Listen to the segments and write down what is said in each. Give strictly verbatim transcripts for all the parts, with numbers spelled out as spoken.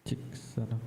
Cik, sana.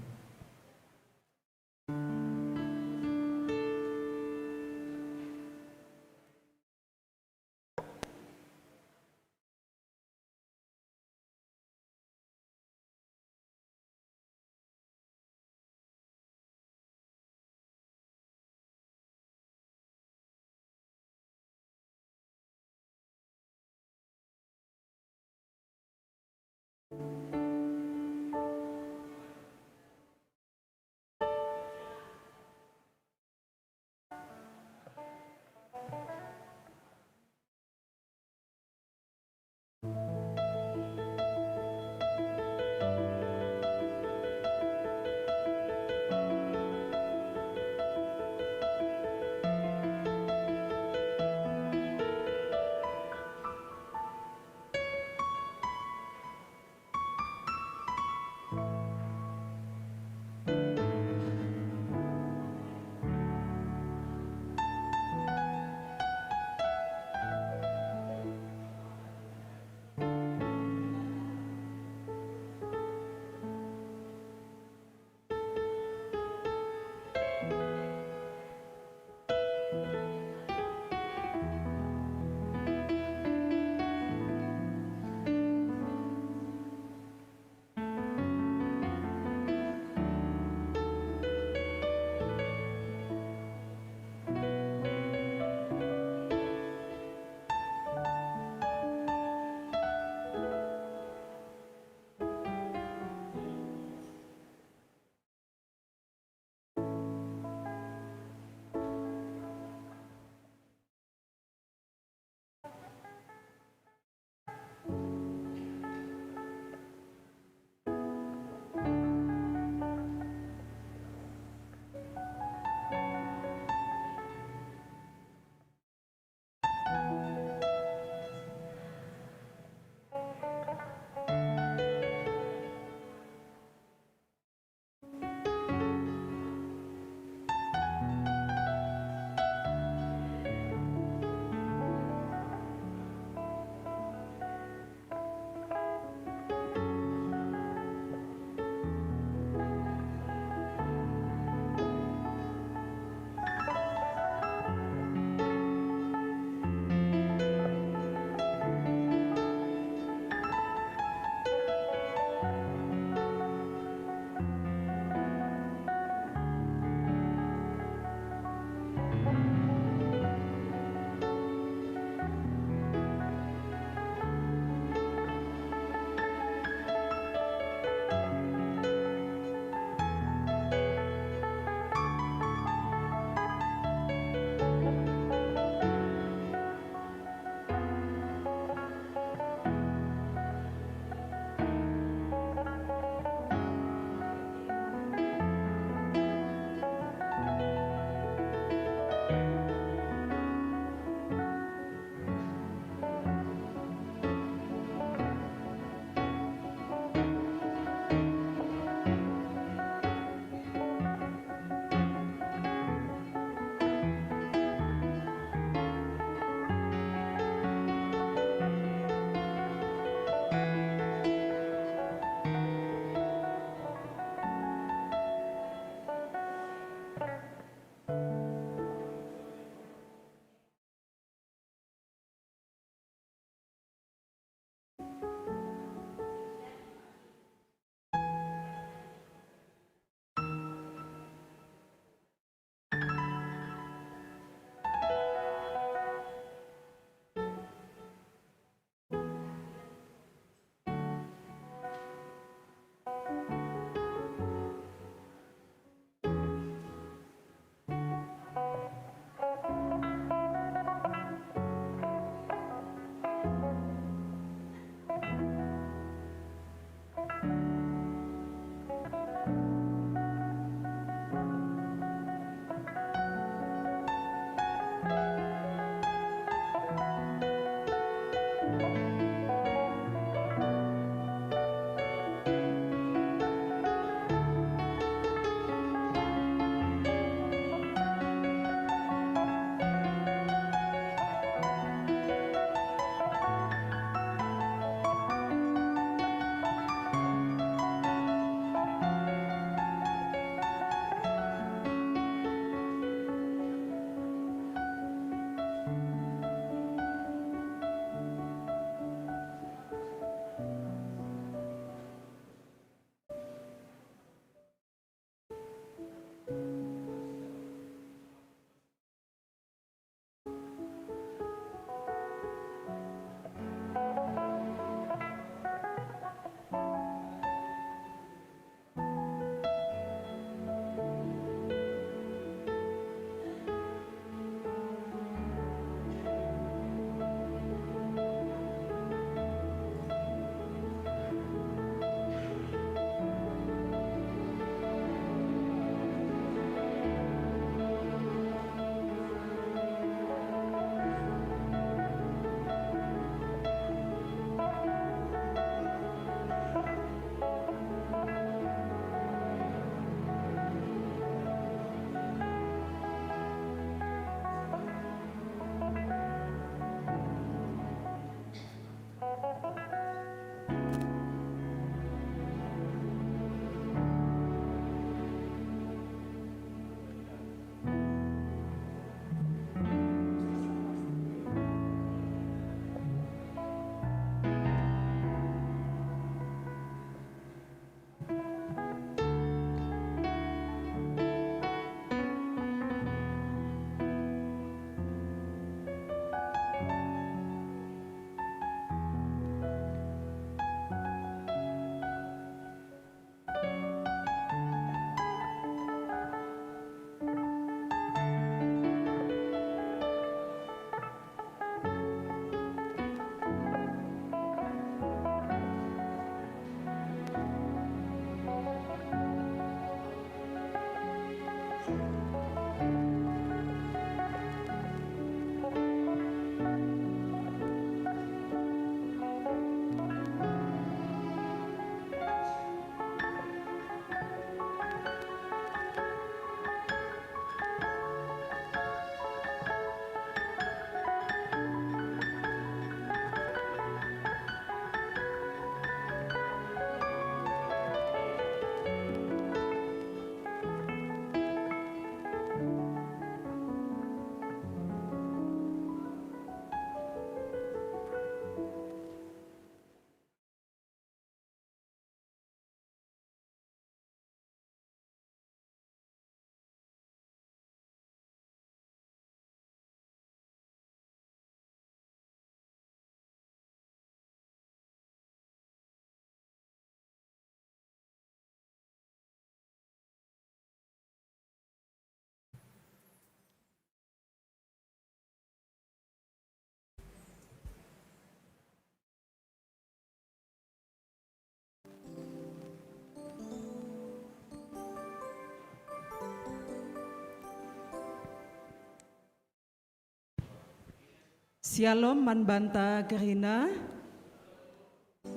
Syalom man banta kerina,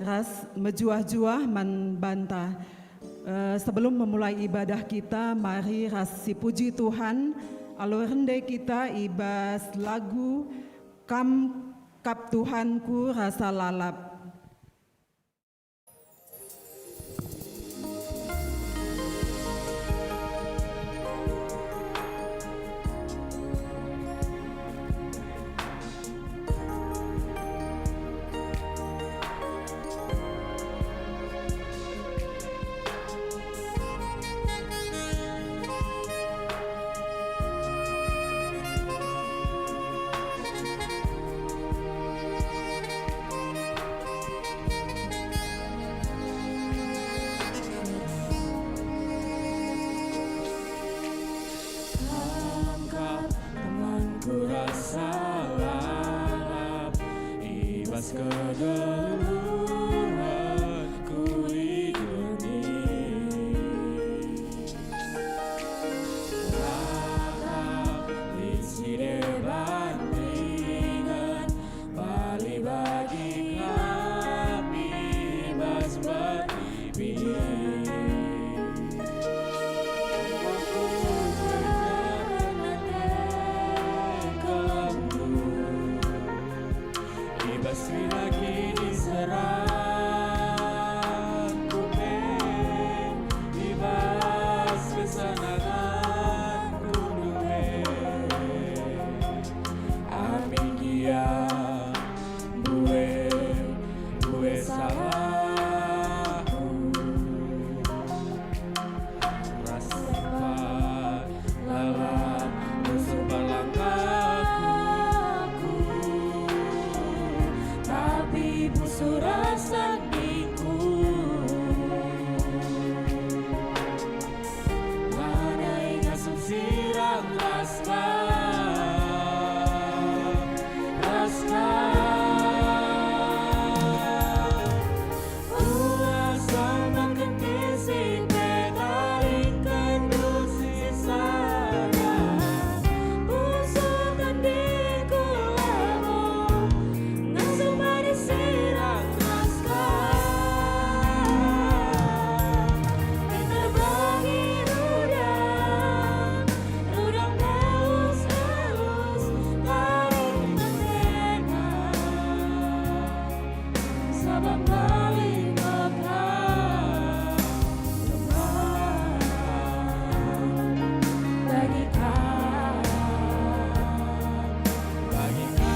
ras mejuah-juah man banta. Eh, sebelum memulai ibadah kita, mari ras sipuji Tuhan, alu rende kita i bas lagu Kam Kap Tuhanku Rasa Lalap. Kam kap temanku rasa lalap i bas kegeluhenku i doni. Lalap lit si deban ringan, bali bagi kami bas pertibi. Aku berjalan ate kelendu. I bas kerina kiniseranku pe, i bas kesenanganku ndube. Amin gia, mbue, mbue salahku. Ras lepak lalap rusur perlangkahku, tapi pusuh ras tandingku. Lanai ngasup sirang ras Kam, ras Kam. Uas sambangken kisi pe taringken dusi sada. Pusuh tandingku labo ngasup mari sirang ras Kam. Minter bagi rudang, rudang elus-elus taringken denga. Sabap bali mekah bagi Kam, bagi Kam.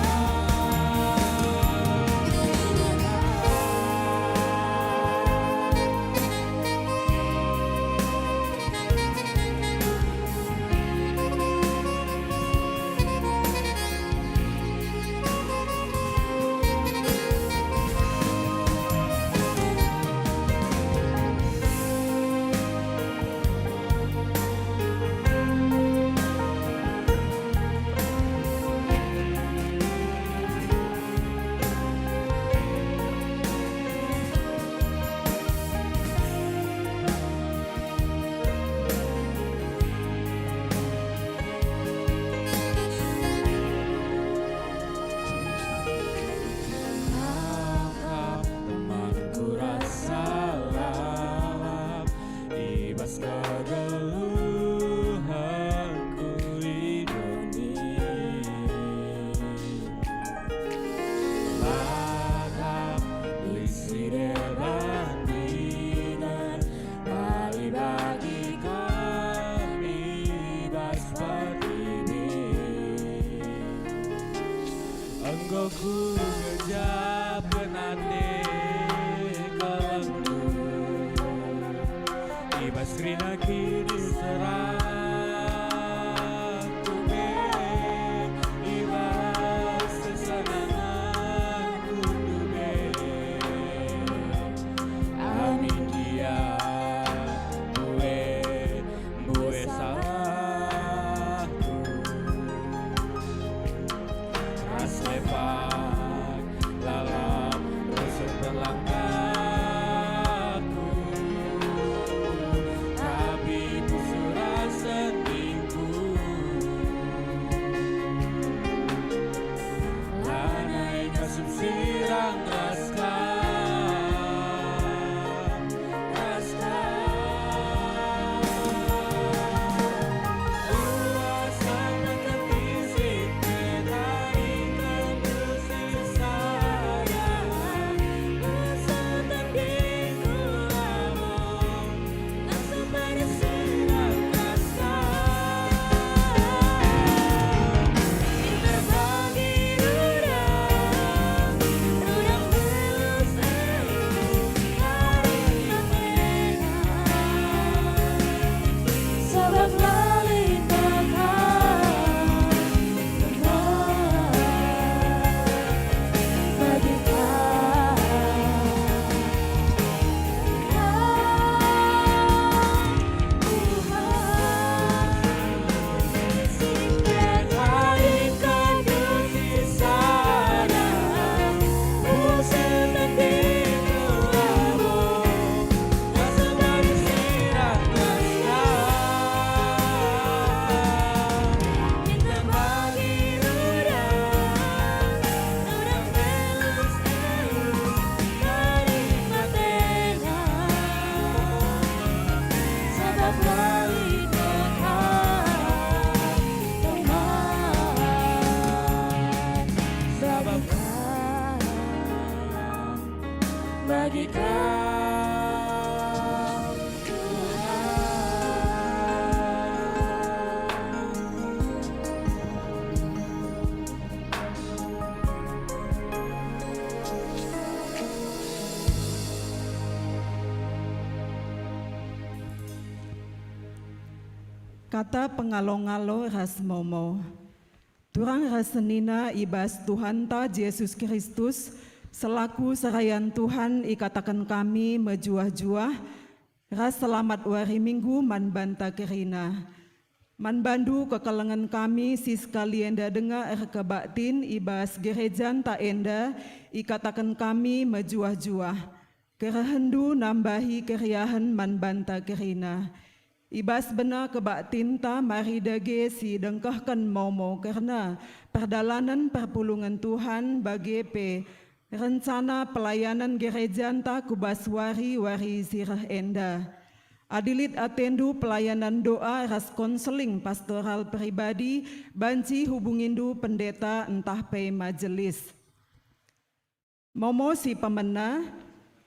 Kam kap temanku rasa lalap i bas kegeluhenku i doni. Lalap lit si deban ringan, bali bagi kami bas pertibi. Enggo kugejapken ate kelendu, i bas kerina kiniseranku pe, i bas kesenanganku ndube. Amin gia, mbue, mbue salahku. Ras lepak lalap rusur perlangkahku, tapi pusuh ras Kata pengalo-ngalo ras momo. Turang ras senina i bas Tuhanta Jesus Kristus, selaku serayan Tuhan ikataken kami mejuah-juah, ras selamat wari Minggu man banta kerina. Man bandu kekelengen kami si sekali enda denga erkebaktin i bas gerejanta enda, ikataken kami mejuah-juah. Kerehenndu nambahi keriahen man banta kerina. I bas bena kebaktinta mari dage si dengkehken momo kerna perdalanen perpulungen Tuhan bage pe rencana pelayanan gerejanta ku bas wari-wari si reh enda. Adi lit atendu pelayanan doa ras konseling pastoral pribadi, banci hubungindu pendeta ntah pe majelis. Momo si pemena,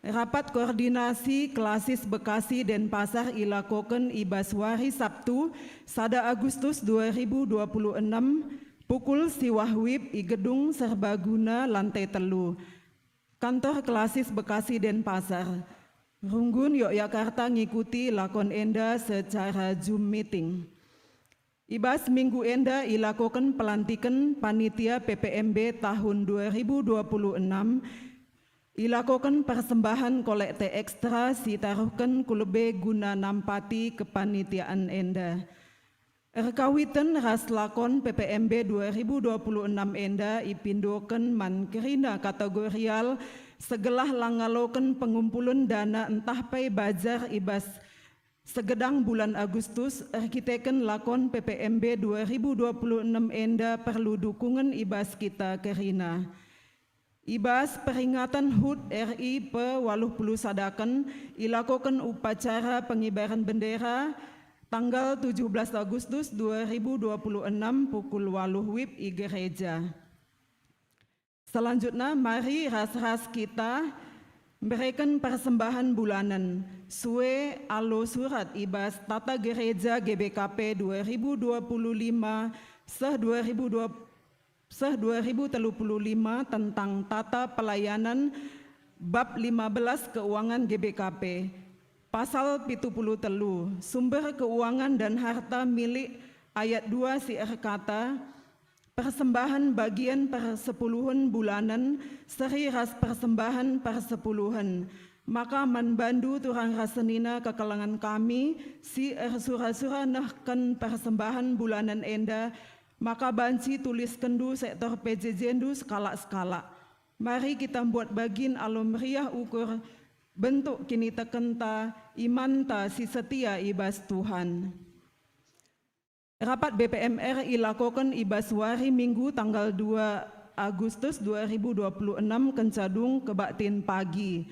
rapat koordinasi Klasis Bekasi Denpasar ilakoken i bas wari Sabtu, sada Agustus dua ribu dua puluh enam, pukul siwah wib i Gedung Serbaguna lantai telu, Kantor Klasis Bekasi Denpasar. Runggun Yogyakarta ngikuti lakon enda secara Zoom meeting. I bas minggu enda ilakoken pelantiken panitia P P M B tahun dua ribu dua puluh enam, ilakoken persembahan kolekte ekstra si taruhken ku lebe guna nampati kepanitiaan enda. Erkawiten ras lakon P P M B dua ribu dua puluh enam enda ipindoken man kerina kategorial segelah la ngaloken pengumpulen dana ntah pe bajar i bas segedang bulan Agustus, erkiteken lakon P P M B dua ribu dua puluh enam enda perlu dukungen i bas kita kerina. I bas peringatan hut R I pe waluh puluh sadaken, ilakoken upacara pengibaran bendera tanggal tujuh belas Agustus dua ribu dua puluh enam pukul waluh wib i gereja. Selanjutna, mari ras-ras kita mbereken persembahan bulanen sue alu surat i bas Tata Gereja G B K P dua ribu dua puluh lima seh dua ribu dua, seh dua ribu telu puluh lima tentang tata pelayanan bab lima belas keuangan G B K P, pasal pitu puluh telu, sumber keuangan dan harta milik, ayat dua si erkata, persembahan bagian persepuluhen bulanen seri ras persembahan persepuluhen. Maka man bandu turang ras senina kekelengen kami si ersura-sura nehken persembahan bulanen enda, maka banci tuliskenndu sektor P J J-ndu sekalak-sekalak. Mari kita mbuat bagin alu meriah ukur bentuk kinitekenta, imanta si setia i bas Tuhan. Rapat B P M R ilakoken i bas wari Minggu tanggal dua Agustus dua ribu dua puluh enam kenca dung kebaktin pagi.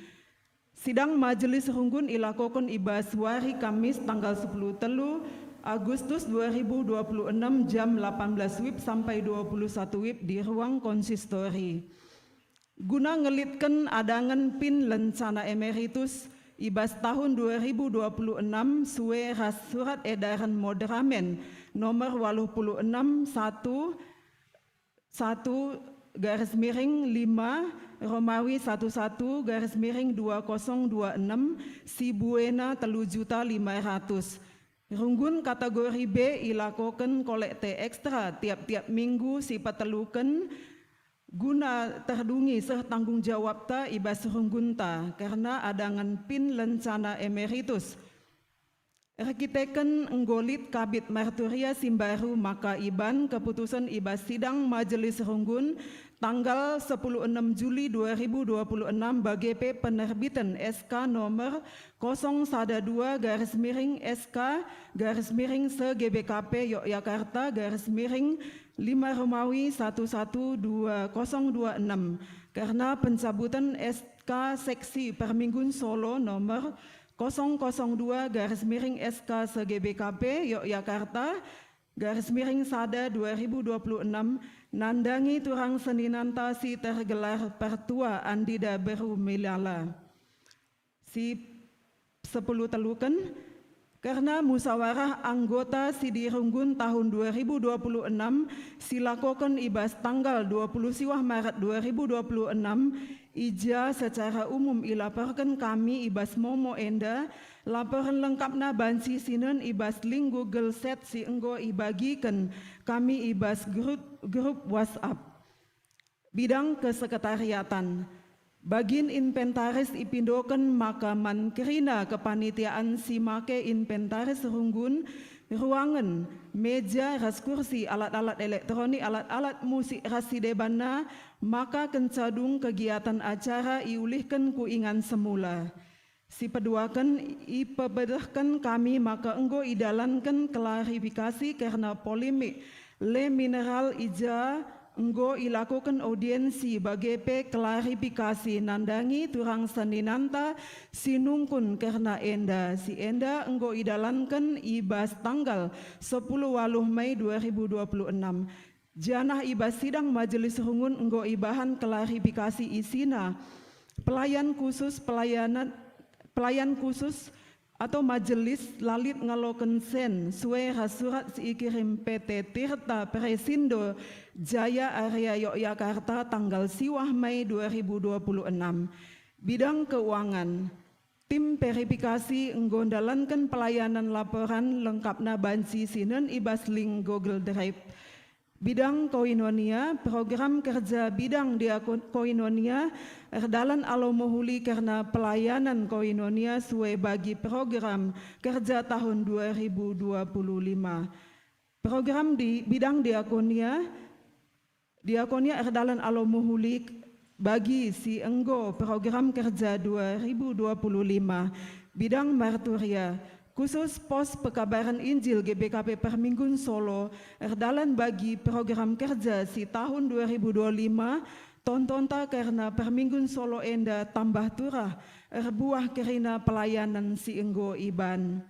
Sidang Majelis Runggun ilakoken i bas wari Kamis tanggal sepuluh telu Agustus dua ribu dua puluh enam jam delapan belas wib sampai dua puluh satu wib di ruang konsistori. Guna ngelitken adangen pin lencana emeritus i bas tahun dua ribu dua puluh enam sue ras surat edaren moderamen nomor waluh puluh enam satu satu garis miring lima Romawi satu satu garis miring dua kosong dua enam, si buena telu juta lima ratus. Runggun kategori B ilakoken kolekte ekstra tiap-tiap minggu si peteluken guna terdungi seh tanggung jawabta i bas runggunta kerna adangen pin lencana emeritus. Erkiteken enggo lit Kabid Marturia si mbaru, maka iban keputusen i bas sidang Majelis Runggun tanggal sepuluh enam Juli dua ribu dua puluh enam bage pe penerbiten S K nomor kosong sada dua garis miring S K garis miring se G B K P Yogyakarta garis miring lima Romawi satu satu dua kosong dua enam kerna pencabuten S K Seksi Perminggun Solo nomor kosong kosong dua garis miring S K se G B K P Yogyakarta garis miring sada dua ribu dua puluh enam, nandangi turang seninanta si tergelar Pertua Andida Beru Milala. Si sepuluh teluken, Kerna musawarah anggota Sidi Runggun tahun dua ribu dua puluh enam si lakoken i bas tanggal dua puluh siwah Maret dua ribu dua puluh enam, i ja secara umum ilaporken kami i bas momo enda, laporen lengkapna banci sinen i bas link Google Sheet si enggo ibagiken kami i bas grup, grup WhatsApp. Bidang kesekretariatan. Bagin inventaris ipindoken maka man kerina kepanitiaan si make inventaris runggun, ruangen, meja ras kursi, alat-alat elektronik, alat-alat musik ras si debanna, maka kenca dung kegiatan acara iulihken ku ingan semula. Sipeduaken, ipebedehken kami maka enggo idalanken klarifikasi kerna polemik Le Mineral i ja enggo ilakoken audiensi bage pe klarifikasi nandangi turang seninanta si nungkun kerna enda. Si enda enggo idalanken i bas tanggal sepuluh waluh Mei dua ribu dua puluh enam. Janah i bas sidang Majelis Runggun enggo ibahan klarifikasi isina. Pelayan khusus pelayanan, pelayan khusus atau majelis la lit ngaloken sen sue ras surat si ikirim P T Tirta Presindo Jaya Area Yogyakarta tanggal siwah Mei dua ribu dua puluh enam. Bidang keuangan. Tim verifikasi enggo ndalanken pelayanan laporan lengkapna banci sinen i bas link Google Drive. Bidang koinonia, program kerja bidang diakon-, koinonia erdalan alo mehuli kerna pelayanan koinonia sue bagi program kerja tahun dua ribu dua puluh lima. Program di bidang diakonia, diakonia erdalan alo mehuli bagi si enggo program kerja dua ribu dua puluh lima. Bidang marturia, khusus pos pekabaren Injil G B K P Perminggun Solo erdalan bagi program kerja si tahun dua ribu dua lima, tontonta kerna Perminggun Solo enda tambah turah erbuah kerina pelayanan si enggo iban.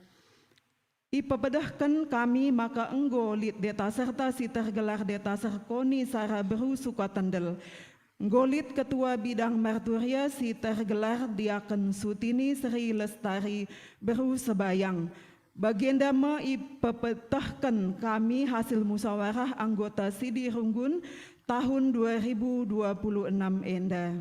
Ipebedehken kami maka enggo lit deta serta si tergelar deta serkoni Sara Beru Sukatendel. Enggo lit ketua bidang marturia si tergelar Diaken Sutini Sri Lestari Beru Sebayang. Bagenda me ipepetehken kami hasil musawarah anggota Sidi Runggun tahun dua ribu dua puluh enam enda.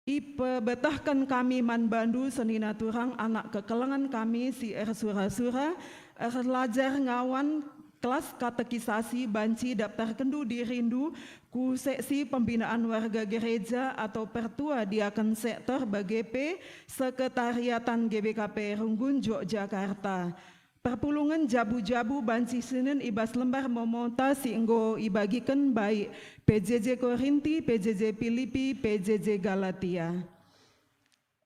Ipebetehken kami man bandu senina turang anak kekelengen kami si ersura-sura, erlajar ngawan kelas katekisasi banci daptarkenndu dirindu ku seksi pembinaan warga gereja atau pertua diaken sektor bage pe sekretariatan G B K P Runggun Yogyakarta. Perpulungen jabu-jabu banci sinen i bas lembar momonta si enggo ibagiken baik P J J Korinti, P J J Pilipi, P J J Galatia.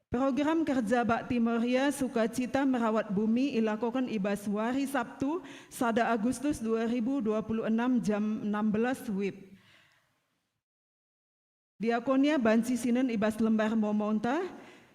Program kerja Bakti Moria Sukacita Merawat Bumi ilakoken i bas wari Sabtu, sada Agustus dua ribu dua puluh enam, jam enam belas wib. Diakonia banci sinen i bas lembar momonta,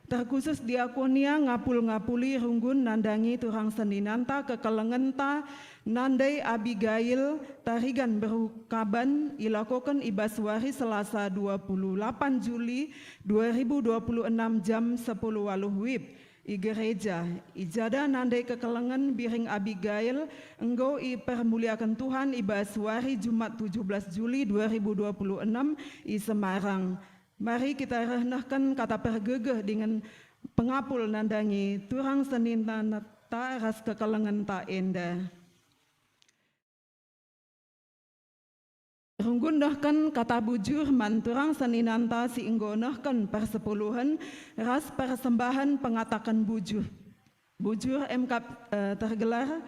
terkhusus diakonia ngapul-ngapuli runggun nandangi turang seninanta kekelengenta Nandai Abigail Tarigan Beru Kaban ilakoken i bas wari Selasa dua puluh delapan Juli dua ribu dua puluh enam jam sepuluh waluh wib. I gereja, i jada nandai kekelengen biring Abigail enggo ipermuliaken Tuhan i bas wari Jumat tujuh belas Juli dua ribu dua puluh enam i Semarang. Mari kita reh nehken kata pergegeh dingen pengapul nandangi turang seninta ras kekelengenta enda. Runggun nehken kata bujur man turang seninanta si enggo nehken persepuluhen ras persembahen pengataken bujur. Bujur emkap, eh, tergelar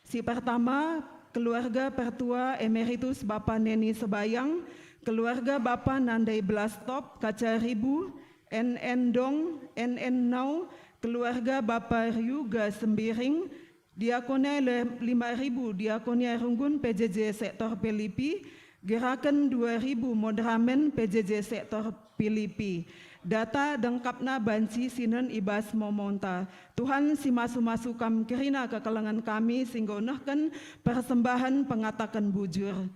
si pertama, keluarga pertua emeritus Bapa Neni Sebayang, keluarga Bapa Nandai Belastop, Kaca Ribu, N N Dong, N N Nau, keluarga Bapa Ryuga Sembiring, Diakonia le-, lima ribu, Diakonia Runggun P J J Sektor Pilipi, geraken dua ribu, Modramen P J J Sektor Pilipi. Data dengkapna banci sinen i bas momonta. Tuhan si masu-masu kam kerina kekelengen kami si enggo nehken persembahen pengataken bujur.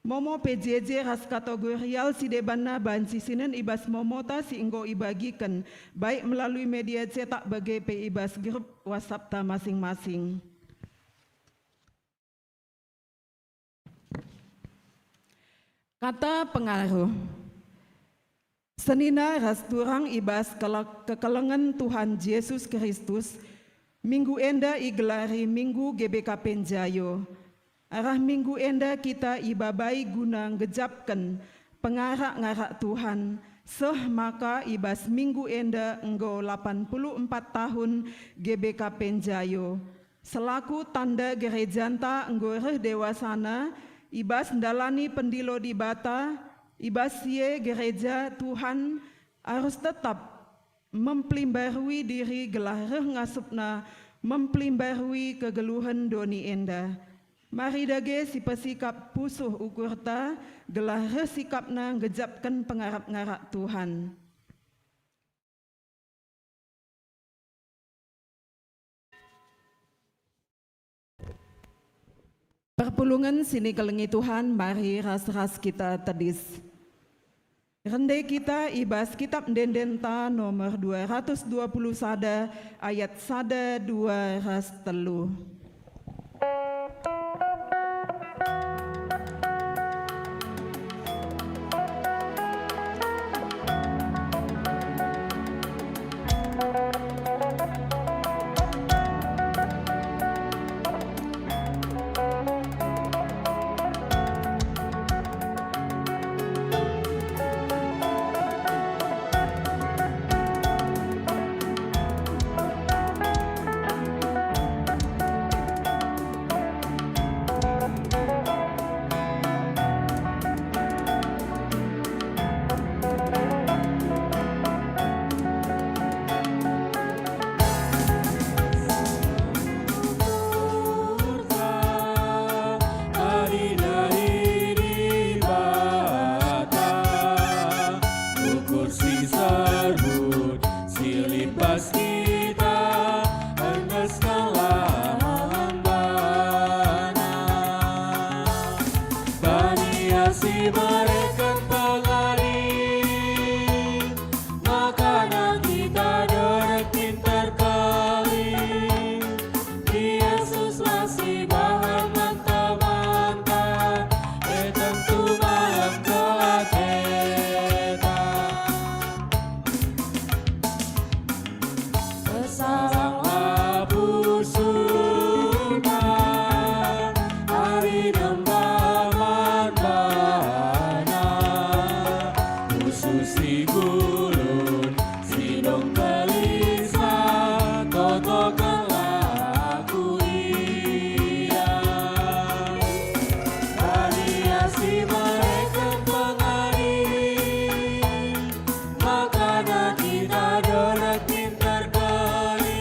Momo P J J ras kategorial si debanna banci sinen i bas momota si enggo ibagiken, baik melalui media cetak bage pe i bas grup WhatsApp-ta masing-masing. Kata pengaruh. Senina ras turang i bas kele-, kekelengen Tuhan Jesus Kristus, minggu enda igelari Minggu G B K P Njayo. Arah minggu enda kita ibabai guna nggejapken pengarak-ngarak Tuhan, seh maka i bas minggu enda enggo lapan puluh empat tahun G B K P Njayo. Selaku tanda gerejanta enggo reh dewasana, i bas ndalani pendilo Dibata, i bas si e gereja Tuhan arus tetap memplimbarui diri gelah reh ngasupna memplimbarui kegeluhen doni enda. Mari dage sipesikap pusuh ukurta gelah reh sikapna nggejapken pengarak-ngarak Tuhan. Perpulungen si nikelengi Tuhan, mari ras-ras kita tedis. Rende kita i bas Kitab Ende-endenta nomor dua ratus dua puluh sada, ayat sada, dua ras telu. Ukur si serhut, si lipas kita, endeskenlah embana. Bani ia si mereken pengadi, makana kita derek pinter kali. Yesuslah si bahan manta-manta, e tentu malem kelateta. Pesalanglah pusuhta, ari nemba man bana. Pusuh si gulun, si dongkelisa, totokenlah ku ia. Bani ia si mereken pengadi, makana kita derek pinter kali.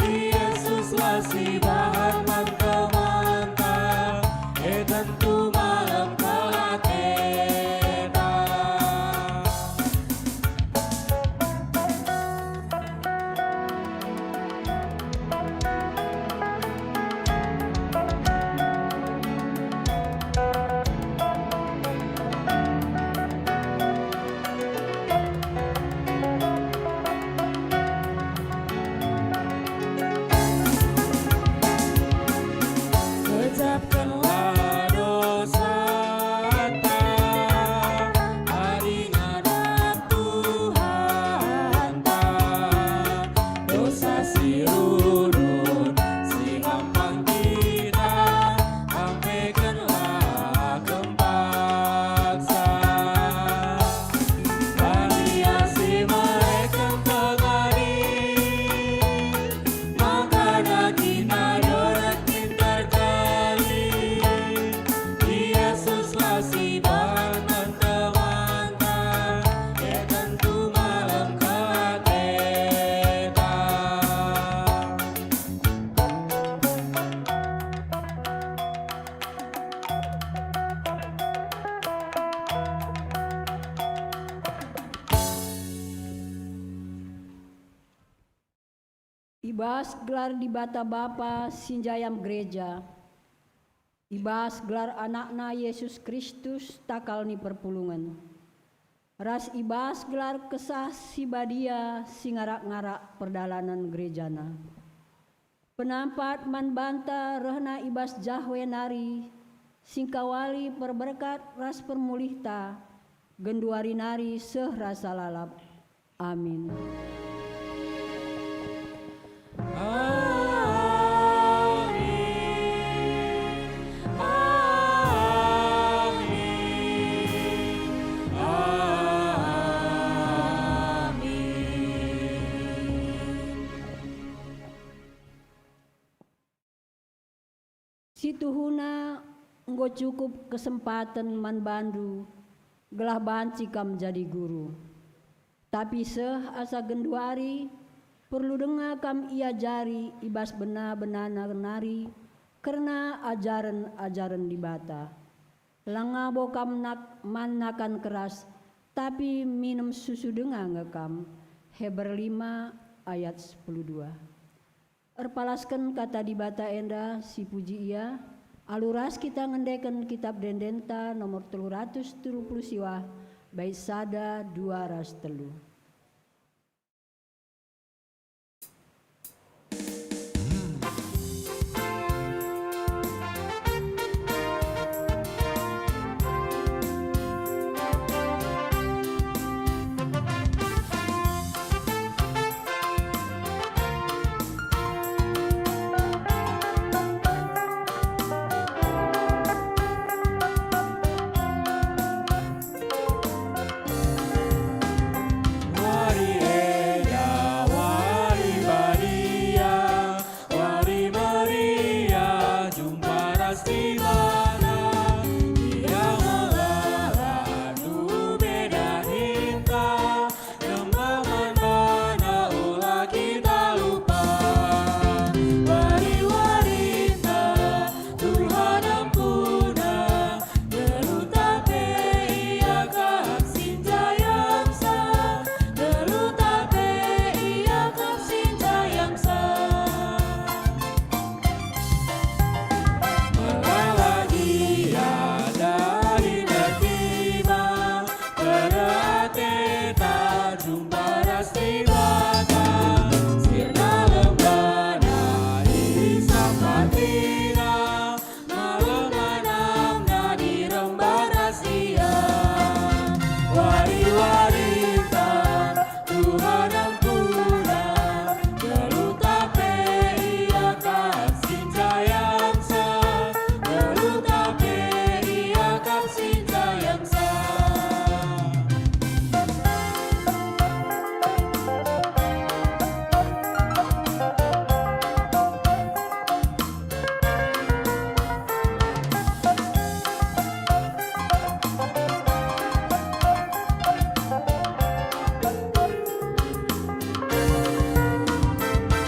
Yesuslah si bahan manta-manta, e tentu malem kelateta. Gejapkenlah dosanta, adi ngadap Tuhanta. Dosa si rurun, si gampang kita, ampekenlah kempaksa. Bani ia si mereken pengadi, makana kita derek pinter kali. Yesuslah si bahan manta-manta, e tentu malem kelateta. I bas gelar Dibata Bapa si njayam gereja, I bas gelar AnakNa Yesus Kristus takal ni perpulungen, ras i bas gelar Kesah Si Badia si ngarak-ngarak perdalanen gerejaNa. Penampat man banta rehna i bas Jahwe nari, singkawali perberkat ras permulihta, genduari nari seh rasa lalap. Amin. Amin. Amin. Amin. Situhuna enggo cukup kesempaten man bandu gelah banci kam jadi guru. Tapi seh asa genduari, perlu denga kam iajari i bas bena-benana nari kerna ajaren-ajaren Dibata. Langa bo kam nak-, man nakan keras, tapi minem susu denga nge kam. Heber lima ayat sepuluh dua. Erpalasken Kata Dibata enda, sipuji Ia, alu ras kita ngendeken Kitap Ende-Endenta nomor telu ratus telu puluh siwah, bait sada, dua ras telu. Wari enda, wari badia, wari meriah, jumpa ras Dibata. Ia melala tu beda ninta, rembah man baNa ola kita lupa. Wari-warinta Tuhan ampuna, geluhta pe Ia kap si njayamsa, geluhta pe Ia kap si njayamsa. Melala gia dari nertima, perate ta jumpa ras Dibata. Sirna lembana isampatina, malem anamna dirembah ras Ia. Wari-warinta Tuhan ampuna, geluhta pe Ia kap si njayamsa, geluhta pe Ia kap si njayamsa.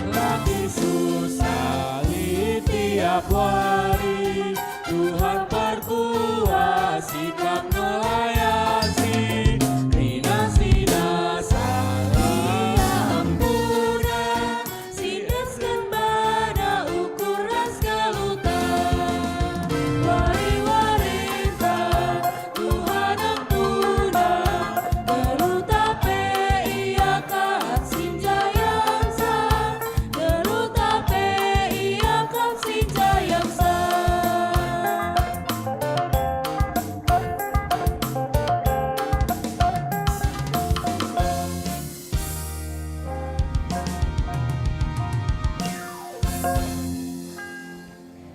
Latih susah lit tiap wari, Tuhan perkuah sikap melayasi. Kerina si nasa Ia ampuna, si esken baNa ukur ras geluhta. Wari-warinta Tuhan ampuna, geluhta pe Ia kap si njayamsa, geluhta pe Ia kap si njayamsa.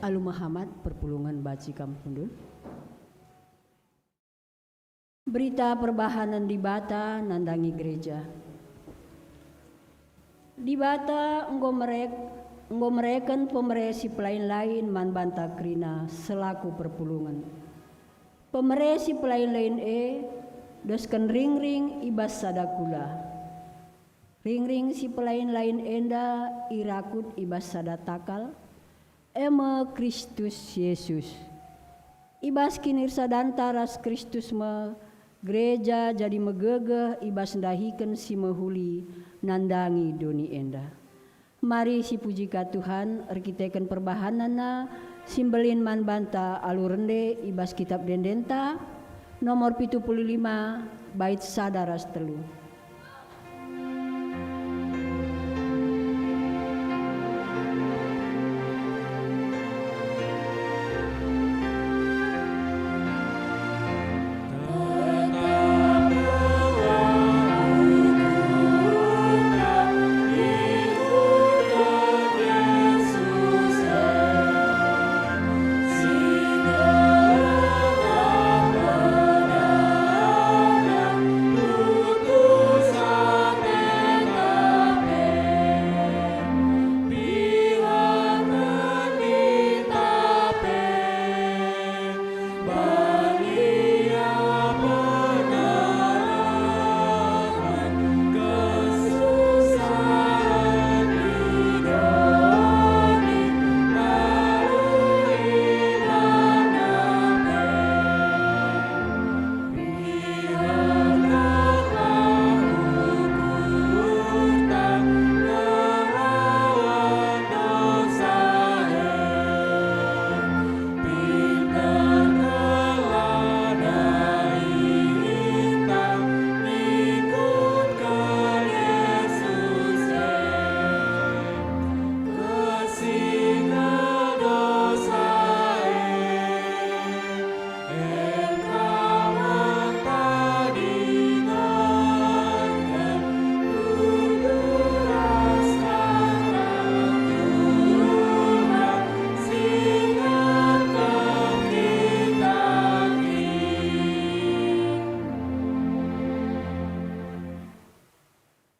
Alu mehamat perpulungen banci kam kundul. Berita perbahanen Dibata nandangi gereja. Dibata enggo merek-, enggo mereken pemere si pelain-lain man banta kerina selaku perpulungen. Pemere si pelain-lain e desken ringring i bas sada kula. Ringring si pelain-lain enda irakut i bas sada takal, e me Kristus Jesus. I bas kinirsadanta ras Kristus me gereja jadi megegeh i bas ndahiken si mehuli nandangi doni enda. Mari sipuji ka Tuhan erkiteken perbahanenNa Si mbelin man banta alu rende i bas Kitap Ende-enda, nomor pitu puluh lima, bait sada ras telu.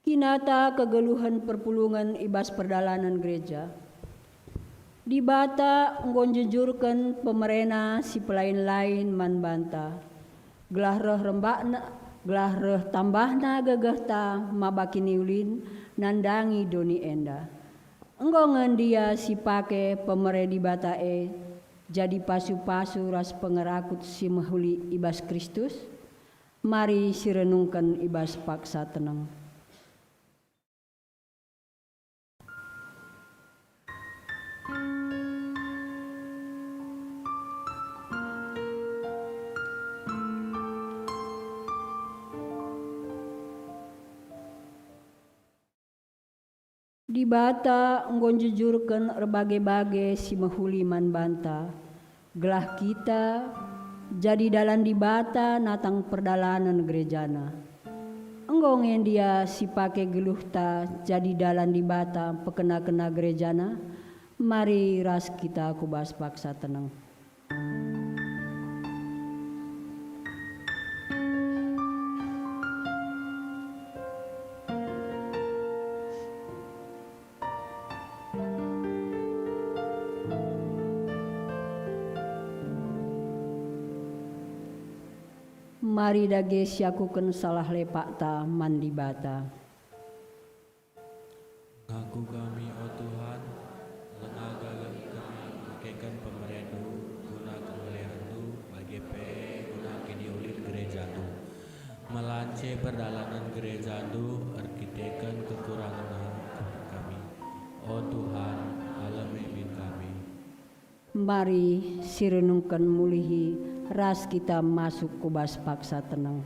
Kinata kegeluhen perpulungen i bas perdalanen gereja. Dibata enggo njujurken pemereNa si pelain-lain man banta, gelah reh rembakna, gelah reh tambahna gegehta maba kiniulin nandangi doni enda. Enggo nge ndia si pake pemere Dibata e jadi pasu-pasu ras pengerakut si mehuli i bas Kristus? Mari sirenungken i bas paksa teneng. Dibata enggo njujurken erbage-bage si mehuli man banta, gelah kita jadi dalan Dibata natang perdalanen gerejaNa. Enggo nge ndia si pake geluhta jadi dalan Dibata mpekena-kena gerejaNa? Mari ras kita ku bas paksa teneng. Mari dage siakuken salah lepakta man Dibata. Ngaku kami, o Tuhan, langa gaga kami merkiteken pemereNdu guna kemelihenNdu, bage pe guna kiniulin gerejaNdu. Melance perdalanen gerejaNdu erkiteken kekurangenna kami. O Tuhan, alemi min kami. Mari sirenungken mulihi ras kita masuk ku bas paksa teneng.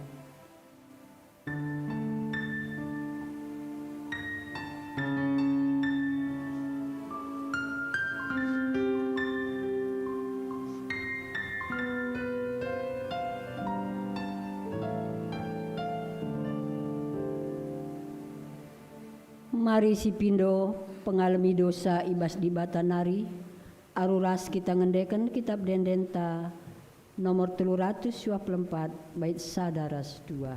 Mari sipindo pengalemi dosa i bas Dibata nari, alu ras kita ngendeken Kitap Ende-enda nomor telu ratus dua puluh empat, bait sada ras dua.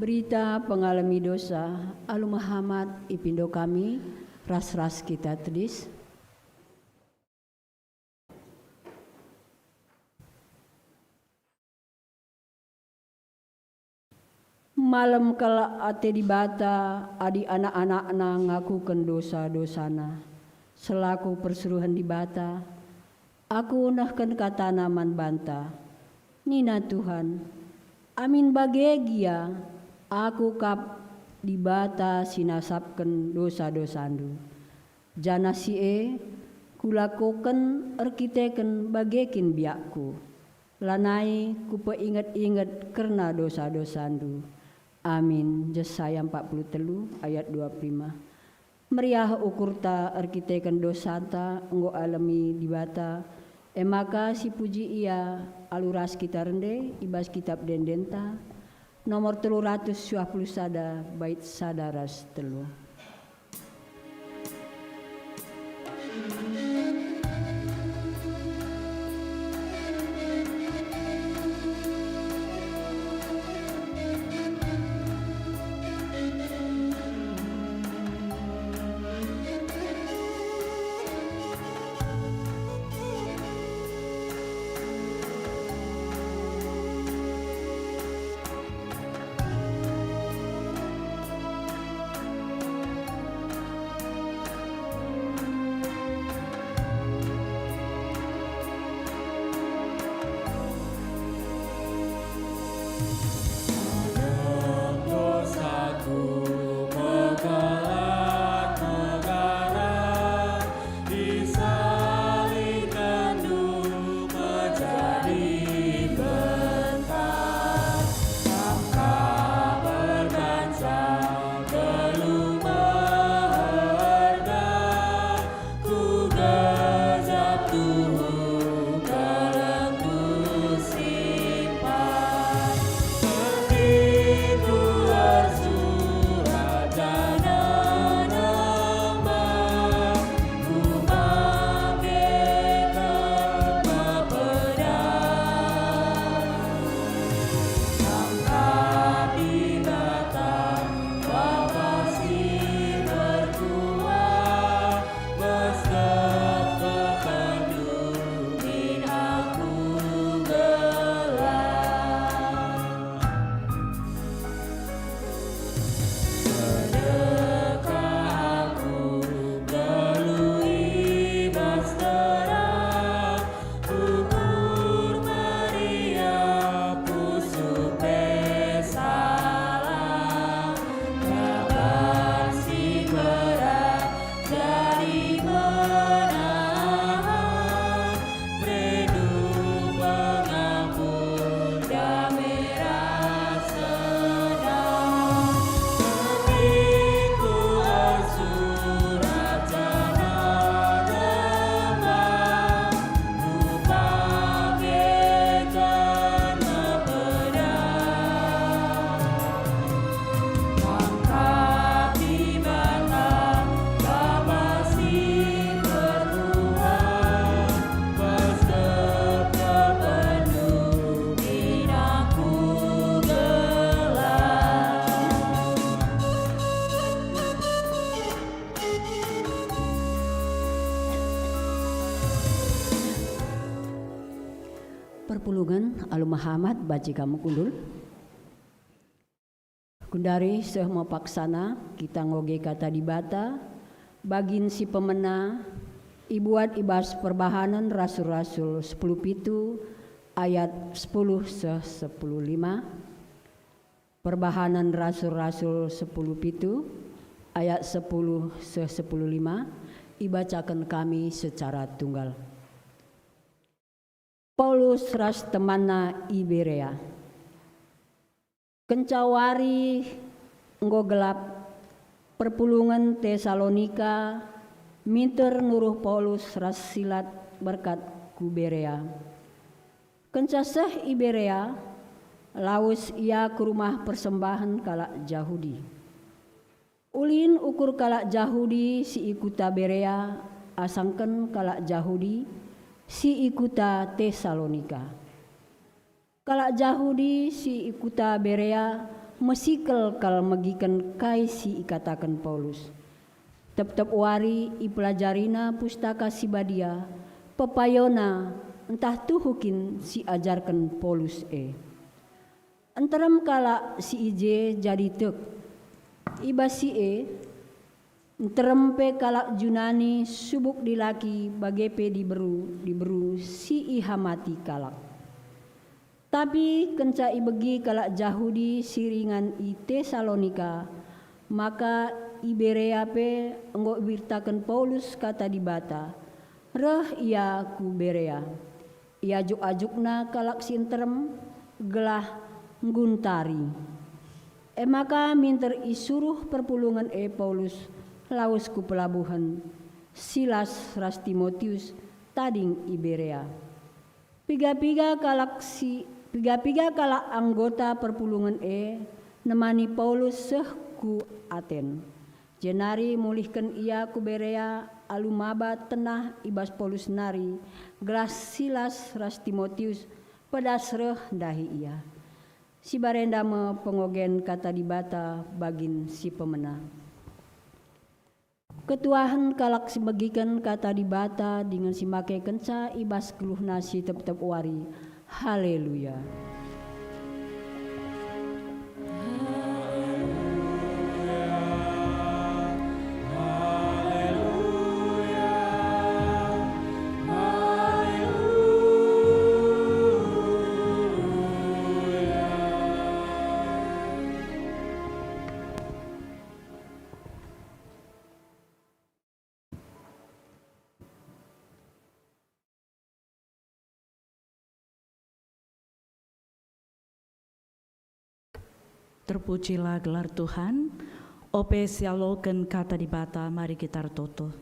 Berita pengalemi dosa alu mehamat ipindo kami, ras-ras kita tedis. Malem kal ate Dibata adi anak-anakNa ngakuken dosa-dosana. Selaku persuruhen Dibata, aku nehken kataNa man banta. Nina Tuhan, "Amin bage gia, Aku kap Dibata si nasapken dosa-dosandu. Janah si e Kulakoken erkiteken bage kin biakKu. Lanai Kupeinget-inget kerna dosa-dosandu." Amin. Jesaya empat puluh telu ayat dua puluh lima. Meriah ukurta erkiteken dosanta enggo alemi Dibata, e maka sipuji Ia alu ras kita rende i bas Kitap Ende-endenta, nomor telu ratus dua puluh sada, bait sada ras telu. Disalihkenndu menjadi bentang, Kakak berdansa geluh meherga, ku gejap tuhu kelengku simpan. Hatiku ersurat janah nembah, ku bage kemepeda. Tangkap Dibata, Bapa si berkuah, mesep kependu min aku gelah. Sedekah aku geluh i bas terang, ukur meriah pusuh pe salah, gaban si berat jadi menahan. Rindu pengampun dame ras senang. Hatiku ersurat janah nembah, ku bageken mepeda. Tangkap Dibata, Bapa si berkuah, mesep kependu min aku gelah. Perpulungen alu mehamat banci kam mekundul. Gundari seh me paksana kita ngoge Kata Dibata, bagin si pemena ibuat i bas Perbahanen Rasul-rasul sepuluh pitu ayat sepuluh seh sepuluh lima. Perbahanen Rasul-rasul sepuluh pitu ayat sepuluh seh sepuluh lima ibacaken kami secara tunggal. Paulus ras temanna i Berea. Kenca wari enggo gelap, perpulungen Tesalonika minter nuruh Paulus ras Silas berkat ku Berea. Kenca seh i Berea, lawes ia ku rumah persembahen kalak Jahudi. Ulin ukur kalak Jahudi si i kuta Berea asangken kalak Jahudi si i kuta Tesalonika. Kalak Jahudi si i kuta Berea Mesikel kal megiken kai si ikataken Paulus. Tep-tep wari ipelajarina Pustaka Si Badia, pepayona ntah tuhu kin si ajarken Paulus e. Nterem kalak si i je jadi tek. I bas si e, nterem pe kalak Junani, subuk dilaki bage pe diberu, diberu si ihamati kalak. Tapi kenca ibegi kalak Jahudi si ringan i Tesalonika maka i Berea pe enggo iberitaken Paulus Kata Dibata, reh ia ku Berea. Iajuk-ajukna kalak si nterem gelah ngguntari. E maka minter isuruh perpulungen e Paulus lawes ku pelabuhen, Silas ras Timotius tading i Berea. Piga-piga kalak si, piga-piga kalak anggota perpulungen e nemani Paulus seh ku Aten. Jenari mulihken ia ku Berea alu maba tenah i bas Paulus nari, gelah Silas ras Timotius pedas reh ndahi ia. Si barenda me pengogen Kata Dibata bagin si pemena. Ketuahen kalak si megiken Kata Dibata dingen si makekenca i bas geluhna si tep-tep wari. Haleluya! Terpujilah gelar Tuhan. Ope sialoken Kata Dibata, mari kita ertoto.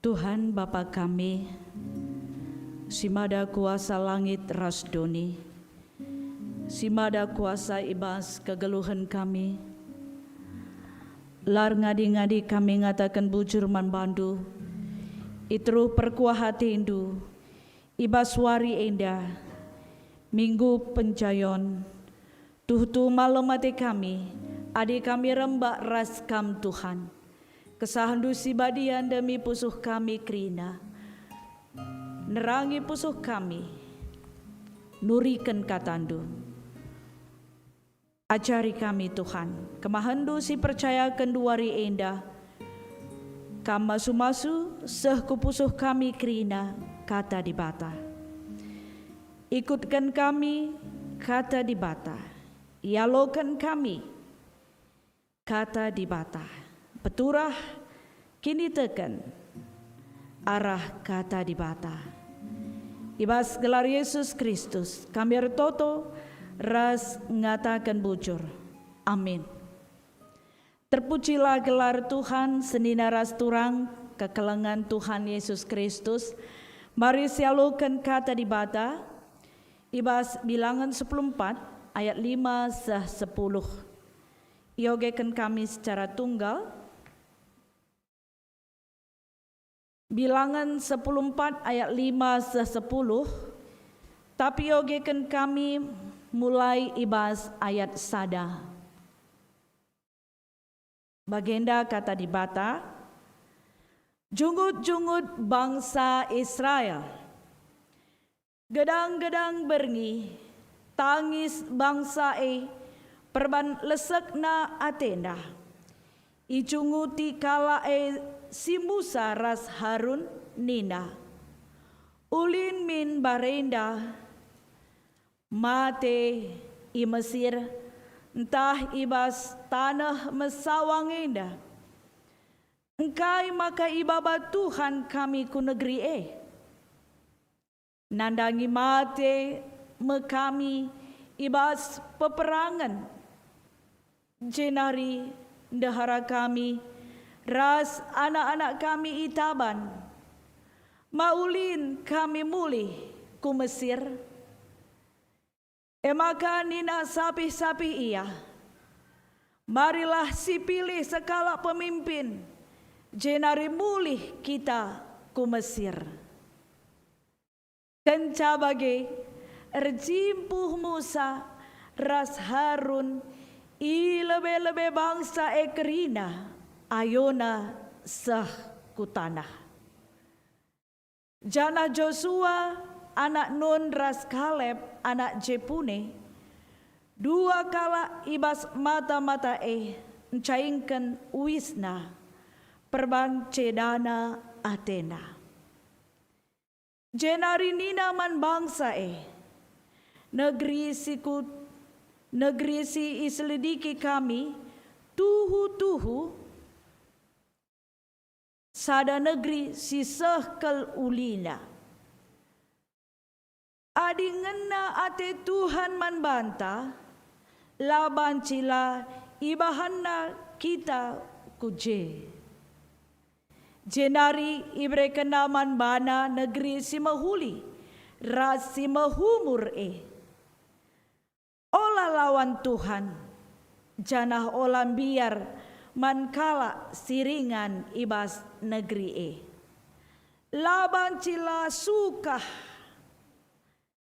Tuhan Bapa kami, si mada kuasa langit ras doni, si mada kuasa i bas kegeluhen kami, lar ngadi-ngadi kami ngataken bujur man bandu, i teruh perkuah atendu, i bas wari enda, Minggu Penjayon, tuhu-tuhu malem ate kami, adi kami rembak ras Kam, Tuhan. KesahNdu si Badia ndemi pusuh kami kerina. Nerangi pusuh kami, nuriken KataNdu. Ajari kami, Tuhan, kemahenNdu si percayaken wari enda. Kam masu-masu seh ku pusuh kami kerina Kata Dibata. Ikutken kami Kata Dibata, ialoken kami Kata Dibata, peturah, kiniteken arah Kata Dibata. I bas gelar Yesus Kristus kami ertoto ras ngataken bujur. Amin. Terpujilah gelar Tuhan, senina ras turang kekelengen Tuhan Yesus Kristus. Mari sialoken Kata Dibata i bas Bilangen sepuluh empat ayat lima seh sepuluh. Iogeken kami secara tunggal. Bilangen sepuluh empat ayat lima seh sepuluh, tapi iogeken kami mulai i bas ayat sada. Bagenda Kata Dibata, jungut-jungut bangsa Israel. Gedang-gedang berngi, tangis bangsa e, perban lesekna atenda. Icunguti kalak e si Musa ras Harun nina, "Ulin min barenda mate i Mesir ntah i bas taneh mesawang enda? Engkai maka ibaba Tuhan kami ku negeri e?" Nandangi mate me kami i bas peperangen, jenari ndehara kami ras anak-anak kami itaban. Ma ulin kami mulih ku Mesir? E maka nina sapih-sapih ia, "Marilah sipilih sekalak pemimpin, jenari mulih kita ku Mesir." Kenca bage, Erjimpuh Musa ras Harun i lebe-lebe bangsa e kerina, ayona seh ku taneh. Janah Josua anak Nun ras Kaleb anak Jepune, dua kalak i bas mata-mata e, ncaingken uisna perban cedana atena. Jenari nina man bangsa e, "Negeri si ku, negeri si iselidiki kami tuhu-tuhu sada negeri si seh kal ulina. Adi ngena ate Tuhan man banta, la banci la ibahanNa kita ku je." Jenari iberekenNa man bana negeri si mehuli ras si mehumur e. Ola lawan Tuhan, janah ola mbiar man kalak si ringan i bas negeri e. La banci la sukah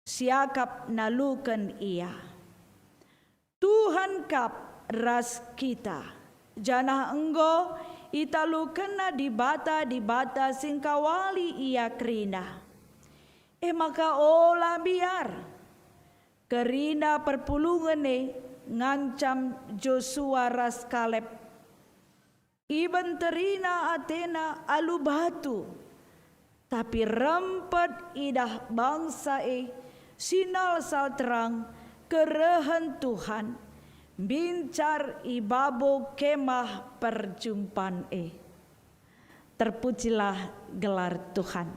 siakap naluken ia. Tuhan kap ras kita, janah enggo italukenNa dibata-dibata si ngkawali ia kerina. E maka ola mbiar. Kerina perpulungen e ngancam Josua ras Kaleb. Ibenterina atena alu batu, tapi rempet idah bangsa e sinalsal terang kerehen Tuhan mbincar i babo Kemah Perjumpan e. Terpujilah gelar Tuhan.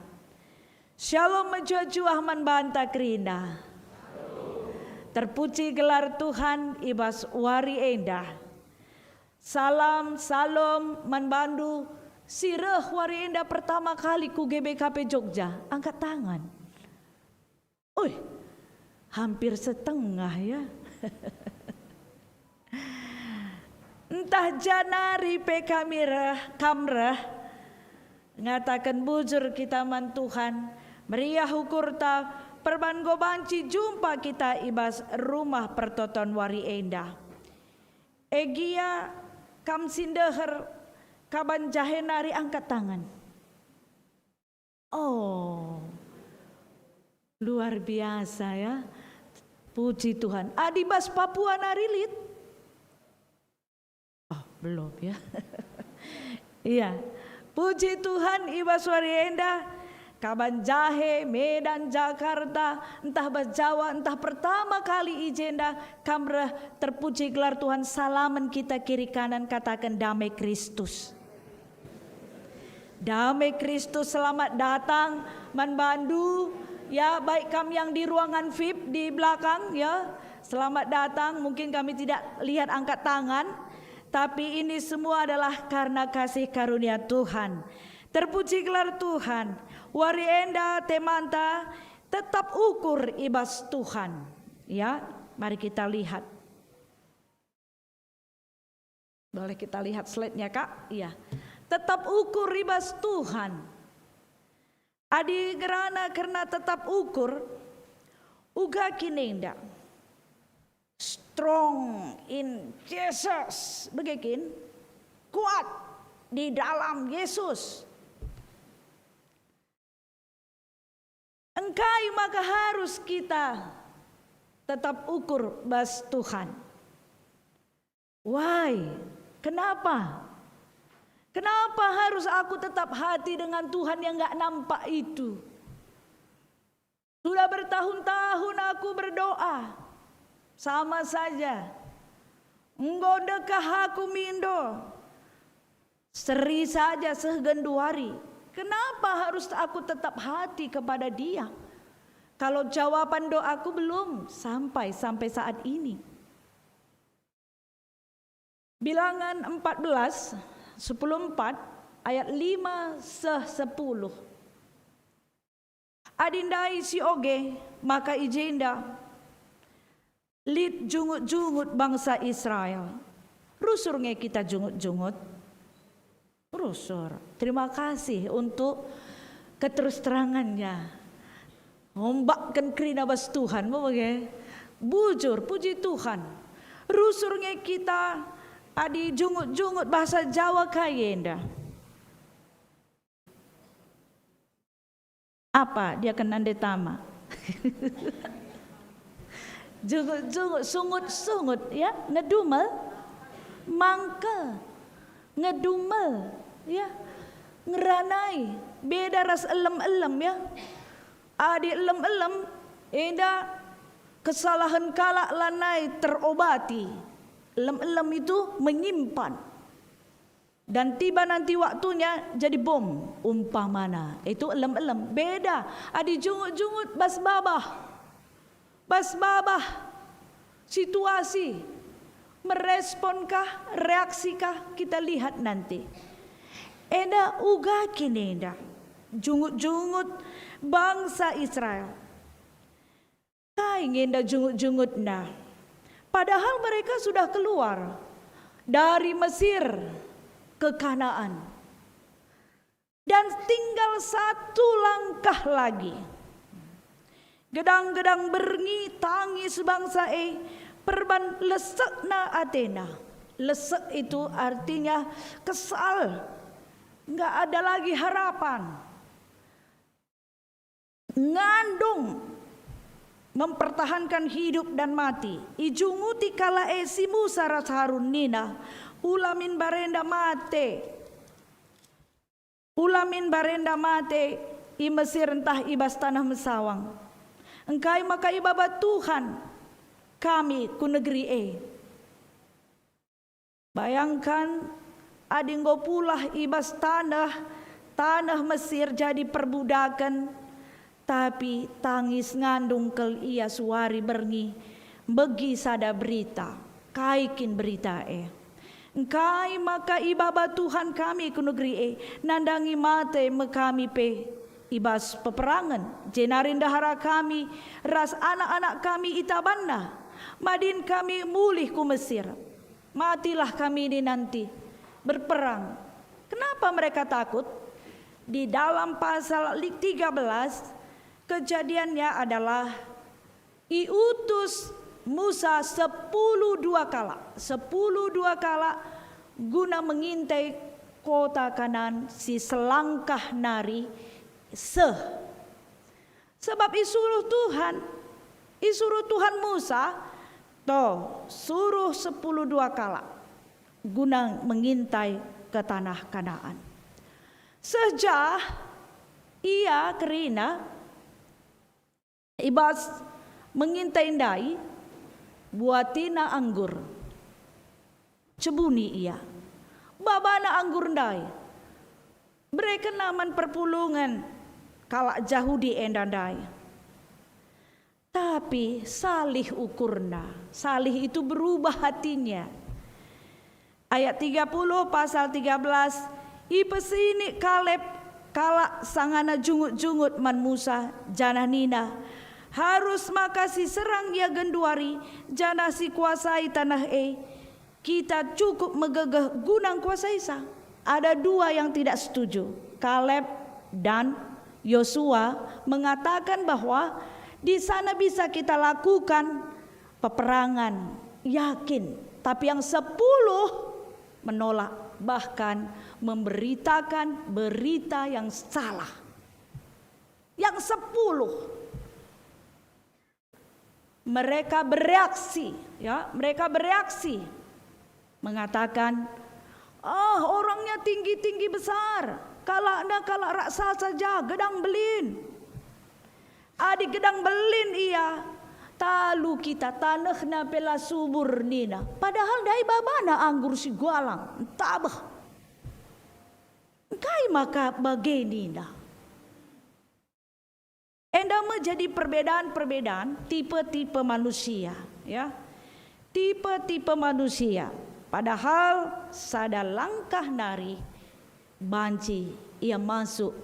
Shalom mejuah-juah man banta kerina. Terpuji gelar Tuhan i bas wari enda. Salam, salom man bandu si reh wari enda pertama kali ku G B K P Jogja. Angkat tangan. Uih, hampir setengah ya. Ntah janari pe kami reh, kam reh, ngataken bujur kita man Tuhan, meriah ukurta perban enggo banci jumpa kita i bas Rumah Pertoton wari enda. Egia, kam si ndeher kaban jahe nari angkat tangan. Oh, luar biasa ya. Puji Tuhan. Adi bas Papua nari lit? Oh, belum ya. Iya. Puji Tuhan, i bas wari enda kaban jahe, Medan, Jakarta, ntah bas Jawa, ntah pertama kali i jenda, kam reh, terpuji gelar Tuhan, salamen kita kiri kanan, kataken, "Dame Kristus." Dame Kristus, selamat datang man bandu, ya, baik kam yang di ruangan vip di belakang, ya, selamat datang. Mungkin kami tidak lihat angkat tangan, tapi ini semua adalah karena kasih karunia Tuhan. Terpuji gelar Tuhan. Wari enda temanta tetap ukur i bas Tuhan. Ya, mari kita lihat. Boleh kita lihat slide-nya, Kak? Iya. Tetap ukur i bas Tuhan. Adi ngerana kerna tetap ukur, uga kin enda. Strong in Jesus. Bage kin? Kuat di dalam Yesus. Engkai maka harus kita tetap ukur bas Tuhan? Why? Kenapa? Kenapa harus aku tetap hati dengan Tuhan yang nggak nampak itu? Sudah bertahun-tahun aku berdoa, sama saja. Enggo ndekah aku mindo, seri saja seh genduari. Kenapa harus aku tetap hati kepada Dia, kalau jawaban doaku belum sampai, sampai saat ini? Bilangan empat belas, sepuluh empat, ayat lima seh sepuluh. Adi ndai si oge, maka i jenda lit jungut-jungut bangsa Israel. Rusur nge kita jungut-jungut? Rusur. Terima kasih untuk keterus terangannya. Ngombakken kerina bas Tuhan, me bage. Bujur, puji Tuhan. Rusur nge kita adi jungut-jungut bahasa Jawa kai enda. Apa dia kena nde tama? Jungut-jungut, sungut-sungut, ya, ngedumel, mangkel, ngedumel, ya, ngeranai, beda ras elem-elem, ya. Adi elem-elem, enda kesalahen kalak lanai terobati. Elem-elem itu menyimpan. Dan tiba nanti waktunya jadi bom, umpamana. Itu elem-elem. Beda. Adi jungut-jungut bas babah. Bas babah situasi. Meresponkah, reaksikah, kita lihat nanti. Enda uga kin enda. Jungut-jungut bangsa Israel. Kai nge enda jungut-jungutna? Padahal mereka sudah keluar dari Mesir ke Kanaan. Dan tinggal satu langkah lagi. Gedang-gedang berngi tangis bangsa e perban lesekna atena. Lesek itu artinya kesal. Nggak ada lagi harapan. Ngandung mempertahankan hidup dan mati. Ijunguti kalak e si Musa ras Harun nina, "Ula min barenda mate. Ula min barenda mate i Mesir ntah i bas taneh mesawang. Engkai maka ibaba Tuhan kami ku negeri e?" Bayangkan, adi enggo pulah i bas taneh, taneh Mesir jadi perbudaken, tapi tangis ngandung kal ia suari berngi, mbegi sada berita. Kai kin berita e? Engkai maka ibaba Tuhan kami ku negeri e, nandangi mate me kami pe i bas peperangen, jenari ndehara kami ras anak-anak kami itabanna. Madin kami mulih ku Mesir. Matilah kami ini nanti berperang. Kenapa mereka takut? Di dalam pasal li-, tiga belas, kejadiannya adalah iutus Musa sepuluh dua kalak, sepuluh dua kalak guna mengintai kota Kanaan si selangkah nari seh. Sebab isuruh Tuhan, isuruh Tuhan Musa, "To, suruh sepuluh dua kalak guna mengintai ke tanah Kanaan." Seh jah ia kerina i bas mengintai ndai, buatina anggur. Cebuni ia. Babana anggur ndai. Berekenna man perpulungen kalak Jahudi enda ndai. Tapi salih ukurna, salih itu berubah hatinya. Ayat tiga puluh, pasal tiga belas, ipesinik Kaleb kalak sangana jungut-jungut man Musa, janah nina, "Arus maka si serang ia genduari, janah si kuasai taneh e, kita cukup megegeh guna ngkuasaisa." Ada dua yang tidak setuju. Kaleb dan Yosua mengatakan bahwa di sana bisa kita lakukan peperangan, yakin. Tapi yang sepuluh menolak, bahkan memberitakan berita yang salah. Yang sepuluh. Mereka bereaksi, ya, mereka bereaksi mengatakan, "Ah, orangnya tinggi-tinggi besar, kalakna kalak raksasa ja, gedang belin. Adi gedang belin ia, talu kita, tanehna pe la subur," nina. Padahal ndai babana anggur si galang, ntabeh. Engkai maka bage nina? Enda me jadi perbedaan-perbedaan tipe-tipe manusia, ya. Tipe-tipe manusia. Padahal sada langkah nari banci ia masuk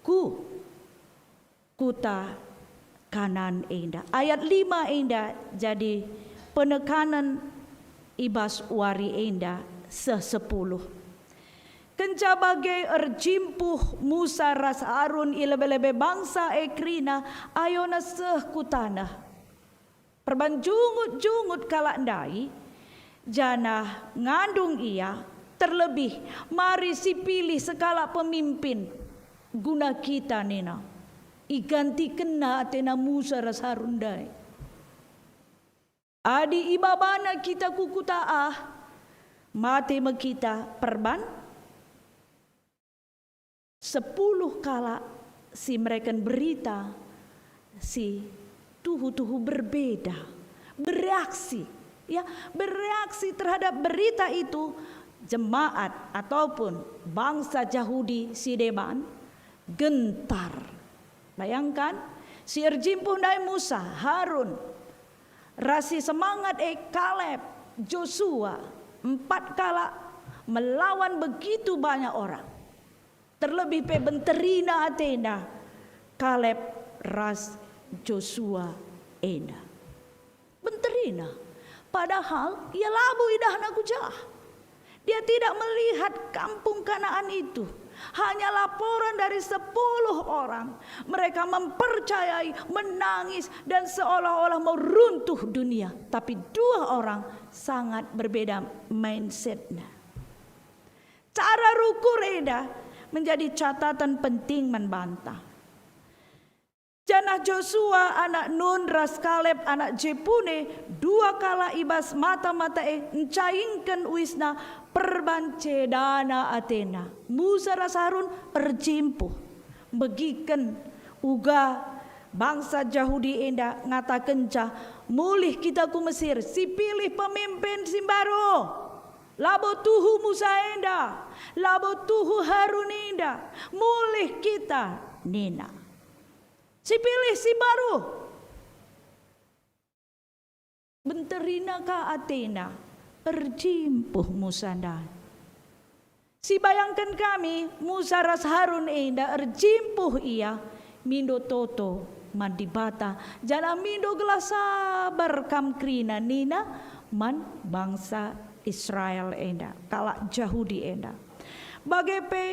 ku kuta Kanaan enda. Ayat lima enda jadi penekanen i bas wari enda seh sepuluh. Kenca bage erjimpuh Musa ras Harun i lebe-lebe bangsa e kerina, ayona seh ku taneh. Perban jungut-jungut kalak ndai, janah ngandung ia, terlebih mari sipilih sekalak pemimpin guna kita nina. Igantikenna atena Musa ras Harun ndai. Adi ibabana kita ku kuta ah, mate me kita perban sepuluh kalak si mereken berita si tuhu-tuhu berbeda, bereaksi, ya, bereaksi terhadap berita itu, jemaat ataupun bangsa Jahudi si deban gentar. Bayangkan, si erjimpuh ndai Musa, Harun, ras si semangat e Kaleb, Josua, empat kalak melawan begitu banyak orang. Terlebih pe benterina atena Kaleb ras Josua enda. Benterina, padahal ia labo idahna ku jah. Dia tidak melihat kampung Kanaan itu. Hanya laporan dari sepuluh orang. Mereka mempercayai, menangis, dan seolah-olah mau runtuh dunia. Tapi dua orang sangat berbeda mindsetnya. Cara rukur enda menjadi catatan penting man banta. Janah Josua anak Nun ras Kaleb anak Jepune, dua kalak i bas mata-mata e, ncaingken uisna perban cedana atena. Musa ras Harun erjimpuh, begiken uga bangsa Jahudi enda ngatakenca, "Mulih kita ku Mesir, sipilih pemimpin si mbaru. Labo tuhu Musa enda, labo tuhu Harun enda, mulih kita," nina. Sipilih si mbaru. Benterina ka atena, erjimpuh Musa ndai. Sibayangken kami, Musa ras Harun enda erjimpuh ia mindo toto man Dibata, janah mindo gelah sabar kam kerina nina man bangsa Israel enda, kalak Jahudi enda. Bage pe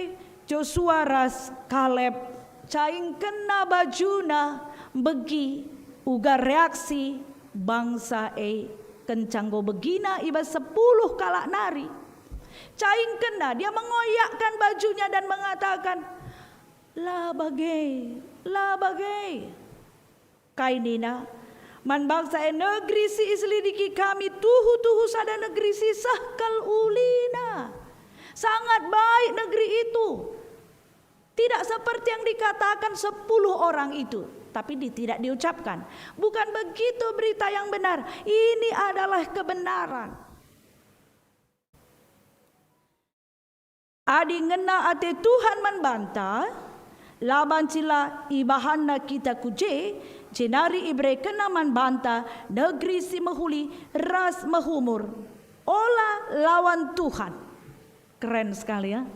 Josua ras Kaleb caingkenna bajuna, begi uga reaksi bangsa e kenca enggo begina i bas sepuluh kalak nari. Caingkenna, dia mengoyakkan bajunya dan mengatakan, "La bage, la bage." Kai nina, "Man bangsa e negeri si iselidiki kami tuhu-tuhu sada negeri si seh kal ulina. Sangat baik negeri itu." Tidak seperti yang dikatakan sepuluh orang itu, tapi di-, tidak diucapkan. Bukan begitu berita yang benar. Ini adalah kebenaran. Adi ngena ate Tuhan man banta, la banci la ibahanNa kita ku je, jenari iberekenNa man banta negeri si mehuli ras mehumur. Ola lawan Tuhan. Keren sekali, ya.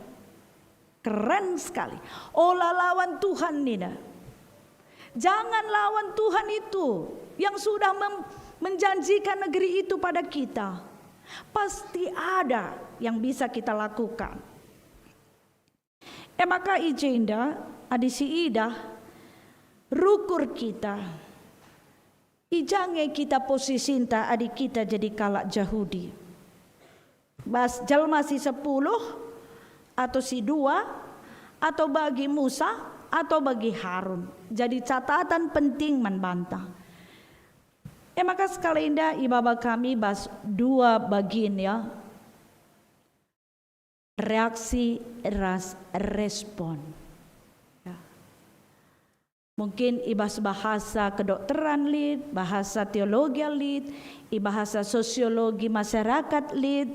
Keren sekali. Ola lawan Tuhan, nina. Jangan lawan Tuhan itu yang sudah mem-, menjanjikan negeri itu pada kita. Pasti ada yang bisa kita lakukan. E maka i jenda, adi siidah rukur kita, i ja nge kita posisinta adi kita jadi kalak Jahudi? Bas jelma si sepuluh, atau si dua, atau bagi Musa, atau bagi Harun. Jadi catatan penting man banta. E maka sekali enda ibaba kami bas dua bagin, ya. Reaksi ras respon. Ya. Mungkin i bas bahasa kedokteran lit, bahasa teologi lit, i bahasa sosiologi masyarakat lit,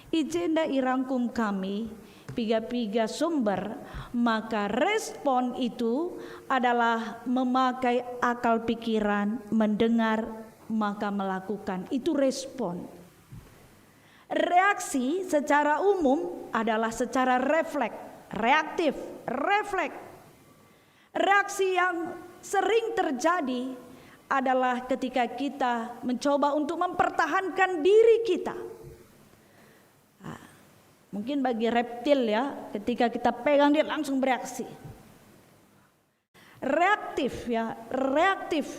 i jenda irangkum kami piga-piga sumber, maka respon itu adalah memakai akal pikiran, mendengar, maka melakukan. Itu respon. Reaksi secara umum adalah secara refleks, reaktif, refleks. Reaksi yang sering terjadi adalah ketika kita mencoba untuk mempertahankan diri kita. Ah, Mungkin bagi reptil ya, ketika kita pegang dia langsung bereaksi. Reaktif ya, reaktif.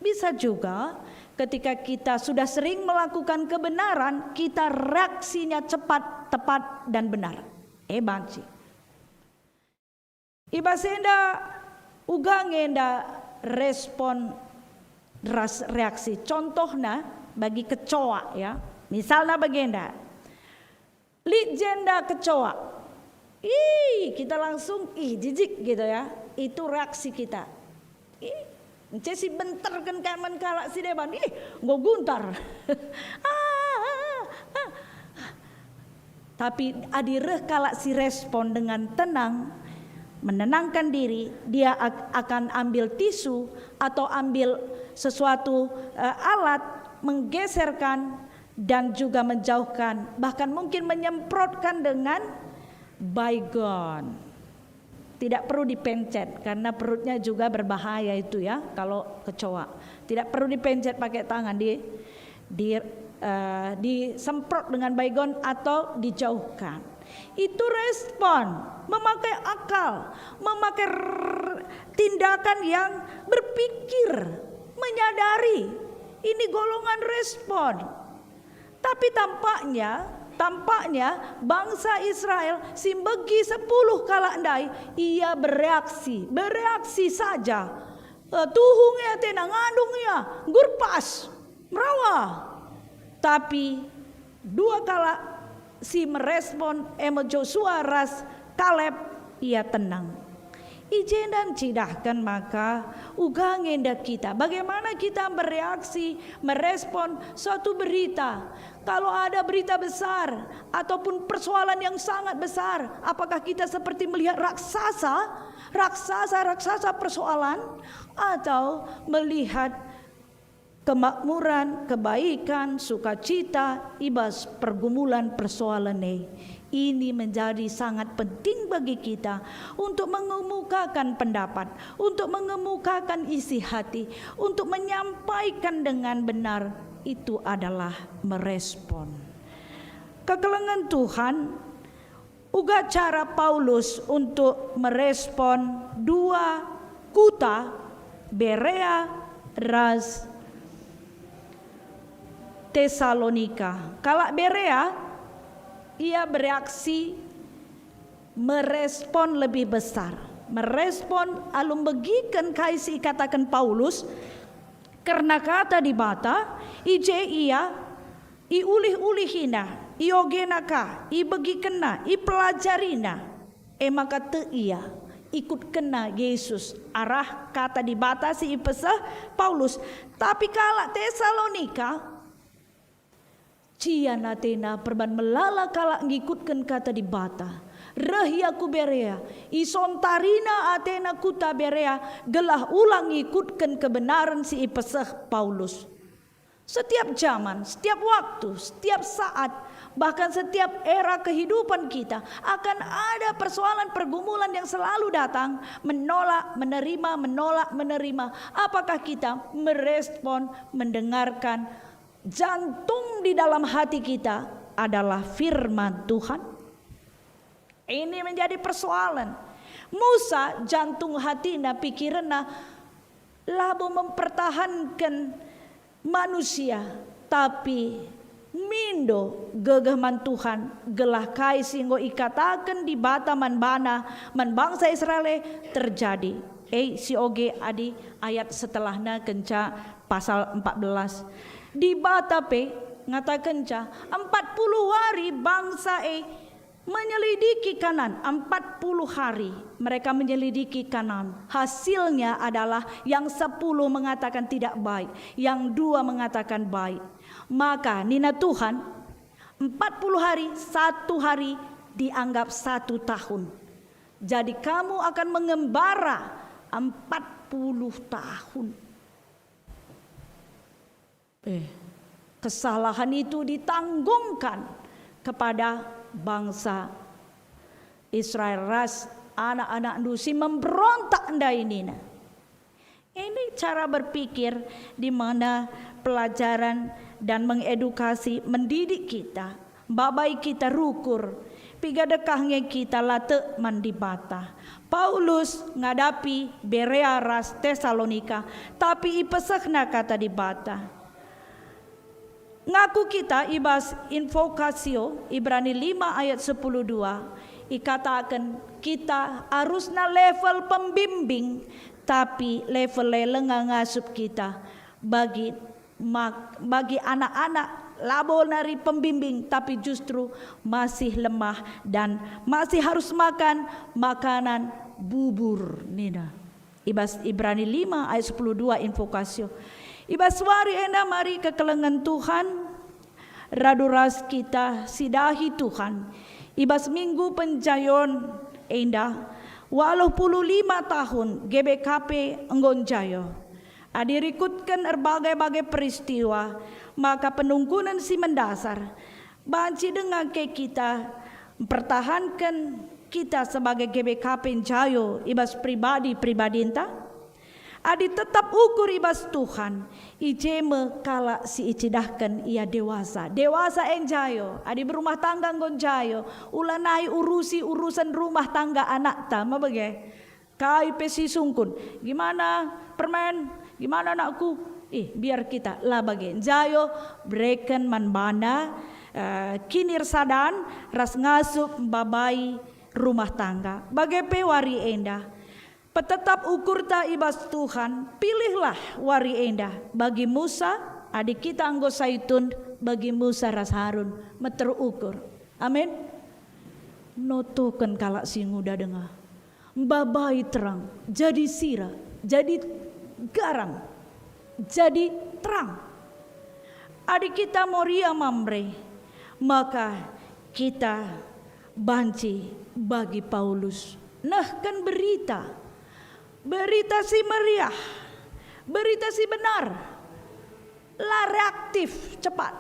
Bisa juga ketika kita sudah sering melakukan kebenaran, kita reaksinya cepat, tepat, dan benar. Eh, banci. I bas enda uga nge enda respon ras reaksi. Contohna bagi kecoa ya. Misalna bagenda. Lit jenda kecoa. Ih, kita langsung, ih, jijik gitu ya. Itu reaksi kita. Ih, ence si benterken kai man kalak si deban. Ih, enggo guntar. Ah, ah, ah. Tapi adi reh kalak si respon dengan tenang, menenangkan diri, dia ak-, akan ambil tisu atau ambil sesuatu, eh, alat, menggeserkan dan juga menjauhkan, bahkan mungkin menyemprotkan dengan Baygon. Tidak perlu dipencet, karena perutnya juga berbahaya itu ya, kalau kecoa. Tidak perlu dipencet pakai tangan, di, di, eh, disemprot dengan Baygon atau dijauhkan. Itu respon, memakai akal, memakai r-, tindakan yang berpikir, menyadari. Ini golongan respon. Tapi tampaknya, tampaknya bangsa Israel si mbegi sepuluh kalak ndai, ia bereaksi, bereaksi saja. Eh, tuhu nge atena, ngandung ia, nggur pas, merawa. Tapi dua kalak si merespon, e me Josua ras Kaleb, ia tenang. I jenda ncidahken maka uga nge enda kita, bagaimana kita bereaksi, merespon suatu berita. Kalau ada berita besar ataupun persoalan yang sangat besar, apakah kita seperti melihat raksasa, raksasa-raksasa persoalan, atau melihat kemakmuran, kebaikan, sukacita i bas pergumulan persoalan e. Ini menjadi sangat penting bagi kita untuk mengemukakan pendapat, untuk mengemukakan isi hati, untuk menyampaikan dengan benar, itu adalah merespon. Kekelengen Tuhan, uga cara Paulus untuk merespon dua kuta, Berea ras Tesalonika. Kalak Berea, ia bereaksi merespon lebih besar, merespon alu mbegiken kai si ikataken Paulus kerna kata Dibata, i je ia iulih-ulihina, iogena ka, ibegikenna, ipelajarina. E maka tek ia, ikutkenna Yesus arah kata Dibata si ipeseh Paulus. Tapi kalak Tesalonika, cian atena perban melala kalak ngikutken kata Dibata. Reh ia ku Berea, isontarina atena kuta Berea gelah ulang ngikutken kebenaren si ipeseh Paulus. Setiap zaman, setiap waktu, setiap saat, bahkan setiap era kehidupan kita akan ada persoalan pergumulan yang selalu datang, menolak, menerima, menolak, menerima. Apakah kita merespon, mendengarkan? Jantung di dalam hati kita adalah firman Tuhan. Ini menjadi persoalan. Musa, jantung hatina, pikirenna labo mempertahanken manusia, tapi mindo gegeh man Tuhan, gelah kai si enggo ikataken Dibata man bana, man bangsa Israel e, terjadi. E, si oge adi ayat setelahna kenca pasal empat belas. Dibata pe ngatakenca, empat puluh wari bangsa e menyelidiki Kanaan, empat puluh hari mereka menyelidiki Kanaan. Hasilnya adalah yang sepuluh mengatakan tidak baik, yang dua mengatakan baik. Maka nina Tuhan, empat puluh hari, satu hari dianggap satu tahun. Jadi kamu akan mengembara empat puluh tahun. Eh, kesalahan itu ditanggungkan kepada bangsa Israel ras anak-anakndu si memberontak ndai nina. Ini cara berpikir di mana pelajaran dan mengedukasi, mendidik kita, mbabai kita rukur. Piga dekah nge kita la tek man Dibata. Paulus ngadapi Berea ras Tesalonika, tapi ipesehna kata Dibata. Ngaku kita i bas Invocatio, Ibrani lima ayat sepuluh dua, ikataken kita arusna level pembimbing, tapi level e langa ngasup kita. Bagi mak-, bagi anak-anak labo nari pembimbing, tapi justru masih lemah dan masih harus makan makanan bubur, nina. I bas Ibrani lima ayat sepuluh dua Invocatio. I bas wari enda mari kekelengen Tuhan, radu ras kita sidahi Tuhan. I bas Minggu Penjayon enda, waluh puluh lima tahun G B K P enggo njayo. Adi rikutken erbagai-bagai peristiwa, maka penungkunen si mendasar banci denga ke kita mpertahanken kita sebagai G B K P njayo i bas pribadi-pribadinta? Adi tetap ukur i bas Tuhan, i je me kalak si icidahken ia dewasa. Dewasa e njayo, adi berumah tangga enggo njayo, ulanai urusi urusen rumah tangga anakta, mebege. Kai pe si sungkun, gimana permen, gimana anakku? Ih, biar kita la bage. Njayo bereken man bana, eh, kinirsadan ras ngasup mbabai rumah tangga. Bage pe wari enda. Petetap ukurta i bas Tuhan, pilihlah wari enda bagi Musa, adi kita enggo saitun, bagi Musa ras Harun, meter ukur. Amin. Notoken kalak si nguda denga. Mbabai terang, jadi sira, jadi garam, jadi terang. Adi kita Moria Mamre, maka kita banci bagi Paulus nehken berita, berita si meriah, berita si benar. La reaktif cepat,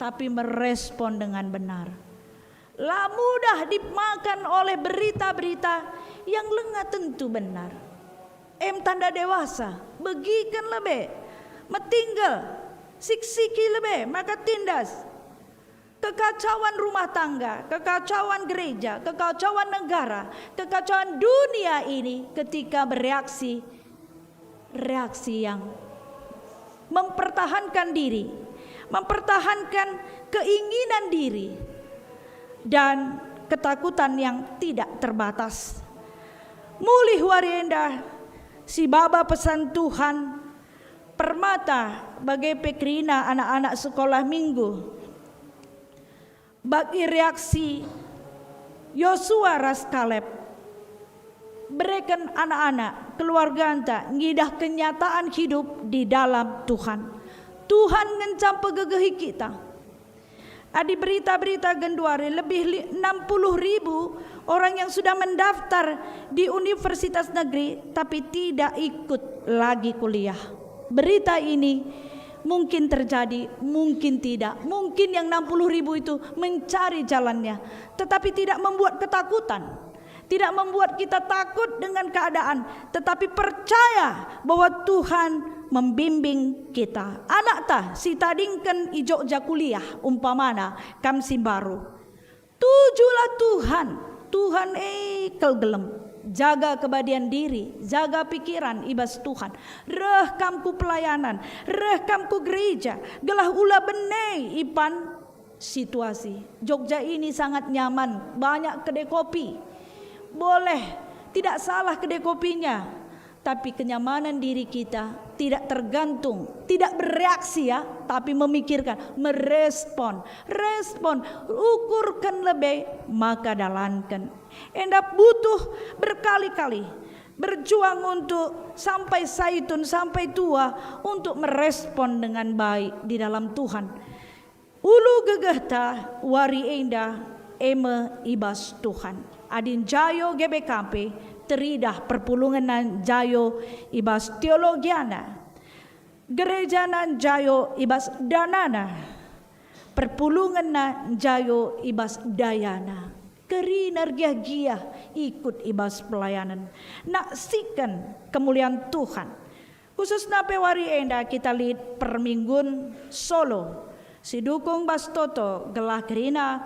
tapi merespon dengan benar. La mudah dimakan oleh berita-berita yang lenga tentu benar. Em tanda dewasa, begiken lebe, metinggel, siksiki lebe, maka tindas. Kekacauan rumah tangga, kekacauan gereja, kekacauan negara, kekacauan dunia ini ketika bereaksi, reaksi yang mempertahankan diri, mempertahankan keinginan diri, dan ketakutan yang tidak terbatas. Mulih wari enda, si baba pesan Tuhan, permata bage pe kerina anak-anak sekolah minggu. Bagi reaksi Yosua ras Kaleb, bereken anak-anak, keluarganta ngidah kenyataan hidup di dalam Tuhan. Tuhan ngenca mpegegehi kita. Adi berita-berita genduari, lebih li-, enam puluh ribu orang yang sudah mendaftar di universitas negeri, tapi tidak ikut lagi kuliah. Berita ini mungkin terjadi, mungkin tidak. Mungkin yang enam puluh ribu itu mencari jalannya, tetapi tidak membuat ketakutan. Tidak membuat kita takut dengan keadaan, tetapi percaya bahwa Tuhan membimbing kita. Anakta si tadingken i Jogja kuliah, umpamana, kam si mbaru. Tujulah Tuhan, Tuhan e kal gelem. Jaga kebadian diri, jaga pikiran i bas Tuhan. Reh kam ku pelayanan, reh kam ku gereja, gelah ula bene ipan situasi. Jogja ini sangat nyaman, banyak kedai kopi. Boleh, tidak salah kedai kopinya. Tapi kenyamanan diri kita tidak tergantung, tidak bereaksi ya, tapi memikirkan, merespon. Respon, ukurken lebe, maka dalanken. Enda butuh berkali-kali berjuang untuk sampai saitun, sampai tua, untuk merespon dengan baik di dalam Tuhan. Ulu gegehta wari enda e me i bas Tuhan. Adi njayo G B K P, teridah perpulungenna njayo i bas teologiana, gerejana njayo i bas danana, perpulungenna njayo i bas dayana. Kerina ergiah-giah ikut i bas pelayanen, naksiken kemulian Tuhan. Khususna pe wari enda kita lit perminggun Solo, si dukung bas toto gelah kerina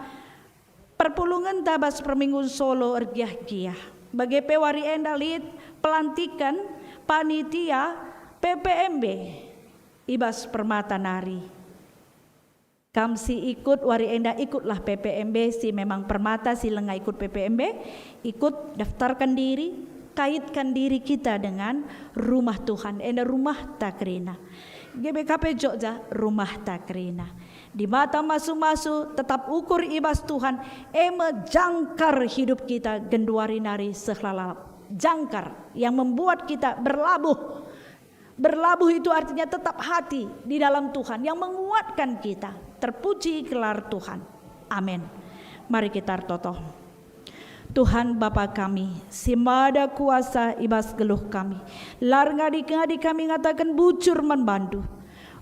Perpulungenta bas perminggun Solo ergiah-giah. Bage pe wari enda lit pelantiken panitia P P M B i bas Permata nari. Kam si ikut wari enda, ikutlah P P M B, si memang Permata si langa ikut P P M B, ikut daftarkan diri, kaitkan diri kita dengan rumah Tuhan, enda rumahta kerina. G B K P Jogja rumahta kerina. Di mata masu-masu tetap ukur i bas Tuhan, e me jangkar hidup kita genduari nari seh lalap. Jangkar yang membuat kita berlabuh. Berlabuh itu artinya tetap hati di dalam Tuhan yang menguatkan kita. Terpuji gelar Tuhan. Amin. Mari kita ertoto. Tuhan Bapa kami, si mada kuasa i bas geluh kami, lar ngadi-ngadi kami ngataken bujur man bandu.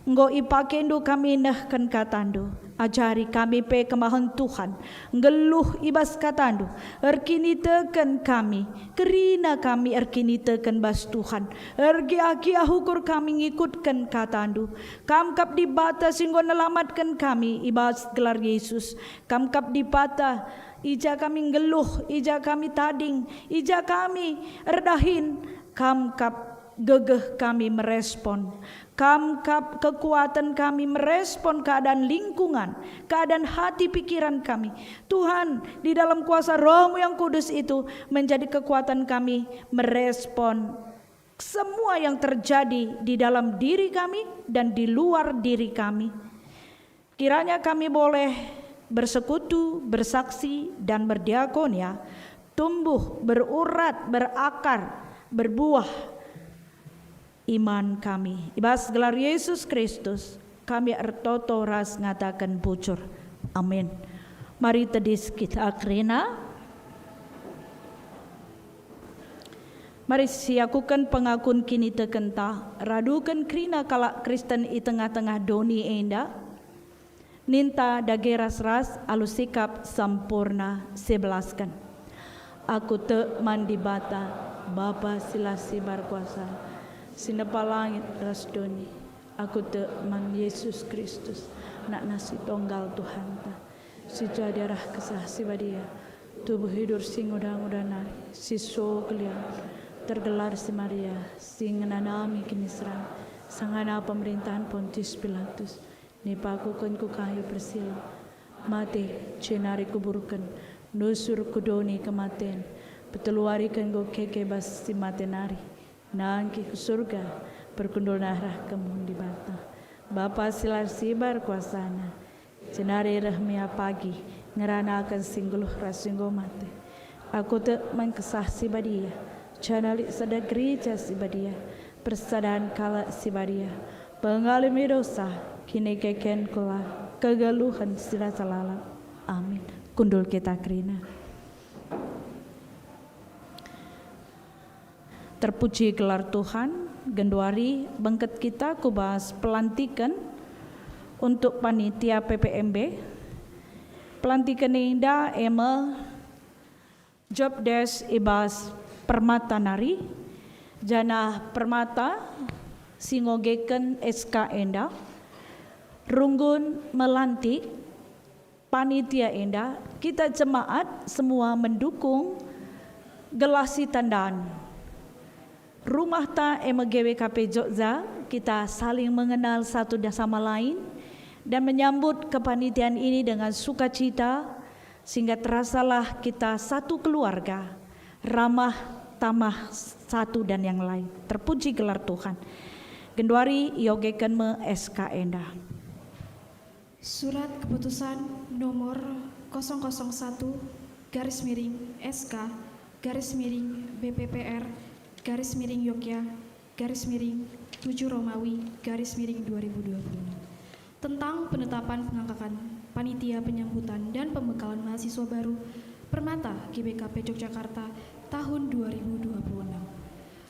Enggo ipakendu kami nehken katandu. Ajari kami pe kemahen Tuhan, nggeluh i bas katandu, erkiniteken kami, kerina kami erkiniteken bas Tuhan, ergiah-giah ukur kami ngikutken katandu. Kam kap Dibata si enggo nelamatken kami i bas gelar Yesus. Kam kap Dibata, i ja kami nggeluh, i ja kami tading, i ja kami erdahin, Kam kap gegeh kami merespon. Kam kap kekuatan kami merespon keadaan lingkungan, keadaan hati pikiran kami. Tuhan, di dalam kuasa Roh-Mu yang Kudus itu menjadi kekuatan kami merespon semua yang terjadi di dalam diri kami dan di luar diri kami. Kiranya kami boleh bersekutu, bersaksi, dan berdiakonia, tumbuh, berurat, berakar, berbuah iman kami. I bas gelar Yesus Kristus, kami ertoto ras ngataken bujur. Amin. Mari tedis kita kerina. Mari siakuken pengakun kinitekenta, raduken kerina kalak Kristen i tengah-tengah doni enda. Ninta dage ras-ras alu sikap sampurna sibelasken. Aku tek man Dibata, Bapa si la sibar kuasa, si nepa langit ras doni. Aku tek man Yesus Kristus, Anakna si tonggal Tuhanta, si jadi arah Kesah Si Badia, tubuh idur si nguda-nguda nari, si so keliaken, tergelar si Maria, si ngenanami kiniseran, sangana pemerintahan Pontius Pilatus, nipakuken ku kayu persilang, mate, jenari kuburken, nusur ku doni kematen, peteluariken enggo keke bas si mate nari, nangkih ku Surga, perkundulna arah kemuhen Dibata, Bapa si la sibar kuasana, jenari reh me ia pagi ngeranaken si nggeluh ras si enggo mate. Aku tek man Kesah Si Badia, janah lit sada Gereja Si Badia, persadan kalak si badia, pengalemi dosa, kinikekenken kula, kegeluhen si rasa lalap. Amin. Kundul kita kerina. Terpuji gelar Tuhan, genduari bengket kita ku bas pelantiken untuk panitia P P M B. Pelantiken enda e me job desk i bas Permata nari, janah Permata si ngogeken S K enda runggun melantik panitia enda, kita jemaat semua mendukung gelah si tandan. Rumahta e me G B K P Jogja, kita saling mengenal satu dan sama lain dan menyambut kepanitiaan ini dengan sukacita, sehingga terasalah kita satu keluarga, ramah tamah satu dan yang lain. Terpuji gelar Tuhan. Genduari iogeken me S K enda. Surat Keputusan nomor kosong kosong satu garis miring S K garis miring B P P R garis miring Yogya garis miring tujuh Romawi garis miring dua ribu dua puluh enam tentang penetapan pengangkatan panitia penyambutan dan pembekalan mahasiswa baru Permata G B K P Yogyakarta tahun dua ribu dua puluh enam.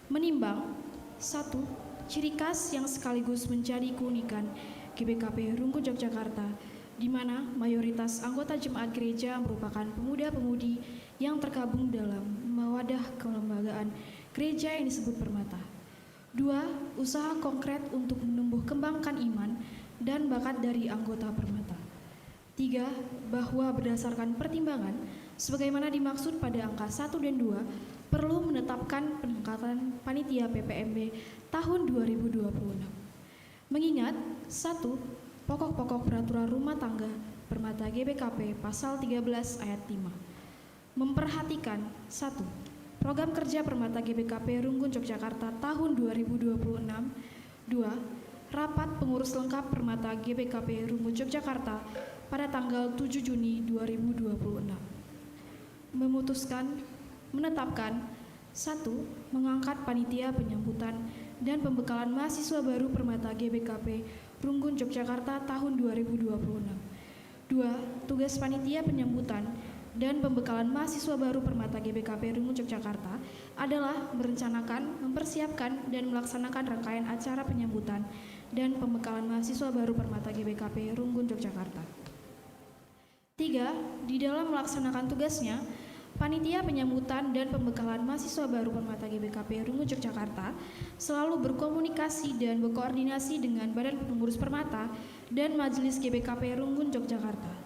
Menimbang, satu, ciri khas yang sekaligus menjadi keunikan G B K P Runggun Yogyakarta, di mana mayoritas anggota jemaat gereja merupakan pemuda-pemudi yang tergabung dalam wadah kelembagaan gereja yang disebut Permata. Dua, usaha konkret untuk menumbuh kembangkan iman dan bakat dari anggota Permata. Tiga, bahwa berdasarkan pertimbangan sebagaimana dimaksud pada angka satu dan dua, perlu menetapkan penangkatan panitia P P M B tahun dua ribu dua puluh enam. Mengingat, satu, pokok-pokok peraturan rumah tangga permata G B K P pasal tiga belas ayat lima. Memperhatikan, satu, program kerja permata G B K P Runggun Yogyakarta tahun dua ribu dua puluh enam, dua, rapat pengurus lengkap permata G B K P Runggun Yogyakarta pada tanggal tujuh Juni dua ribu dua puluh enam. Memutuskan, menetapkan, satu, mengangkat panitia penyambutan dan pembekalan mahasiswa baru permata G B K P Runggun Yogyakarta tahun dua ribu dua puluh enam. Dua, tugas panitia penyambutan dan pembekalan mahasiswa baru permata G B K P Runggun Yogyakarta adalah merencanakan, mempersiapkan, dan melaksanakan rangkaian acara penyambutan dan pembekalan mahasiswa baru permata G B K P Runggun Yogyakarta. Tiga, di dalam melaksanakan tugasnya, panitia penyambutan dan pembekalan mahasiswa baru permata G B K P Runggun Yogyakarta selalu berkomunikasi dan berkoordinasi dengan Badan Pengurus Permata dan Majelis G B K P Runggun Yogyakarta.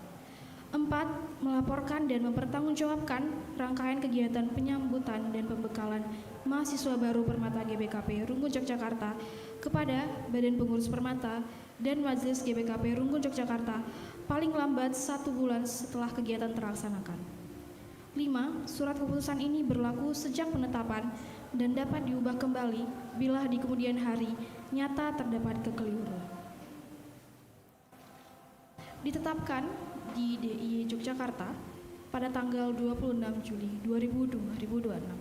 Empat, melaporkan dan mempertanggungjawabkan rangkaian kegiatan penyambutan dan pembekalan mahasiswa baru permata G B K P Runggun Yogyakarta kepada Badan Pengurus Permata dan Majelis G B K P Runggun Yogyakarta paling lambat satu bulan setelah kegiatan terlaksanakan. Lima, surat keputusan ini berlaku sejak penetapan dan dapat diubah kembali bila di kemudian hari nyata terdapat kekeliruan. Ditetapkan di D I Y Yogyakarta pada tanggal dua puluh enam Juli dua ribu dua puluh enam.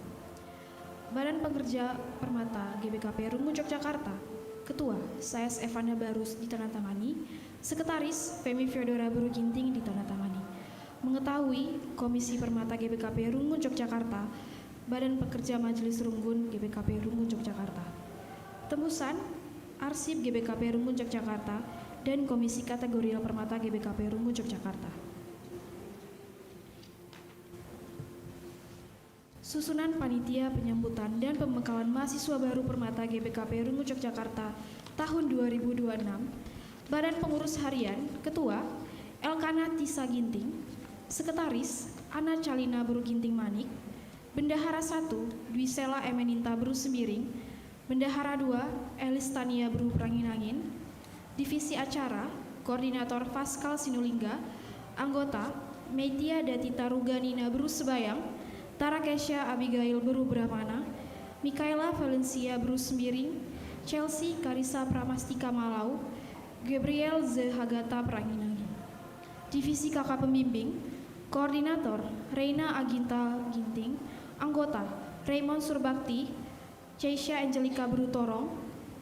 Badan Pekerja Permata G B K P Runggun Yogyakarta, Ketua, saya Stefana Barus ditandatangani, Sekretaris, Femi Feodora Beru Ginting ditandatangani. Mengetahui Komisi Permata G B K P Runggun Yogyakarta, Badan Pekerja Majelis Runggun G B K P Runggun Yogyakarta. Tembusan, Arsip G B K P Runggun Yogyakarta, dan Komisi Kategorial Permata G B K P Runggun Yogyakarta. Susunan panitia penyambutan dan pembekalan mahasiswa baru permata G B K P Runggun Yogyakarta tahun dua ribu dua enam. Badan Pengurus Harian, Ketua, Elkana Tisa Ginting. Sekretaris, Ana Calina Beru Ginting Manik. Bendahara satu, Dwi Sela Emeninta Beru Sembiring. Bendahara dua, Elis Tania Beru Peranginangin. Divisi Acara, Koordinator Faskal Sinulingga. Anggota, Meitia Datita Ruganina Beru Sebayang, Tarakesha Abigail Beru Brahmana, Mikaela Valencia Beru Sembiring, Chelsea Karisa Pramastika Malau, Gabriel Zehagata Peranginangin. Divisi K K Pembimbing, Koordinator, Reina Aginta Ginting. Anggota, Raymond Surbakti, Ceisha Angelika Beru Torong,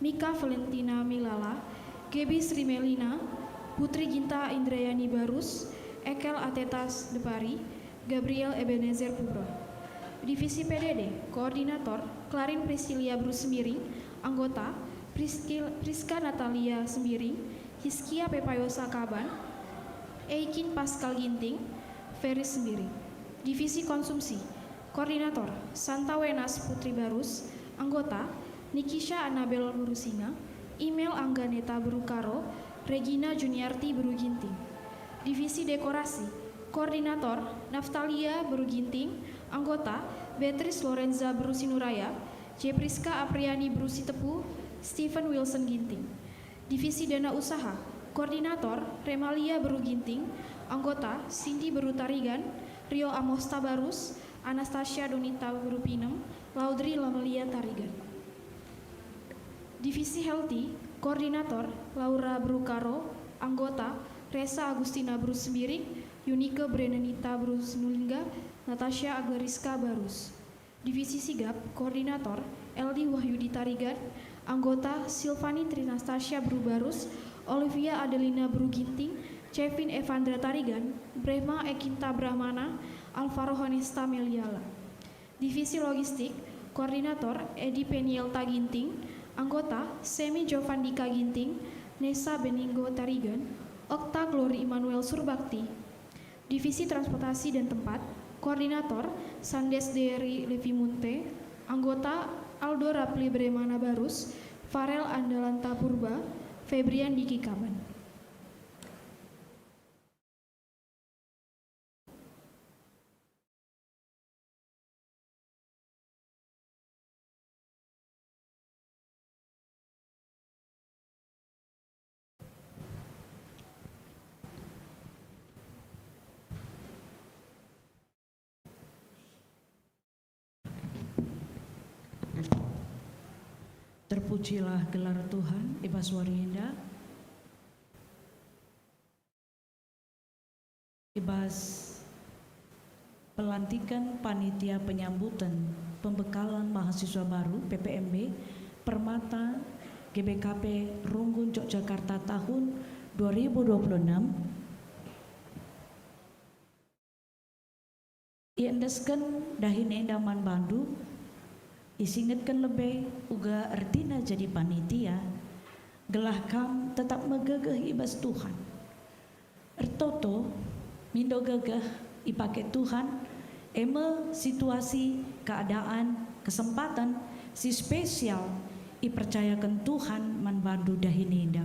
Mika Valentina Milala, Gaby Sri Melina, Putri Ginta Indrayani Barus, Ekel Atetas Depari, Gabriel Ebenezer Pura. Divisi P D D, Koordinator, Klarin Priscilia Beru Sembiring. Anggota, Priskil-, Priska Natalia Sembiring, Hiskia Pepayosa Kaban, Eikin Paskal Ginting, Ferry Sembiring. Divisi Konsumsi, Koordinator, Santa Wenas Putri Barus. Anggota, Nikisha Anabel Beru Singa, Imel Angganeta Beru Karo, Regina Juniarti Beru Ginting. Divisi Dekorasi, Koordinator, Naftalia Beru Ginting. Anggota, Beatrice Lorenza Beru Sinuraya, Jepriska Apriani Beru Sitepu, Stephen Wilson Ginting. Divisi Dana Usaha, Koordinator, Remalia Beru Ginting. Anggota, Cindy Beru Tarigan, Rio Amos Tabarus, Anastasia Donita Beru Pinem, Laudri Lamelia Tarigan. Divisi Healthy, Koordinator, Laura Beru Karo. Anggota, Resa Agustina Beru Sembiring, Yunike Brenanita Beru Sinulingga, Natasha Agariska Barus. Divisi Sigap, Koordinator, Eldi Wahyudi Tarigan. Anggota, Silvani Trinastasia Beru Barus, Olivia Adelina Beru Ginting, Cevin Evandra Tarigan, Brehma Ekinta Brahmana, Alvaro Honesta Meliala. Divisi Logistik, Koordinator, Edi Peniel Taginting. Anggota, Semi Jovandika Ginting, Nesa Beninggo Tarigan, Okta Glory Immanuel Surbakti. Divisi Transportasi dan Tempat, Koordinator, Sandes Dery Levi Munte. Anggota, Aldo Rapli Bremana Barus, Farel Andalanta Purba, Febrian Diki Kaban. Terpujilah gelar Tuhan i bas wari enda. I bas pelantiken panitia penyambutan pembekalan mahasiswa baru P P M B Permata G B K P Runggun Yogyakarta tahun dua ribu dua puluh enam, iendesken dahin enda man bandu, isingetken lebe uga ertina jadi panitia, gelah kam tetap megegeh i bas Tuhan. Ertoto, mindo gegeh ipake Tuhan, e me situasi, keadaan, kesempatan si spesial ipercayaken Tuhan man bandu dahin enda.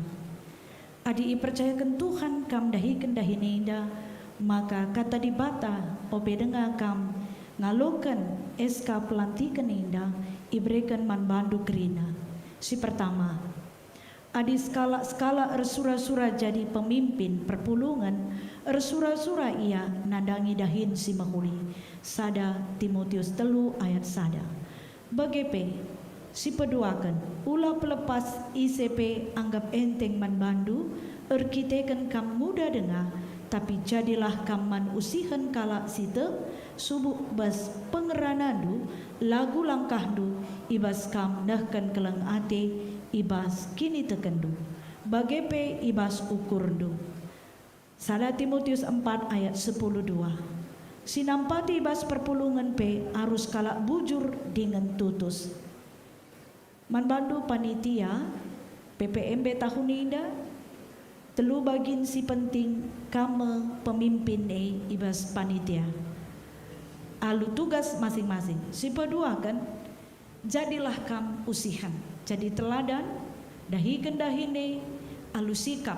Adi ipercayaken Tuhan kam dahiken dahin enda, maka Kata Dibata ope denga kam ngaloken S K pelantiken enda ibereken man bandu kerina. Si pertama, adi sekalak-sekalak ersura-sura jadi pemimpin perpulungen, ersura-sura ia nandangi dahin si mehuli. Sada Timotius telu ayat sada. Bage pe, si peduaken, ula pelepas ise pe anggap enteng man bandu, erkiteken kam nguda denga, tapi jadilah kam man usihen kalak si tek, subuk bas pengeranandu, lagu langkahndu, i bas kam nehken keleng ate, i bas kinitekenndu, bage pe i bas ukurndu. Sada Timotius empat ayat sepuluh dua. Si nampati i bas perpulungen pe arus kalak bujur dingen tutus. Man bandu panitia P P M B tahun enda, telu bagin si penting kam me pemimpin e i bas panitia alu tugas masing-masing. Si peduaken, jadilah kam usihen, jadi teladan, dahiken dahin e alu sikap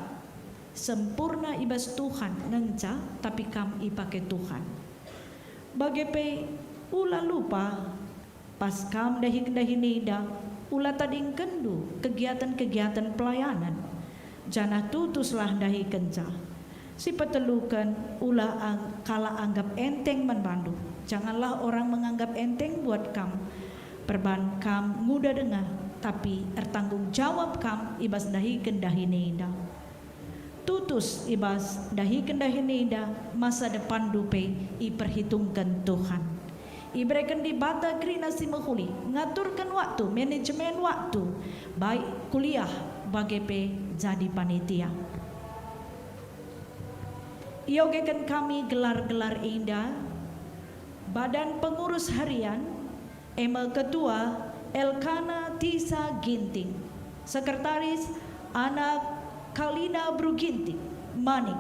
sempurna i bas Tuhan ngenca, tapi kam ipake Tuhan. Bage pe, ula lupa, pas kam dahiken dahin enda, ula tadingkenndu kegiaten-kegiaten pelayanan, janah tutuslah ndahikenca. Si peteluken, ula ang-, kalak anggap enteng man bandu. Janganlah orang menganggap enteng buat kam. Perban kam nguda denga, tapi ertanggung jawab kam i bas ndahiken dahin enda. Tutus i bas ndahiken dahin enda, masa depanndu pe iperhitungken Tuhan. Ibereken Dibata kerina si mehuli, ngaturken waktu, manajemen waktu, baik kuliah bage pe jadi panitia. Iogeken kami gelar-gelar enda, Badan Pengurus Harian, e me Ketua Elkana Tisa Ginting, Sekretaris Ana Kalina Bru Ginting, Manik,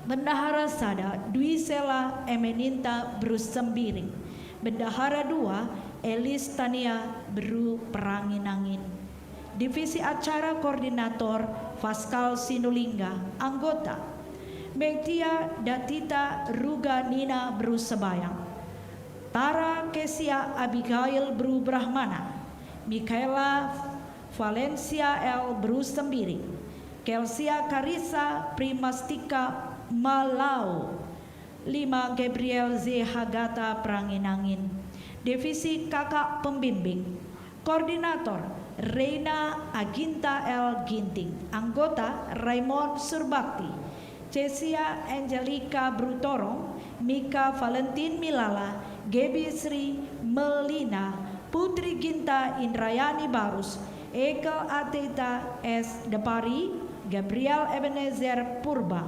Bendahara sada Dwi Sela Emeninta Bru Sembiring, Bendahara dua Elis Tania Bru Perangin-angin. Divisi Acara Koordinator Faskal Sinulingga, anggota. Metia Datita Ruga Nina Bru Sebayang. Tara Kesia Abigail Bru Brahmana. Mikaela Valencia L Bru Sembiring. Kelsia Karisa Primastika Malau. Lima Gabriel Z Hagata Perangin-angin. Divisi Kakak Pembimbing. Koordinator, Reina Aginta L Ginting. Anggota, Raymond Surbakti, Cesia Angelika Brutorong, Mika Valentin Milala, Gebi Sri Melina, Putri Ginta Indrayani Barus, Ekel Ateta S Depari, Gabriel Ebenezer Purba.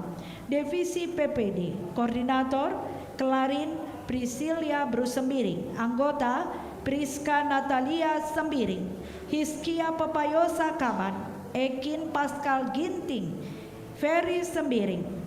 Divisi P P D, Koordinator, Kelarin Priscilia Bru Sembiring, anggota Priska Natalia Sembiring, Hiskia Pepayosa Kaban, Ekin Paskal Ginting, Ferry Sembiring.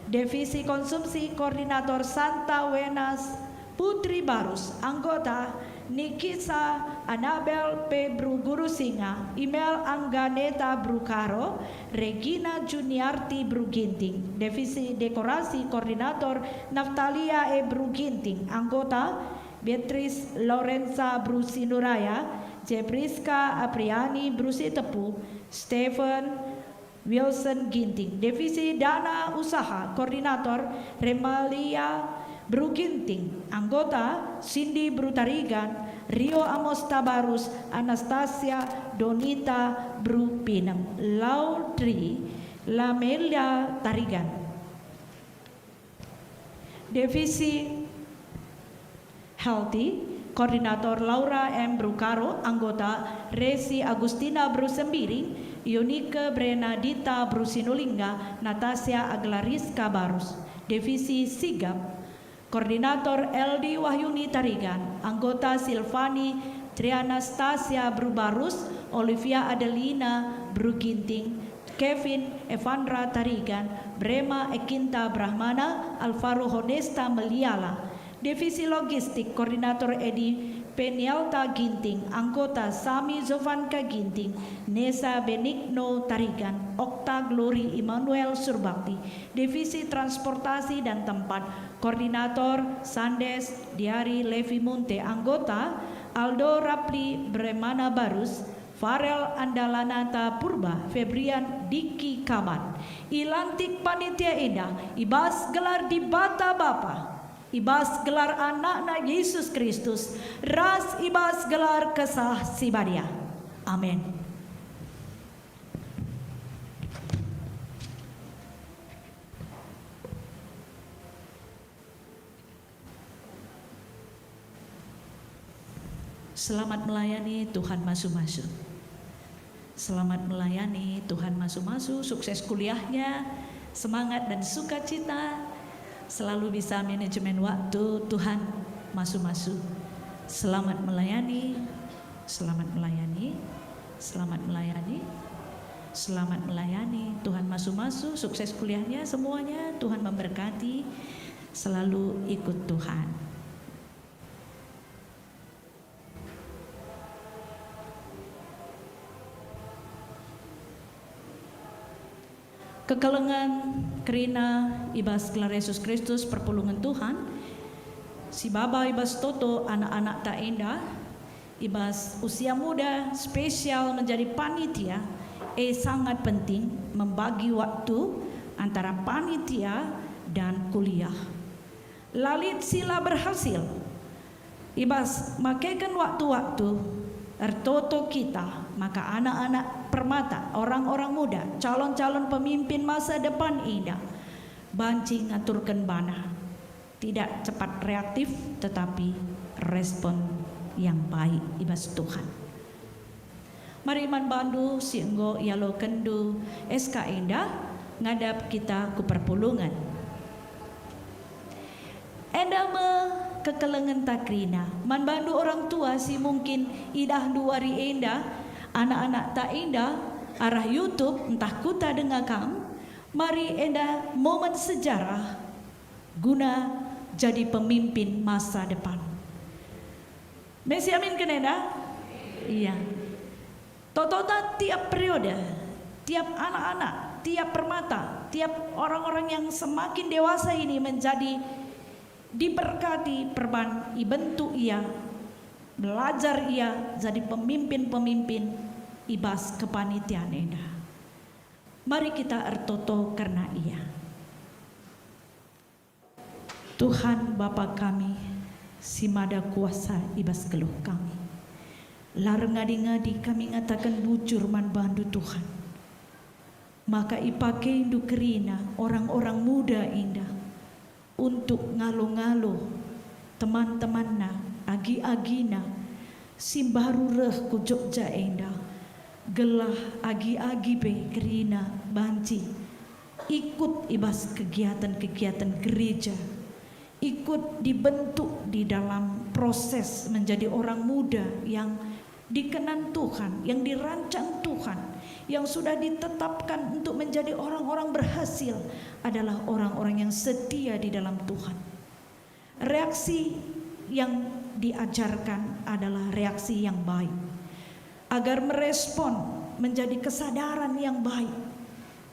Divisi Konsumsi, Koordinator Santa Wenas Putri Barus, anggota Nikisa Anabel P Bru Guru Singa, Imel Angganeta Bru Karo, Regina Juniarti Bru Ginting, Divisi Dekorasi Koordinator Naftalia E Bru Ginting, anggota Beatrice Lorenza Bru Sinuraya, Jepriska Apriani Bru Sitepu, Stephen Wilson Ginting, Divisi Dana Usaha Koordinator Remalia Bru Ginting, anggota, Sindi Bru Tarigan, Rio Amos Tabarus, Anastasia Donita Bru Pinem, Laudri Lamelia Tarigan. Divisi Healthy, Koordinator Laura M. Brukaro, anggota Resi Agustina Bru Sembiring, Yunike Brenadita Bru Sinulingga, Natasia Aglariska Barus. Divisi Sigap, Koordinator L D Wahyuni Tarigan, anggota Silvani Trianastasia Bru Barus, Olivia Adelina Bru Ginting, Kevin Evandra Tarigan, Brema Ekinta Brahmana, Alvaro Honesta Meliala. Divisi Logistik, Koordinator Edi Penialta Ginting, anggota Sami Zovanka Ginting, Nesa Benigno Tarigan, Okta Glory Immanuel Surbakti. Divisi Transportasi dan Tempat, Koordinator Sandes Diari Levi Munte, anggota Aldo Rapli Bremana Barus, Farel Andalanata Purba, Febrian Diki Kaban. Ilantik panitia enda i bas gelar Dibata Bapa, i bas gelar Anakna Yesus Kristus, ras i bas gelar Kesah Si Badia. Amin. Selamat melayani, Tuhan masu-masu. Selamat melayani, Tuhan masu-masu. Sukses kuliahnya, semangat dan sukacita. Selalu bisa manajemen waktu, Tuhan masu-masu. Selamat melayani, selamat melayani, selamat melayani, selamat melayani. Tuhan masu-masu, sukses kuliahnya semuanya. Tuhan memberkati. Selalu ikut Tuhan. Kekelengen kerina i bas gelar Yesus Kristus, perpulungen Tuhan, si baba i bas toto anak-anakta enda, i bas usia muda spesial menjadi panitia, e sangat penting membagi waktu antara panitia dan kuliah. La lit si la berhasil. I bas makeken waktu-waktu, ertoto kita maka anak-anak permata, orang-orang muda, calon-calon pemimpin masa depan enda banci ngaturken bana. Tidak cepat reaktif, tetapi respon yang baik i bas Tuhan. Mari man bandu si enggo ialokenndu S K enda ngadap kita ku perpulungen. Enda me kekelengenta kerina. Man bandu orang tua si mungkin idahndu wari enda, anak-anakta enda, arah YouTube ntah kuta denga kam, mari enda momen sejarah guna jadi pemimpin masa depan. Me siaminken enda? Iya. Totota tiap periode, tiap anak-anak, tiap permata, tiap orang-orang yang semakin dewasa ini menjadi diberkati perban ibentuk ia, belajar ia jadi pemimpin-pemimpin i bas kepanitian enda. Mari kita ertoto kerna ia. Tuhan Bapa kami, si mada kuasa i bas geluh kami. La erngadi-ngadi kami ngataken bujur man bandu, Tuhan. Maka ipakendu kerina orang-orang muda enda untuk ngalo-ngalo teman-temanna, agi-agina si mbaru reh ku Jogja enda, gelah agi-agi pe kerina banci ikut i bas kegiatan-kegiatan gereja, ikut dibentuk di dalam proses menjadi orang muda yang dikenan Tuhan, yang dirancang Tuhan, yang sudah ditetapkan untuk menjadi orang-orang berhasil adalah orang-orang yang setia di dalam Tuhan. Reaksi yang diajarkan adalah reaksi yang baik. Agar merespon menjadi kesadaran yang baik.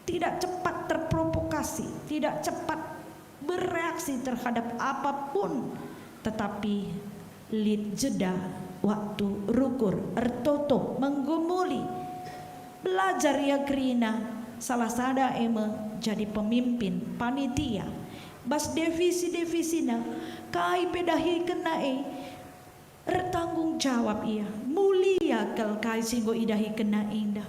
Tidak cepat terprovokasi, tidak cepat bereaksi terhadap apapun, tetapi lit jeda waktu rukur, ertoto, menggumuli. Belajar ia kerina, salah sada e me jadi pemimpin panitia. Bas defisi-defisina, kai pe dahikenna e, ertanggung jawab ia. Mulia kal kai si enggo idahikenna enda.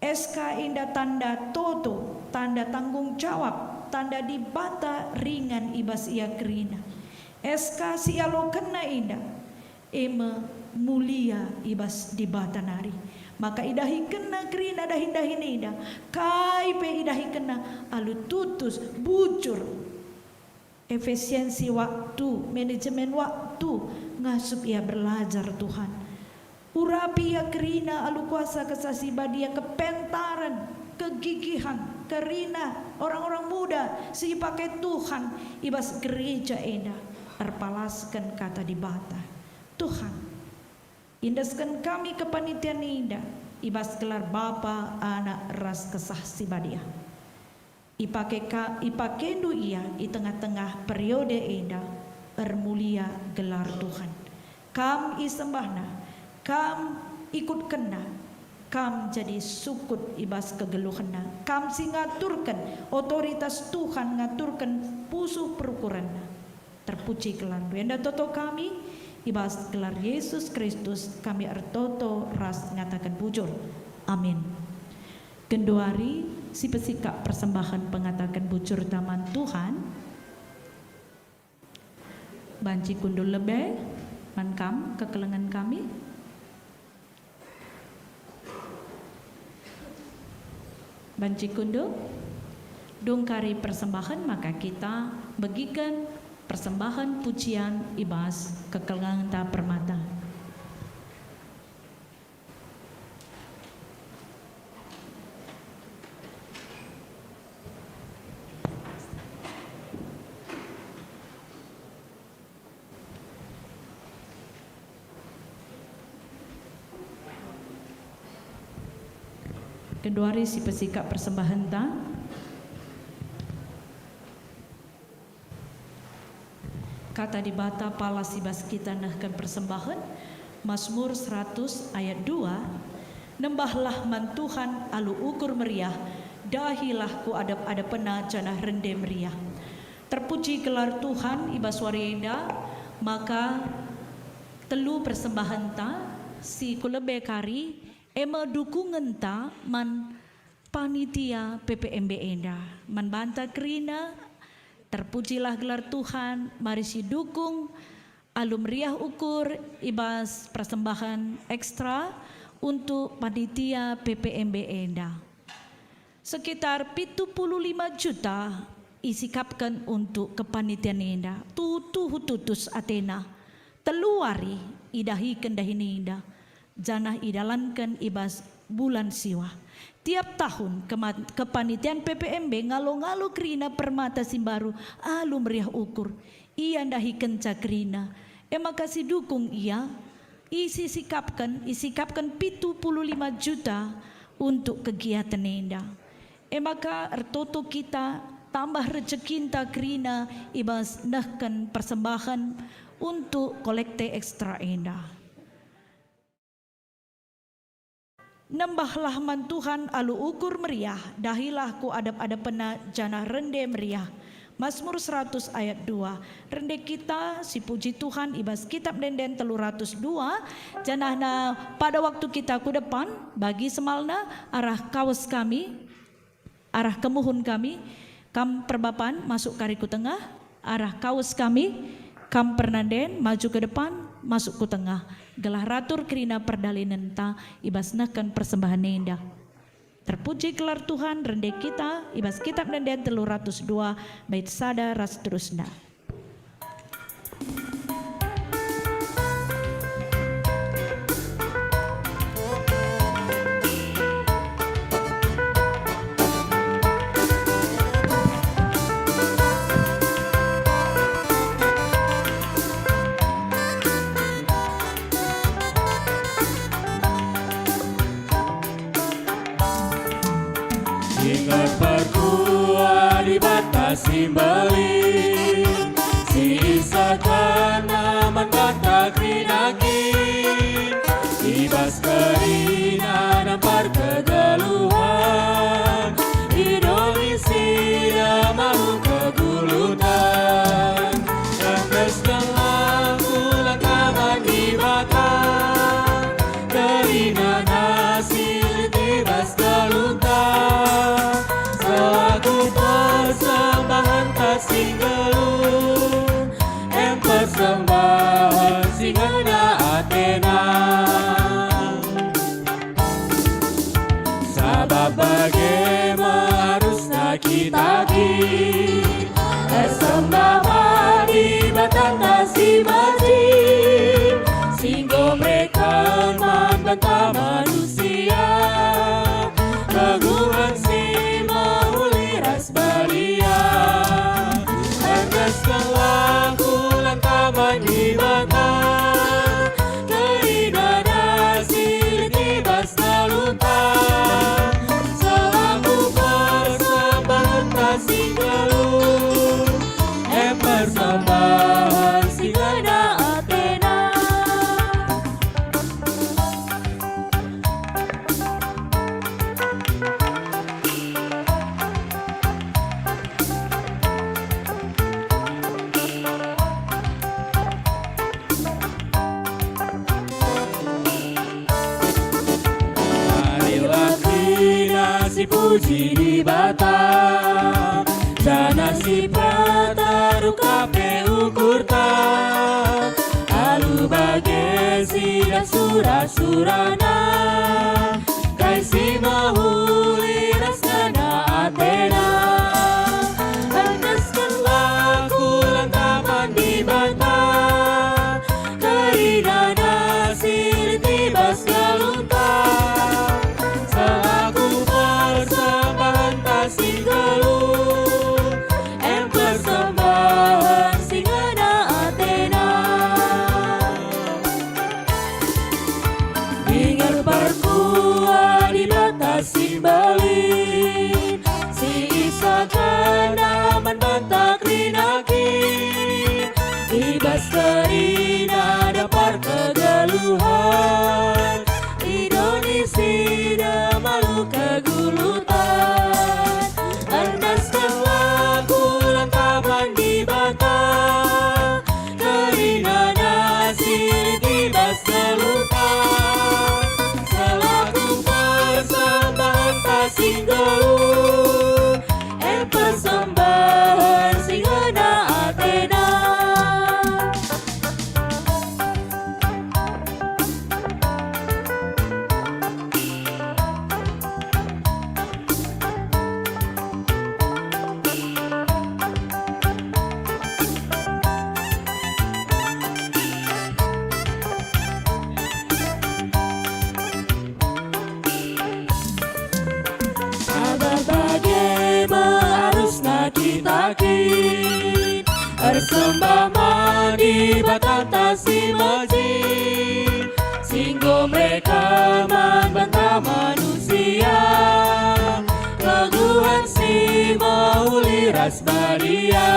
S K enda tanda toto, tanda tanggung jawab, tanda Dibata ringan i bas ia kerina. S K si ialokenna enda, e me mulia i bas Dibata nari. Maka idahikenna kerina dahin-dahin enda, kai pe idahikenna alu tutus, bujur. Efisiensi waktu, manajemen waktu, ngasup ia belajar Tuhan. Urapi ia kerina alu kuasa Kesah Si Badia, kepentaren, kegigihan, kerina orang-orang muda si ipake Tuhan i bas gereja enda erpalasken Kata Dibata. Tuhan, iendesken kami kepanitian enda i bas gelar Bapa, Anak, ras Kesah Si Badia. Ipake ka-, ipakendu ia i tengah-tengah periode enda, ermulia gelar Tuhan. Kam isembahna, kam ikutkenna, kam jadi sukut i bas kegeluhenna, kam si ngaturken, otoritas Tuhan ngaturken pusuh perukurenna. Terpuji gelarNdu. Enda toto kami, i bas gelar Yesus Kristus kami ertoto ras ngataken bujur. Amin. Genduari si pesikap persembahen pengataken bujurta man Tuhan, banci kundul lebe man kam kekelengen kami. Banci kundul, dung kari persembahen maka kita begiken persembahen pujian i bas kekelengenta permata. Genduari si pesikap persembahenta. Kata Dibata pala si bas kita nehken persembahen, Masmur seratus ayat dua, "Nembahlah man Tuhan alu ukur meriah, dahilah ku adep-adepenNa janah rende meriah." Terpuji gelar Tuhan i bas wari enda, maka telu persembahenta si kulebe kari, e me dukungenta man panitia P P M B enda. Man banta kerina, terpujilah gelar Tuhan, mari sidukung alu meriah ukur i bas persembahen ekstra untuk panitia P P M B enda. Sekitar pitu puluh lima juta isikapken untuk kepanitian enda. Tuhu tutus atena. Telu wari idahiken dahin enda, janah idalanken i bas bulan Siwah. Tiap tahun kema-, kepanitian P P M B ngalo-ngalo kerina permata si mbaru alu meriah ukur. Ia ndahikenca kerina. E maka sidukung ia, isisikapken, isikapken pitu puluh lima juta untuk kegiatan enda. E maka ertoto kita tambah rejekinta kerina i bas nehken persembahen untuk kolekte ekstra enda. Nembahlah man Tuhan alu ukur meriah, dahilah ku adep-adepenNa janah rende meriah. Masmur seratus ayat dua. Rende kita sipuji Tuhan i bas Kitab Ende-enden telu ratus dua, janahna pada waktu kita ku depan, bagi semalna arah kawes kami, arah kemuhun kami, kam perbapan masuk kari ku tengah, arah kawes kami, kam pernanden maju ke depan, masuk ku tengah, gelah ratur kerina perdalinenta i bas nehken persembahen enda. Terpuji gelar Tuhan, rende kita i bas Kitab Ende-enden telu ratus dua, bait sada ras terusna. Inget perkuah Dibata si mbelin, si isehkenNa man banta kerina kin. I bas kerina nampar kegeluhen, idoni sida malum kegeluhen. Manusia, kegeluhen si mehuli ras badia. Endeskenlah ku Taman Dibata, kerina si lit i bas galunta. Selaku persembahen si nggeluh, e persembahen si ngena atena. Marilah kerina si puji Dibata, janah si pataruh ka pe ukurta. Alu bage si dah sura-surana, kai si mehuli ras ngena atena. Endeskenlah ku Taman Dibata, kerina si lit i bas galunta, selaku persembahen si nggeluh, e persembahen si ngena atena. Denga perkua Dibata si mbelin, si isehkenNa man banta kerina kin. I bas kerina dapar kegeluhen, i doni si dem alu kegeluhen. Endeskenlah ku Taman Dibata, kerina si lit i bas galunta, selaku persembahen si nggeluh, e persembahen si ngena atena. Sabap bage me arusna kita kin, ersembah man Dibatanta si mejin, si enggo mereken man banta manusia kegeluhen si mehuli ras badia.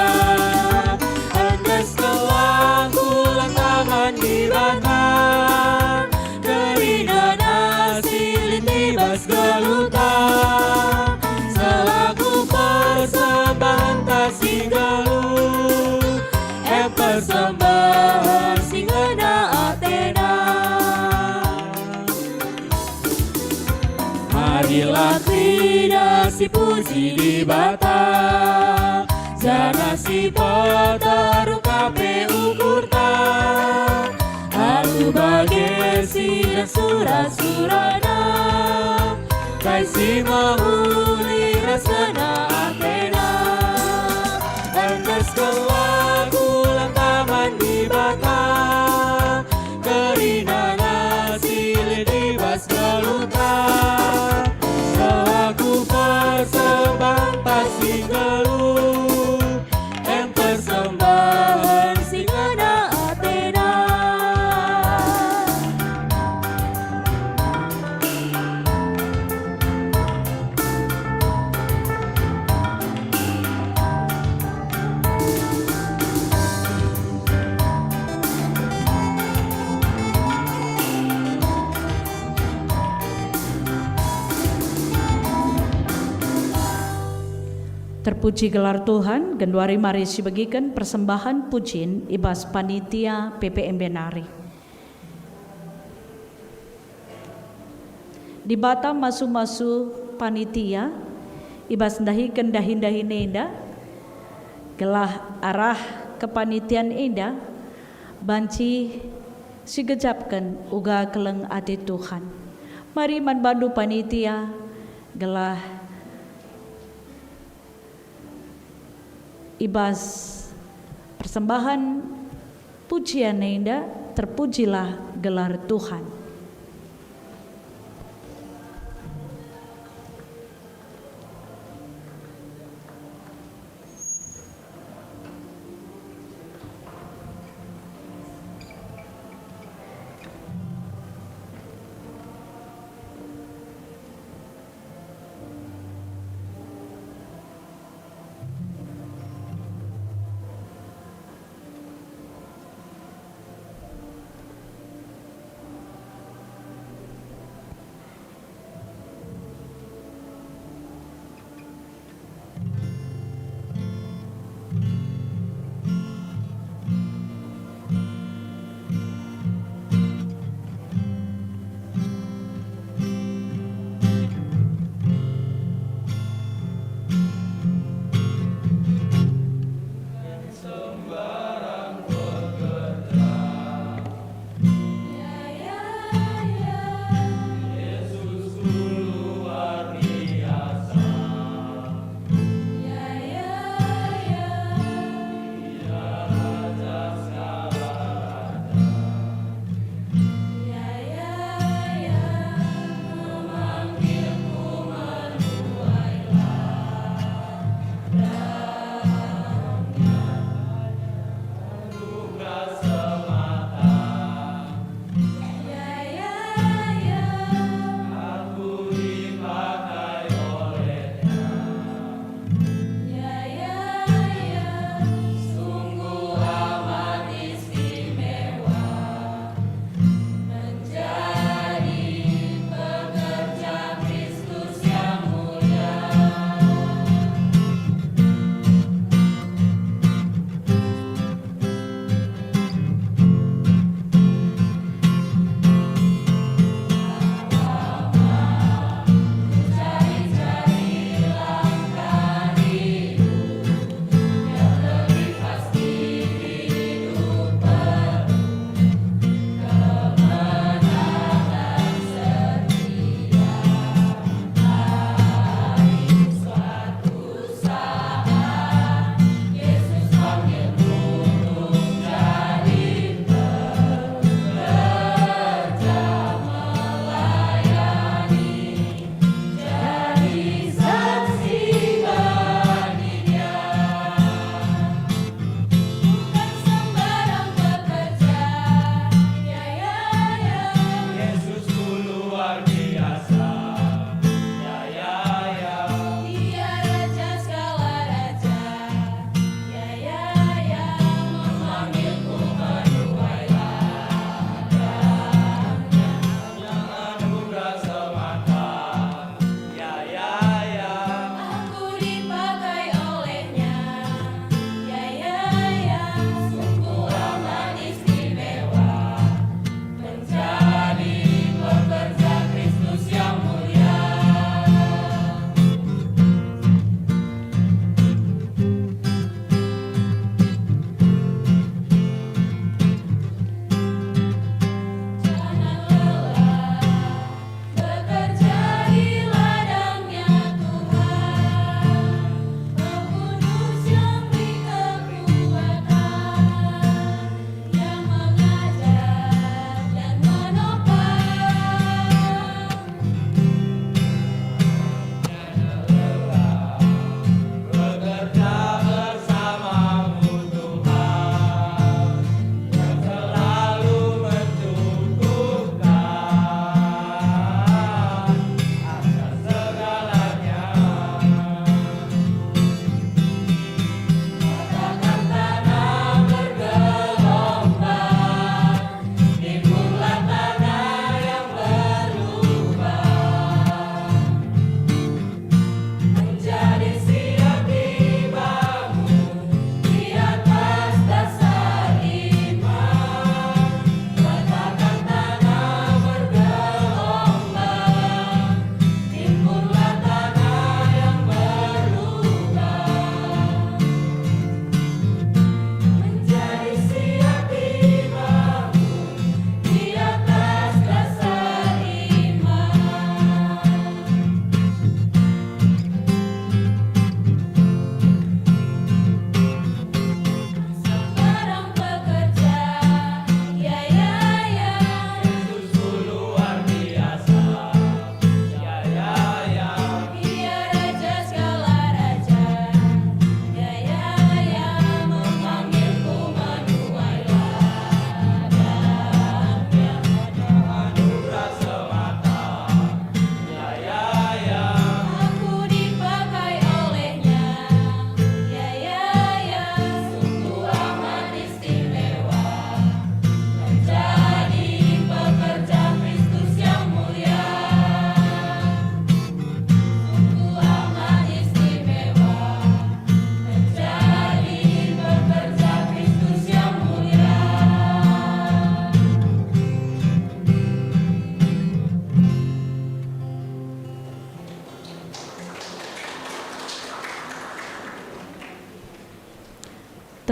Endeskenlah ku Taman Dibata, kerina si lit i bas galunta, selaku persembahen si nggeluh, e persembahen si ngena atena. Marilah kerina si puji Dibata, janah si pataruh ka pe ukurta. Alu bage si sura-surana, kai si mehuli ras ngena atena. Endeskenlah ku Taman Dibata, kerina si lit i bas galunta, selaku persembahen si nggeluh, e persembahen si ngena atena. Terpuji gelar Tuhan, genduari mari sibegiken persembahen pujin i bas panitia P P M B nari. Dibata masu-masu panitia i bas ndahiken dahin-dahin enda, gelah arah kepanitian enda banci sigejapken uga keleng ate Tuhan. Mari man bandu panitia, gelah i bas persembahen pujian enda, terpujilah gelar Tuhan.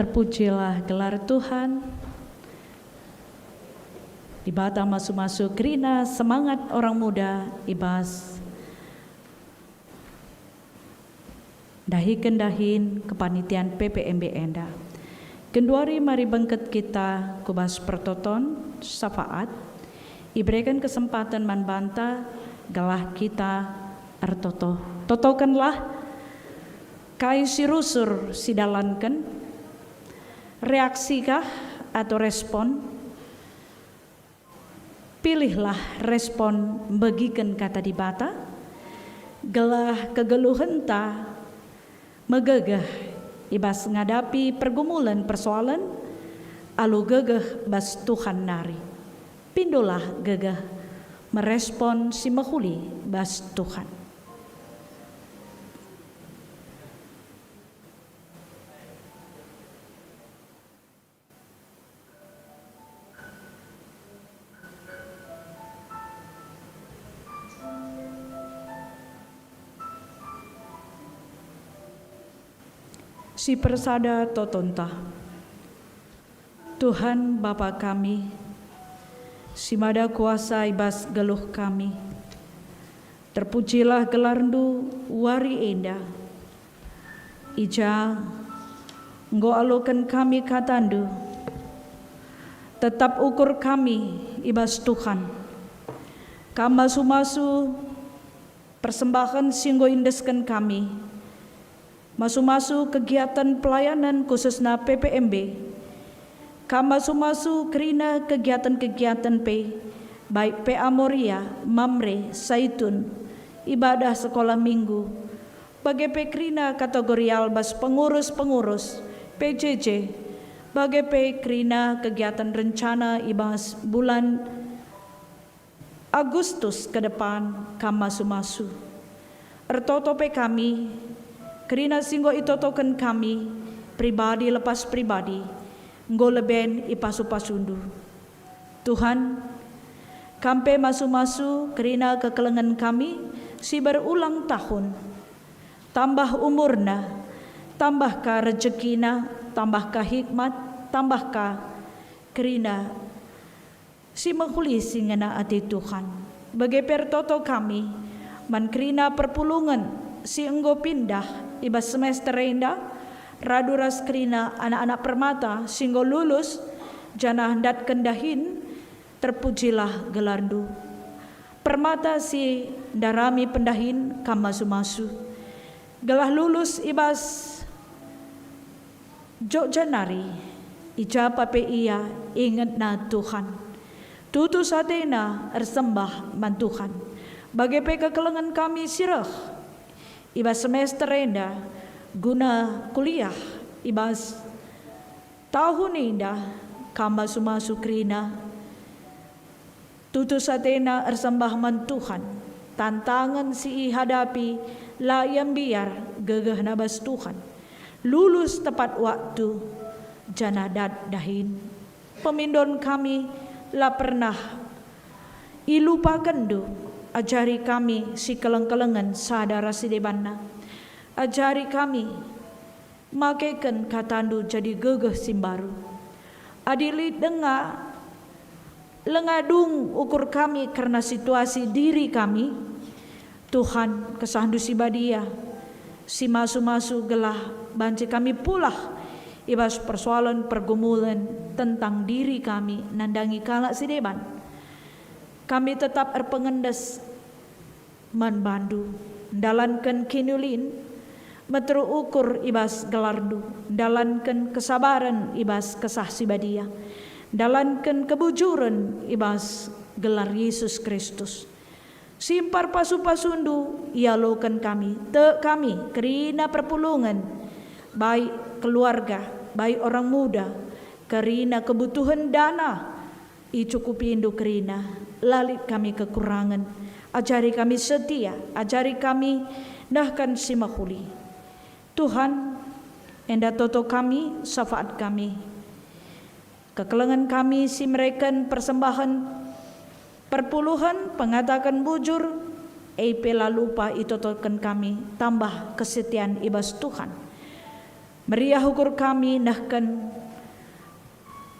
Terpujilah gelar Tuhan. Dibata masu-masu kerina semangat orang muda i bas ndahiken dahin kepanitian P P M B enda. Genduari mari bengket kita ku bas pertoton syafaat, ibereken kesempaten man banta gelah kita ertoto. Totokenlah kai si rusur sidalanken, reaksikah atau respon? Pilihlah respon mbegiken Kata Dibata, gelah kegeluhenta megegeh i bas ngadapi pergumulen persoalen alu gegeh bas Tuhan nari. Pindolah gegeh merespon si mehuli bas Tuhan. Si persada totonta. Tuhan Bapa kami, si mada kuasa i bas geluh kami, terpujilah gelarNdu wari enda. I ja enggo aloken kami KataNdu, tetap ukur kami i bas Tuhan. Kam masu-masu persembahen si enggo iendesken kami, masu-masu kegiatan pelayanan khususna P P M B, kam masu-masu kerina kegiatan-kegiatan pe, baik P A Moria, Mamre, Saitun, ibadah sekolah minggu, bage pe kerina kategorial bas pengurus-pengurus P J J, bage pe kerina kegiatan rencana i bas bulan Agustus ke depan kam masu-masu. Ertoto pe kami, kerina si enggo itotoken kami, pribadi lepas pribadi, enggo leben ipasu-pasuNdu. Tuhan, Kam pe masu-masu kerina kekelengen kami si berulang tahun. Tambah umurna, tambah ka rejekina, tambah ka hikmat, tambah ka kerina si mehuli si ngena ate Tuhan. Bage pe ertoto kami man kerina perpulungen si enggo pindah i bas semester enda, radu ras kerina anak-anak permata si enggo lulus janah ndatken dahin, terpujilah gelarNdu. Permata si ndarami pendahin Kam masu-masu, gelah lulus i bas Jogja nari, i ja pe ia ingetna Tuhan. Tutus atena ersembah man Tuhan. Bage pe kekelengen kami si reh i bas semester enda guna kuliah i bas tahun enda, Kam masu-masu kerina. Tutus atena ersembah man Tuhan. Tantangen si ihadapi la ia mbiar, gegehna bas Tuhan. Lulus tepat waktu, janah dat dahin. Pemindon kami la pernah ilupakenNdu. Ajari kami sikeleng-kelengen sada ras si debanna. Ajari kami makeken KataNdu jadi gegeh si mbaru. Adi lit denga, lenga dung ukur kami kerna situasi diri kami, Tuhan, KesahNdu si Badia, si masu-masu gelah banci kami pulah i bas persoalen pergumulen tentang diri kami nandangi kalak si deban. Kami tetap erpengendes man bandu, ndalanken kiniulin, meteruk ukur i bas gelarndu, ndalanken kesabaren i bas Kesah Si Badia, ndalanken kebujuren i bas gelar Yesus Kristus. Simpar pasu-pasundu ialoken kami, tek kami, kerina perpulungen, baik keluarga, baik orang muda, kerina kebutuhen dana, icukupindu kerina, la lit kami kekurangen. Ajari kami setia, ajari kami nehken si mehuli. Tuhan, enda toto kami, syafaat kami. Kekelengen kami si mereken persembahen perpuluhen, pengataken bujur, e pe la lupa itotoken kami tambah kesetian i bas Tuhan. Meriah ukur kami nehken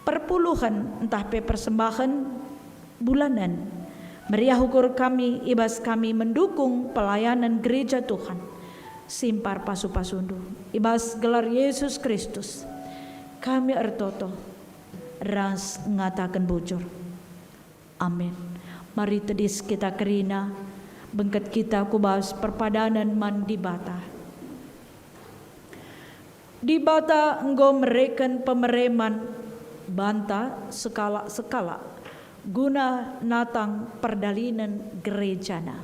perpuluhen ntah pe persembahen bulanen. Meriah ukur kami i bas kami mendukung pelayanan gereja Tuhan. Simpar pasu-pasundu. I bas gelar Yesus Kristus, kami ertoto ras ngataken bujur. Amin. Mari tedis kita kerina, bengket kita ku bas perpadanen man Dibata. Dibata enggo mereken pemere man banta sekalak-sekalak guna natang perdalinen gerejana.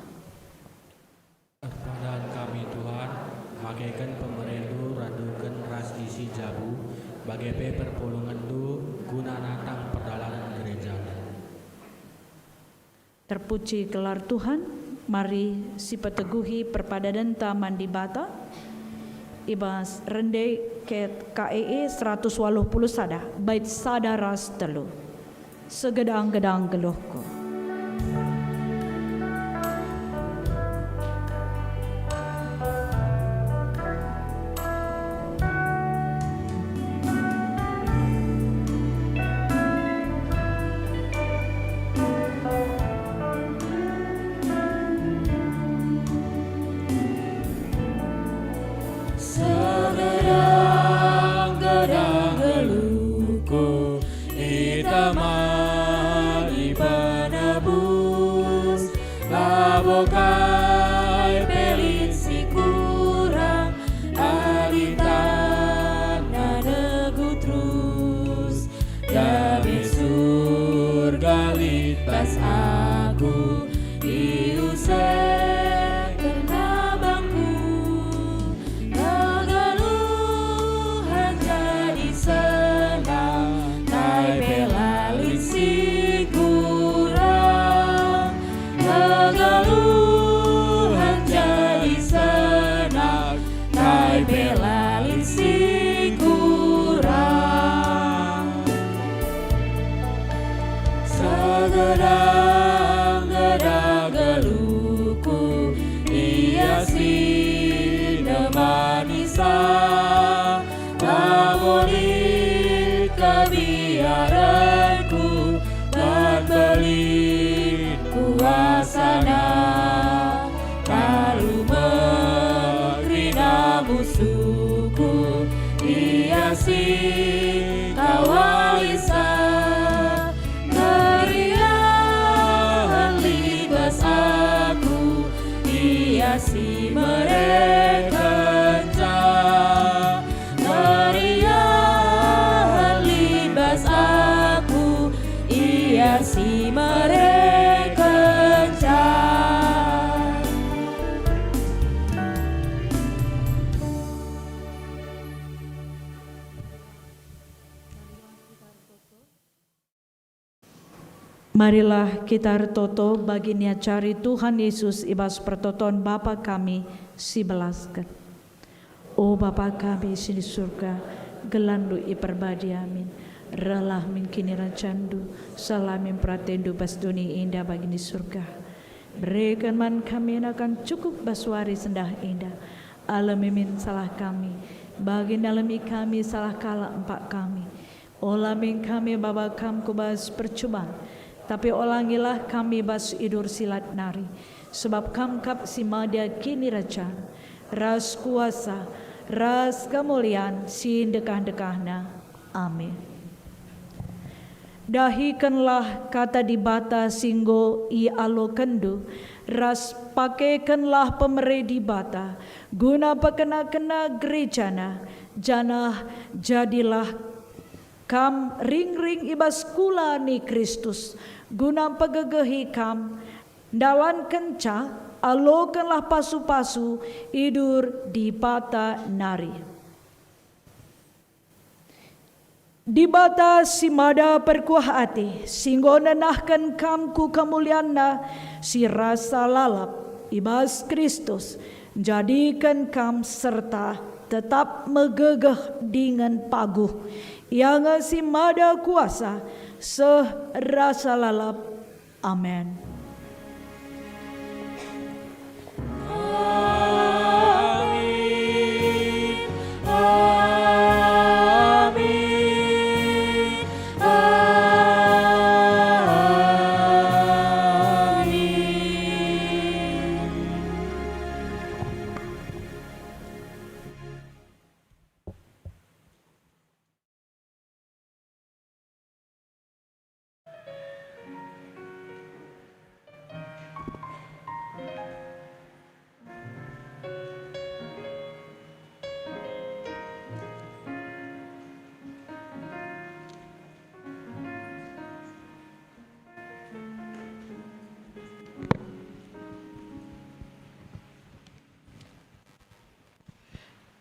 Erpadan kami, Tuhan, makeken pemereNdu raduken ras isi jabu, bage pe perpulungenNdu guna natang perdalanen gerejaNdu. Terpuji gelar Tuhan, mari sipeteguhi perpadanenta man Dibata. I bas rende ket K E E seratus waluh puluh sada, bait sada ras telu. Segedang-gedang geluhku. Segedang-gedang geluhku, ita mari penebus, labo kai pe lit si kurang, adi tanna negu terus. Dame Surga lit bas aku, iusekenNa bangku. Kegeluhen jadi senang, kai pe la lit si kurang. Kegeluhen jadi senang, kai pe la lit si kurang. Segedang-gedang geluhku, Ia si nemanisa. Labo lit kebiarenku, man belin kuasaNa. Talu me kerina musuhku, Ia si kawalisa. Keriahen lit bas aku, Ia si merekenca. Keriahen lit bas aku, Ia si merekenca. Marilah kita ertoto bagi niacari Tuhan Yesus i bas pertoton Bapa kami si belasken. O Bapa kami si di Surga, gelarNdu iperbadia min. Rehlah min kinirajanNdu, seh la min peratenNdu bas doni enda bagi di Surga. Bereken man kami nakan cukup bas wari sendah enda. Alemi min salah kami, bagi nalemi kami salah kalak empak kami. Ola min kami baba Kam ku bas percuban, tapi olangilah kami bas idur si lat nari, sebab Kam kap si mada kinirajan, ras kuasa, ras kemulian si ndekah-ndekahna. Amin. Dahikenlah kata Dibata si enggo ialokenndu, ras pakekenlah pemere Dibata guna pekena-kena gerejana, janah jadilah kam ringring i bas kula ni Kristus, guna mpegegehi kam ndalankenca, alokenlah pasu-pasu idur Dibata nari. Dibata si mada perkuah ate, si enggo nenahken kam ku kemulianNa si rasa lalap i bas Kristus, njadiken kam serta tetap megegeh dingen paguh. Ia nge si mada kuasa seh rasa lalap. Amen. Amin. Amin.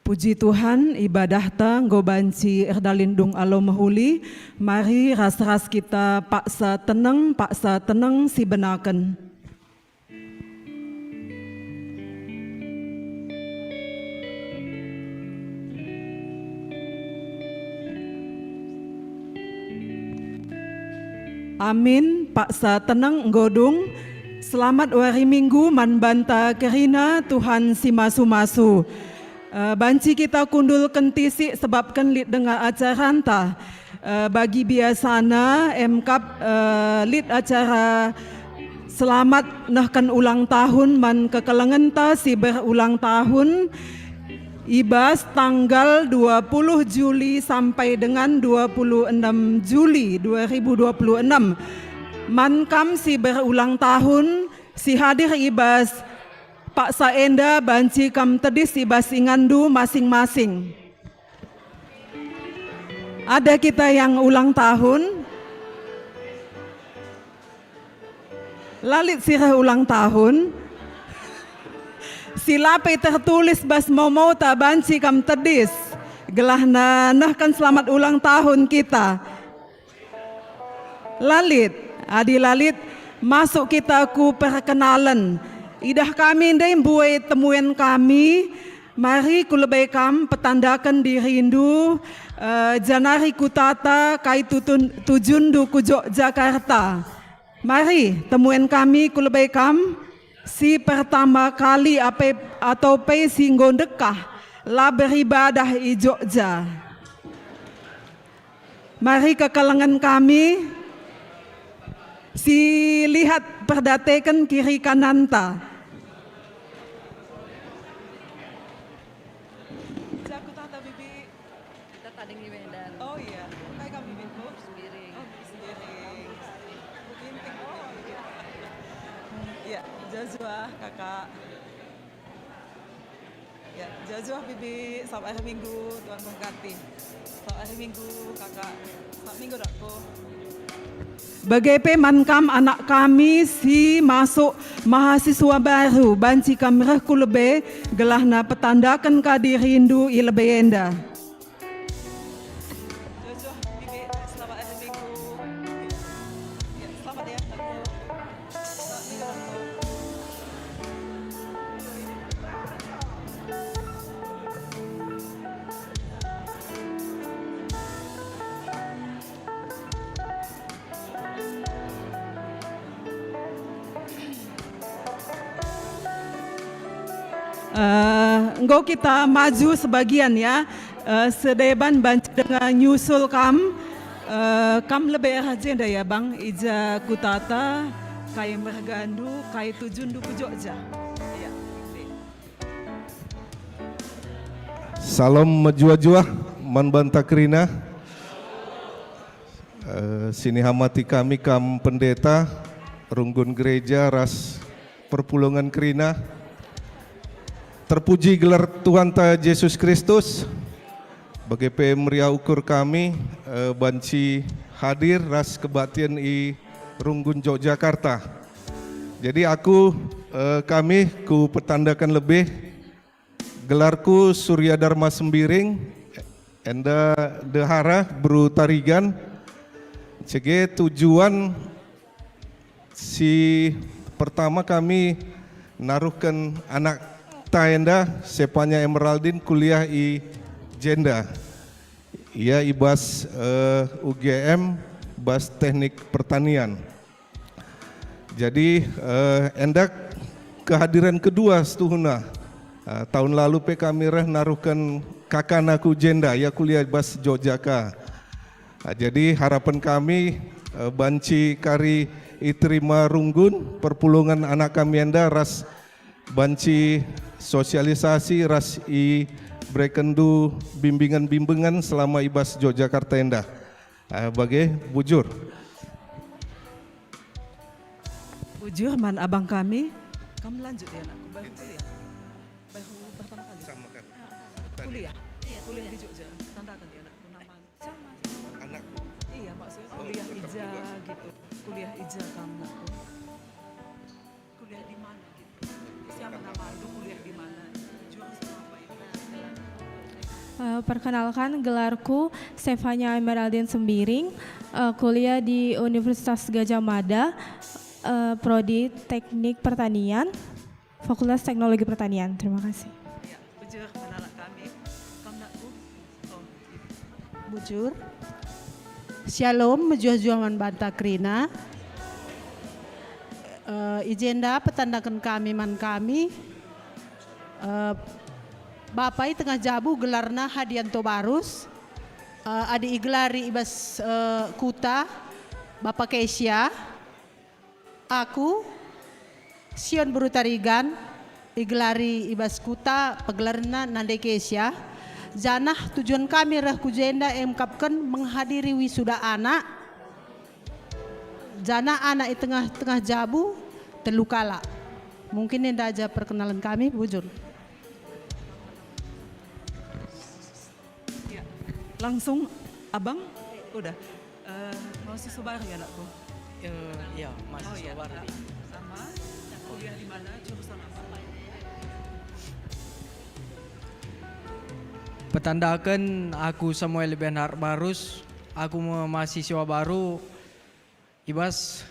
Puji Tuhan, ibadahta enggo banci erdalin dung alo mehuli. Mari ras-ras kita paksa teneng, paksa teneng sibenaken. Amin, paksa teneng enggo dung. Selamat wari Minggu man banta kerina, Tuhan si masu-masu. Eh, banci kita kundulken tisik sebabken lit denga acaranta. Eh, bagi biasana, emkap, eh, lit acara selamat nehken ulang tahun man kekelengenta si berulang tahun i bas tanggal dua puluh Juli sampai dengan dua puluh enam Juli dua ribu dua puluh enam. Man kam si berulang tahun, si hadir i bas paksa enda banci kam tedis i bas inganndu masing-masing. Ada kita yang ulang tahun? La lit si reh ulang tahun? Si la pe tertulis bas momota banci kam tedis, gelahna nehken selamat ulang tahun kita. La lit, adi la lit, masuk kita ku perkenalen. Idah kami ndai mbue temuen kami, mari ku lebe kam petandaken dirindu, eh, janari kutata kai tutun, tujunndu ku Jogjakarta. Mari, temuen kami ku lebe kam, si pertama kali ape, atau pe si enggo ndekah, la beribadah i Jogja. Mari kekelengen kami, si lihat perdateken kiri kananta. Jaku tata bibi. Kita tading di Medan. Oh iya, kai kami bibinku? Sembiring. Oh, Sembiring. Ginting, oh iya. Iya, Joshua, kakak. Ya, Joshua, bibi, selamat hari Minggu, Tuhan memberkati. Selamat hari Minggu, kakak. Selamat Minggu, dakku. Bage pe man kam anak kami si masuk mahasiswa baru, banci kam reh ku lebe, gelahna petandaken ka dirindu i lebe enda. Jojo, Bibi, selamat hari Minggu. Ya, selamat ya, Tante. Selamat Minggu, Tante. Eh, enggo kita maju sebagian ya. Eh, sedeban banci denga nyusul kam. Eh, kam lebe arah jenda ya, Bang. Ija kutata, kai mergandu, kai tujundu ku Jogja. Ya. Salam mejuah-juah man banta kerina. Eh, sinihamati kami kam pendeta, runggun gereja ras perpulungen kerina. Terpuji gelar Tuhanta Jesus Kristus, bage pe meriah ukur kami, eh, banci hadir ras kebaktin i runggun Jogjakarta. Jadi aku, eh, kami ku petandaken lebih, gelarku Surya Dharma Sembiring, enda ndehara beru Tarigan. Cege tujuan si pertama kami naruhken anakta enda, Sepanya Emeraldine, kuliah i jenda. Ia i bas, eh, U G M, bas teknik pertanian. Jadi, eh, enda kehadiran kedua setuhuna. Eh, tahun lalu pe kami reh naruhken kakana ku jenda, ia kuliah bas Jogja ka. Ah, jadi harapen kami, eh, banci kari iterima runggun perpulungen anak kami enda ras banci sosialisasi ras iberekenndu bimbingan-bimbingan selama i bas Jogjakarta enda. Ah, bage, bujur. Bujur man abang kami, kam lanjut ya, anakku, baru kuliah. Baru pertama kali. Sama kan? Tadi. Kuliah. Iya, kuliah di Jogja. Tandakan ya, anakku, nama. Sama. Anakku. Iya, maksudnya kuliah ija gitu. Kuliah ija kam, anakku. Kuliah di mana gitu? Siapa nama lu, kuliah di mana? Jurusan apa itu? Nah, Eh, perkenalkan, gelarku Stefania Emeraldine Sembiring, eh, kuliah di Universitas Gajah Mada, eh, Prodi Teknik Pertanian, Fakultas Teknologi Pertanian. Terima kasih. Ya, bujur, anak kami. Kam, nakku? Oh, iya. Bujur. Shalom, mejuah-juah man banta kerina. Eh, i jenda petandaken kami man kami. Eh, Bapa i tengah jabu gelarna Hadianto Barus. Eh, adi igelari i bas, eh, kuta, Bapa Kesia. Aku, Sion Beru Tarigan, igelari i bas kuta, pegelarna Nande Kesia, janah tujuan kami reh ku jenda emkapken menghadiri wisuda anak, janah anak i tengah-tengah jabu telu kalak. Mungkin enda aja perkenalan kami, bujur. Ya, langsung, Abang? Udah. Eh, mahasiswa baru ya, anakku? Eh, iya, mahasiswa baru, Dik. Sama, kuliah di mana, jurusan apa? Petandaken, aku Samuel Benhar Barus, aku me-, mahasiswa baru i bas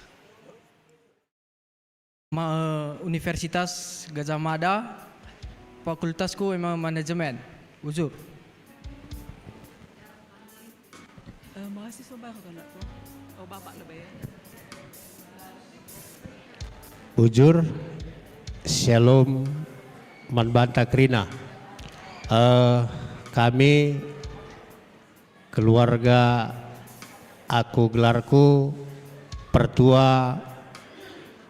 Ma-, Universitas Gajah Mada, fakultasku emang manajemen. Bujur. Eh, mahasiswa baru kan, Nak? Oh, Bapak lebih ya. Bujur, shalom, man banta kerina. Eh, kami keluarga, aku gelarku Pertua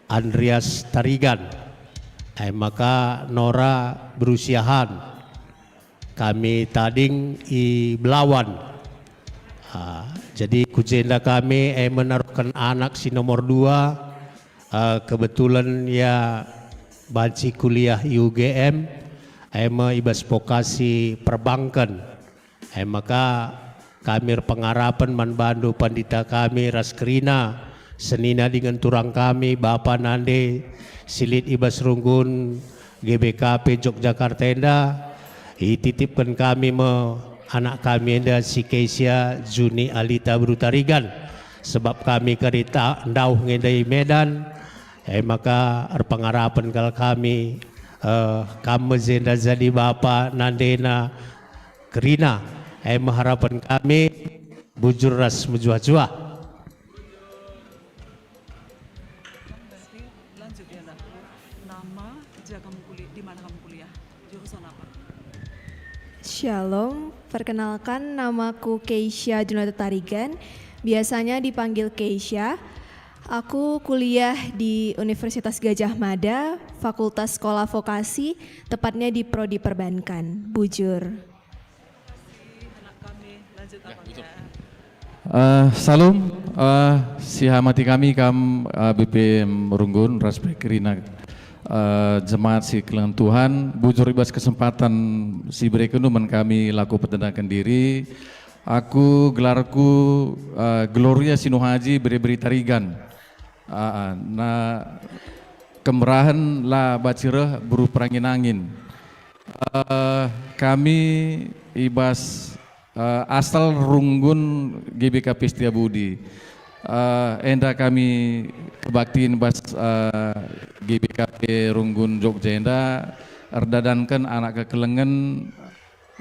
Andreas Tarigan, e maka Nora Berusiahan. Kami tading i Belawan. Ah, jadi ku jenda kami, e, menaruhken anak si nomor dua, eh, kebetulan ia banci kuliah i U G M, e me i bas vokasi perbanken. E maka kami erpengarapen man bandu pandita kami ras kerina, senina dingen turang kami, bapa nande si lit i bas runggun G B K P Jogjakarta enda, ititipken kami me anak kami enda si Kesia Juni Alita Beru Tarigan, sebab kami kari ta-, ndauh nge enda i Medan, e maka erpengarapen kal kami, eh, kam me jenda jadi bapa nandena kerina, e me harapen kami, bujur ras mejuah-juah. Lanjut ya, Nak. Nama, ja kamu kuliah, di mana kamu kuliah? Jurusan apa? Shalom, perkenalkan, namaku Keisha Junata Tarigan, biasanya dipanggil Keisha. Aku kuliah di Universitas Gajah Mada, Fakultas Sekolah Vokasi, tepatnya di Prodi Perbankan. Bujur. Eh, salum, eh, si hamati kami kam, eh, B P M Runggun ras pe kerina, eh, jemaat si kelengen Tuhan, bujur i bas kesempatan si iberekenndu man kami lako petandaken diri. Aku gelarku, eh, Gloria Sinuhaji, bere-bere Tarigan. Ah, ah, na kemerahen la banci reh beru perangin-angin. Eh, kami i bas, eh, asal runggun G B K P Setiabudi. Eh, enda kami kebaktin bas, eh, G B K P Runggun Jogja enda erdadanken anak kekelengen,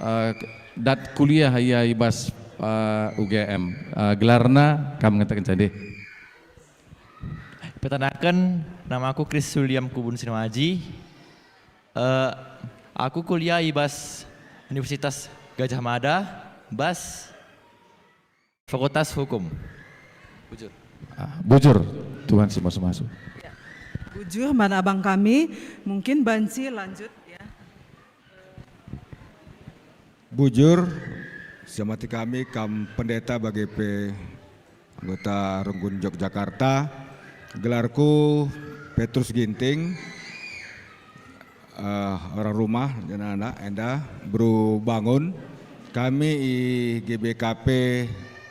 eh, dat kuliah ia i bas, eh, U G M. Eh, gelarna kam ngataken cande. Petandaken, nama aku Chris William Kubun Sinuaji. Eh, aku kuliah i bas Universitas Gajah Mada, bas Fakultas Hukum. Bujur. Ah, bujur, Tuhan si masu-masu. Ya. Bujur, man abang kami, mungkin banci lanjut ya. Bujur, si amati kami kam pendeta bage pe anggota Runggun Jogjakarta. Gelarku Petrus Ginting, eh, orang rumah, janah anak enda, beru Bangun. Kami i G B K P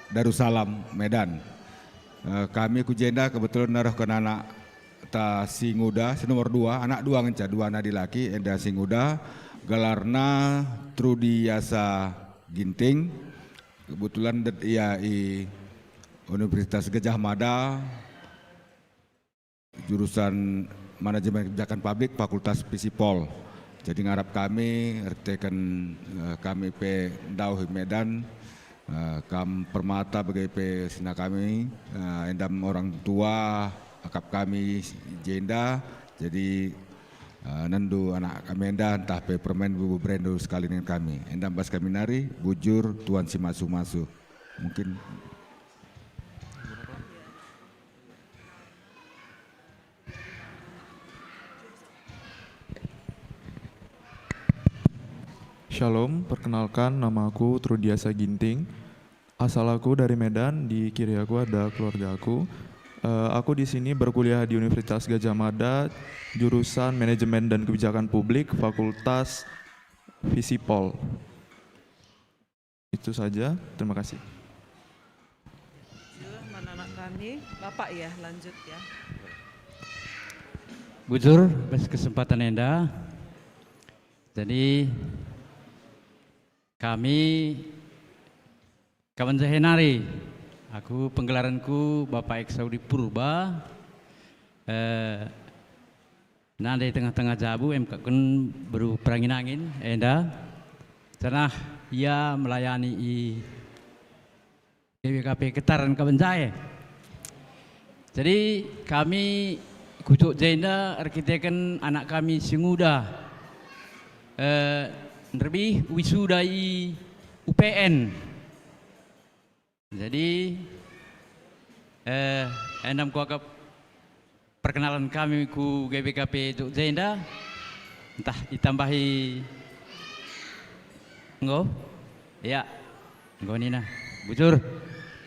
Darussalam, Medan. Eh, kami ku jenda kebetulan naruhken anak ta si nguda, si nomor dua, anak dua ngenca, dua nadi laki, enda si nguda, gelarna Trudy Yasa Ginting, kebetulan det ia i Universitas Gajah Mada, jurusan Manajemen Kebijakan Publik, Fakultas Visipol. Jadi ngarap kami, erkiteken, eh, kami pe ndauh i Medan, eh, kam Permata bage pe sina kami, eh, endam orang tua akap kami jenda. Jadi, eh, nendu anak kami enda ntah pe permen beberendu sekali dengan kami. Endam bas kami nari, bujur, Tuan si masu-masu. Mungkin Shalom, perkenalkan, nama aku Trudiasa Ginting. Asal aku dari Medan, di kiri aku ada keluarga aku. Eh, aku di sini berkuliah di Universitas Gajah Mada, jurusan Manajemen dan Kebijakan Publik, Fakultas Visipol. Itu saja, terima kasih. Bujur, mana anak kami, Bapak ya, lanjut ya. Bujur, bas kesempatan enda. Jadi kami kawan jahe nari. Aku penggelaranku Bapak Eksaudi Purba. Eh, Nande tengah-tengah jabu, emkapken beru perangin-angin enda, janah ia melayani i G B K P Ketaren Kabenjae. Jadi kami ku Jogja enda erkiteken anak kami si nguda, eh, nderbih wisuda i U P N. Jadi, eh, endam kuakap perkenalan kami ku G B K P Jogja enda, ntah itambahi enggo? Ya, enggo nina. Bujur.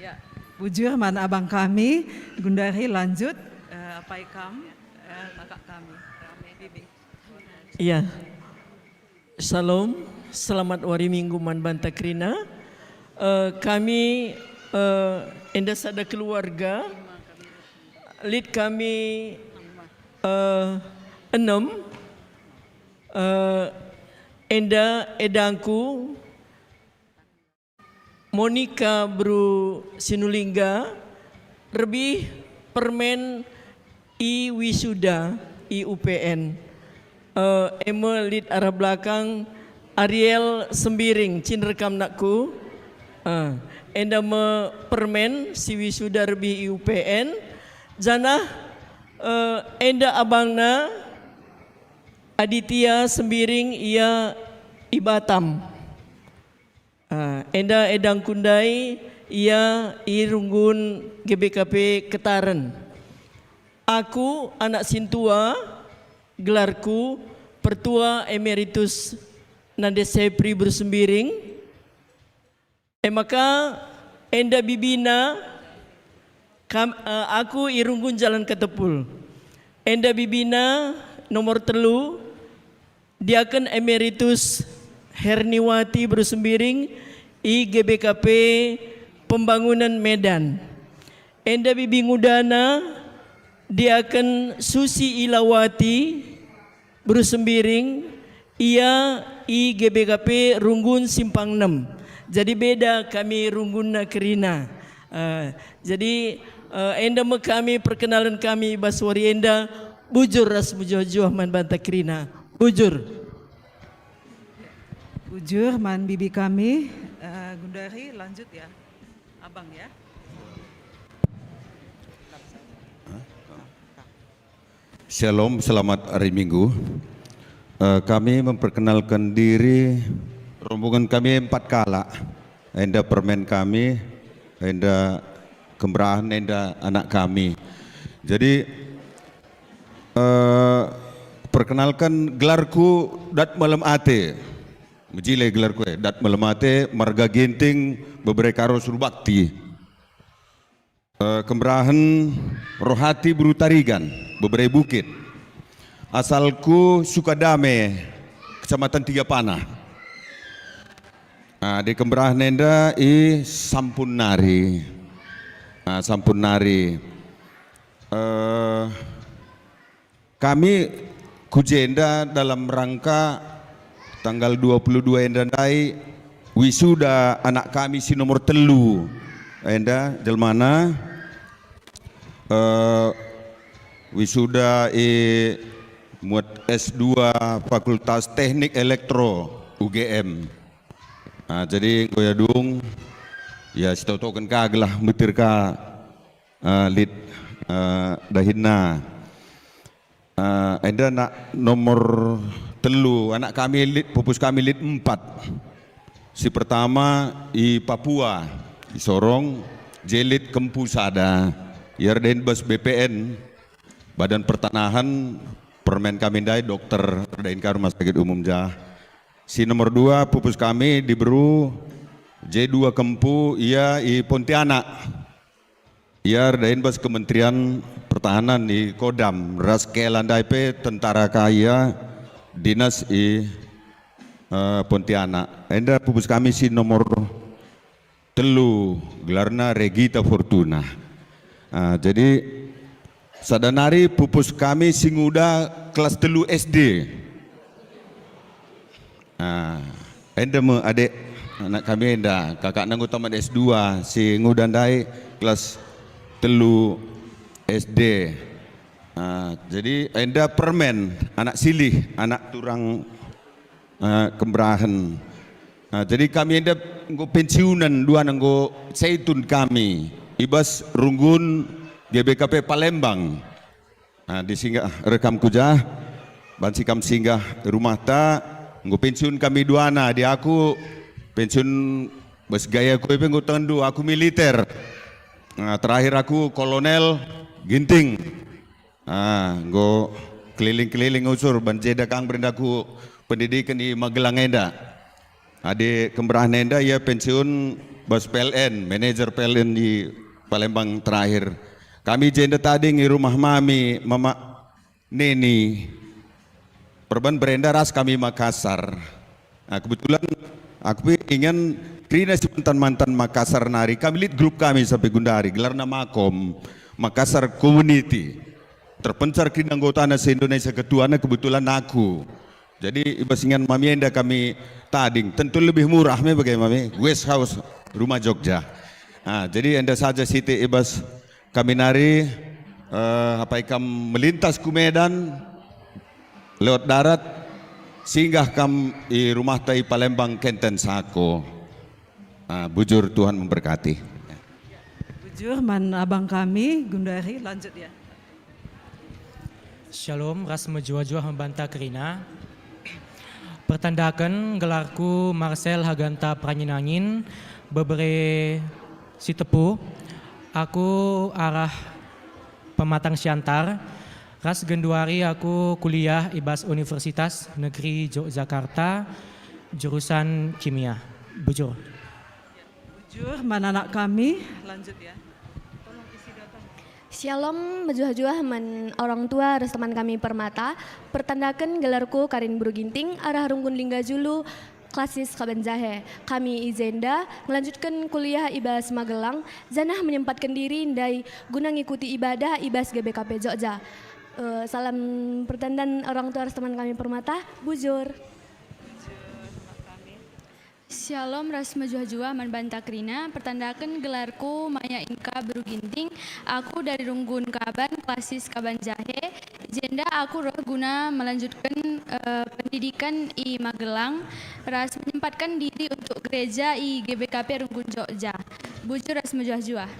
Ya, bujur man abang kami, gundari lanjut, eh, apai kam, eh, kakak kami. Bibi. Iya. Shalom, selamat wari Minggu man banta kerina. Eh, kami, eh, enda sada keluarga, lit kami, eh, enem, eh, enda edangku, Monika beru Sinulingga, rebih permen i wisuda i U P N. Eh, e me lit arah belakang Ariel Sembiring, cin rekam nakku. Eh, enda me permen si wisuda rebih i U P N, janah, eh, enda abangna Aditya Sembiring, ia i Batam. Ah, enda edangku ndai, ia i runggun G B K P Ketaren. Aku anak sintua, gelarku Pertua Emeritus Nande Sepri Beru Sembiring. E maka enda bibina kam, eh, aku i runggun Jalan Katepul. Enda bibina nomor telu, Diaken Emeritus Herniwati Beru Sembiring i G B K P Pembangunan Medan. Enda bibi ngudana Diaken Susi Ilawati Beru Sembiring, ia i G B K P Runggun Simpang enem. Jadi beda kami runggunna kerina. Eh, jadi, eh, enda me kami perkenalen kami i bas wari enda, bujur ras mejuah-juah man banta kerina. Bujur. Bujur man bibi kami, eh, gundari lanjut ya, abang ya. Shalom, selamat hari Minggu. Eh, kami memperkenalkan diri, rombongan kami empat kalak. Enda permen kami, enda kemerahen, enda anak kami. Jadi, eh, perkenalkan, gelarku Dat Malem Ate. Mejile gelarku, eh, Dat Malem Ate, marga Ginting, bebere Karo Surbakti. Eh, kemerahen Rohati Beru Tarigan, bebere Bukit. Asalku Sukadame, Kecamatan Tiga Panah. Nah, di kemerahen enda i Sampun nari. Nah, Sampun nari. Eh, kami ku jenda dalam rangka tanggal dua puluh dua enda ndai, wisuda anak kami si nomor telu. Enda jelmana, eh, wisuda i muat S dua Fakultas Teknik Elektro U G M. Ah, jadi enggo ia dung, ya, sitotoken ka gelah meter ka, ah, lit, ah, dahinna. Ah, enda anak nomor telu, anak kami lit, pupus kami lit empat. Si pertama i Papua, i Sorong, je lit kempu sada, ia erdahin bas B P N, Badan Pertanahan, permen kami ndai dokter, erdahin ka Rumah Sakit Umum jah. Si nomor dua, pupus kami diberu, je dua kempu, ia i Pontianak. Ia erdahin bas Kementerian Pertahanan i Kodam, ras kela ndai pe tentara ka ia dinas i, eh, Pontianak. Enda pupus kami si nomor telu, gelarna Regita Fortuna. Ah, jadi, sada nari pupus kami si nguda kelas telu S D. Ah, enda me adek anak kami enda, kakakna enggo tamat S dua, si nguda ndai kelas telu S D. Ah, jadi enda permen, anak silih, anak turang, ah, kemberahen. Ah, jadi kami enda enggo pensiunen, duana enggo seitun kami i bas runggun G B K P Palembang. Ah, disinggah rekam ku jah, banci kam singgah rumahta, enggo pensiun kami duana, adi aku pensiun bas gaya ku pe enggo tendu, aku militer. Ah, terakhir aku Kolonel Ginting. Ah, enggo keliling-keliling usur, ban jeda kang berndaku pendidiken i Magelang enda. Adi kemberahen enda ia pensiun bas P L N, manajer P L N di Palembang terakhir. Kami jenda tading i rumah mami, Mama Neni. Perban berenda ras kami Makassar. Nah, kebetulan aku pe ingan kerina si mantan-mantan Makassar nari. Kami lit grup kami sampai gundari, gelarna Makom, Makassar Community. Terpencar kerina anggotana se-Indonesia, ketuana kebetulan aku. Jadi, i bas ingan mami enda kami tading. Tentu lebih murah me bage mami, guest house Rumah Jogja. Ah, jadi enda saja sitik i bas kami nari, eh, apai kam melintas ku Medan, lewat darat, singgah kam i rumahta i Palembang Kenten Sako. Ah, bujur, Tuhan memberkati. Bujur man abang kami, gundari, lanjut ya. Shalom, ras mejuah-juah man banta kerina. Pertandaken gelarku Marcel Haganta Prangin-angin, bebere Sitepu. Aku arah Pematang Siantar, ras genduari aku kuliah i bas Universitas Negeri Yogyakarta, jurusan kimia. Bujur. Bujur man anak kami, lanjut ya. Shalom, mejuah-juah man orang tua ras teman kami Permata. Pertandaken gelarku Karin Beru Ginting, arah Runggun Lingga Julu, klasis Kaban Jahe. Kami i jenda ngelanjutken kuliah i bas Magelang, janah menyempatken diri ndai guna ngikuti ibadah i bas G B K P Jogja. Eh, salam pertandan orang tua ras teman kami Permata, bujur. Shalom ras mejuah-juah man banta kerina, pertandaken gelarku Maya Inka Beru Ginting, aku dari Runggun Kaban, klasis Kaban Jahe. Jenda aku reh guna melanjutken, eh, pendidikan i Magelang, ras menyempatkan diri untuk gereja i G B K P Runggun Jogja. Bujur ras mejuah-juah.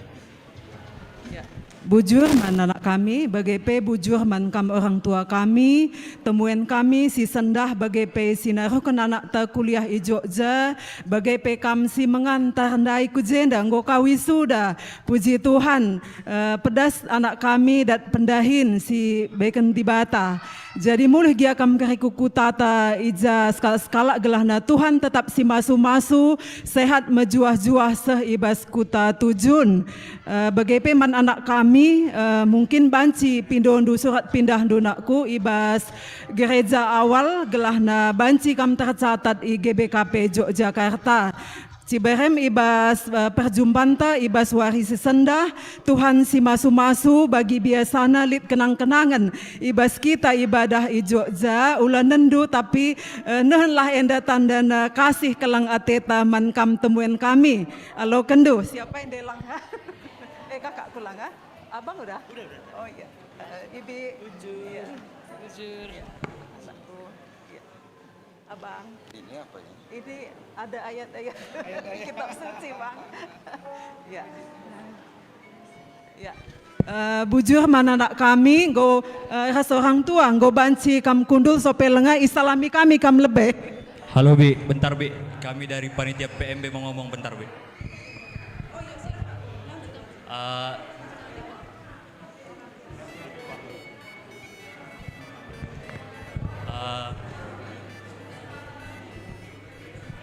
Ya. Bujur man anak kami, bage pe bujur man kam orang tua kami, temuen kami si sendah bage pe si naruhken anakta kuliah i Jogja, bage pe kam si mengantar ndai ku jenda enggo ka wisuda. Puji Tuhan, eh, pedas anak kami dat pendahin si beken Dibata. Jadi mulih gia kam keriku kutata i ja sekalak-sekalak gelahna Tuhan tetap si masu-masu, sehat mejuah-juah seh i bas kuta Tujun. Eh, bage pe man anak kami, eh, mungkin banci pindondu surat pindahndu nakku i bas gereja awal gelahna banci kam tercatat i G B K P Yogyakarta. Ciberem i bas, eh, perjumpanta i bas wari si sendah, Tuhan si masu-masu bagi biasana lit kenang-kenangen i bas kita ibadah i Jogja, ula nendu tapi, eh, nehenlah enda tandana kasih keleng ateta man kam temuen kami. Alokenndu, siapa yang delang, ha? Eh, kakak kulang, ha? Abang udah? Udah, udah. Oh iya. Eh, Ibi. Bujur. Iya. Bujur. Iya. Anakku. Iya. Abang. Ini apa ini? Ini ada ayat-ayat kitab suci, Bang. Ya. Ya. Eh, bujur man anak kami, enggo, eh, ras orang tua, enggo banci kam kundul sope langa, isalami kami kam lebe. Halo, Bi. Bentar, Bi. Kami dari panitia P M B mau ngomong bentar, Bi. Eh, Eh,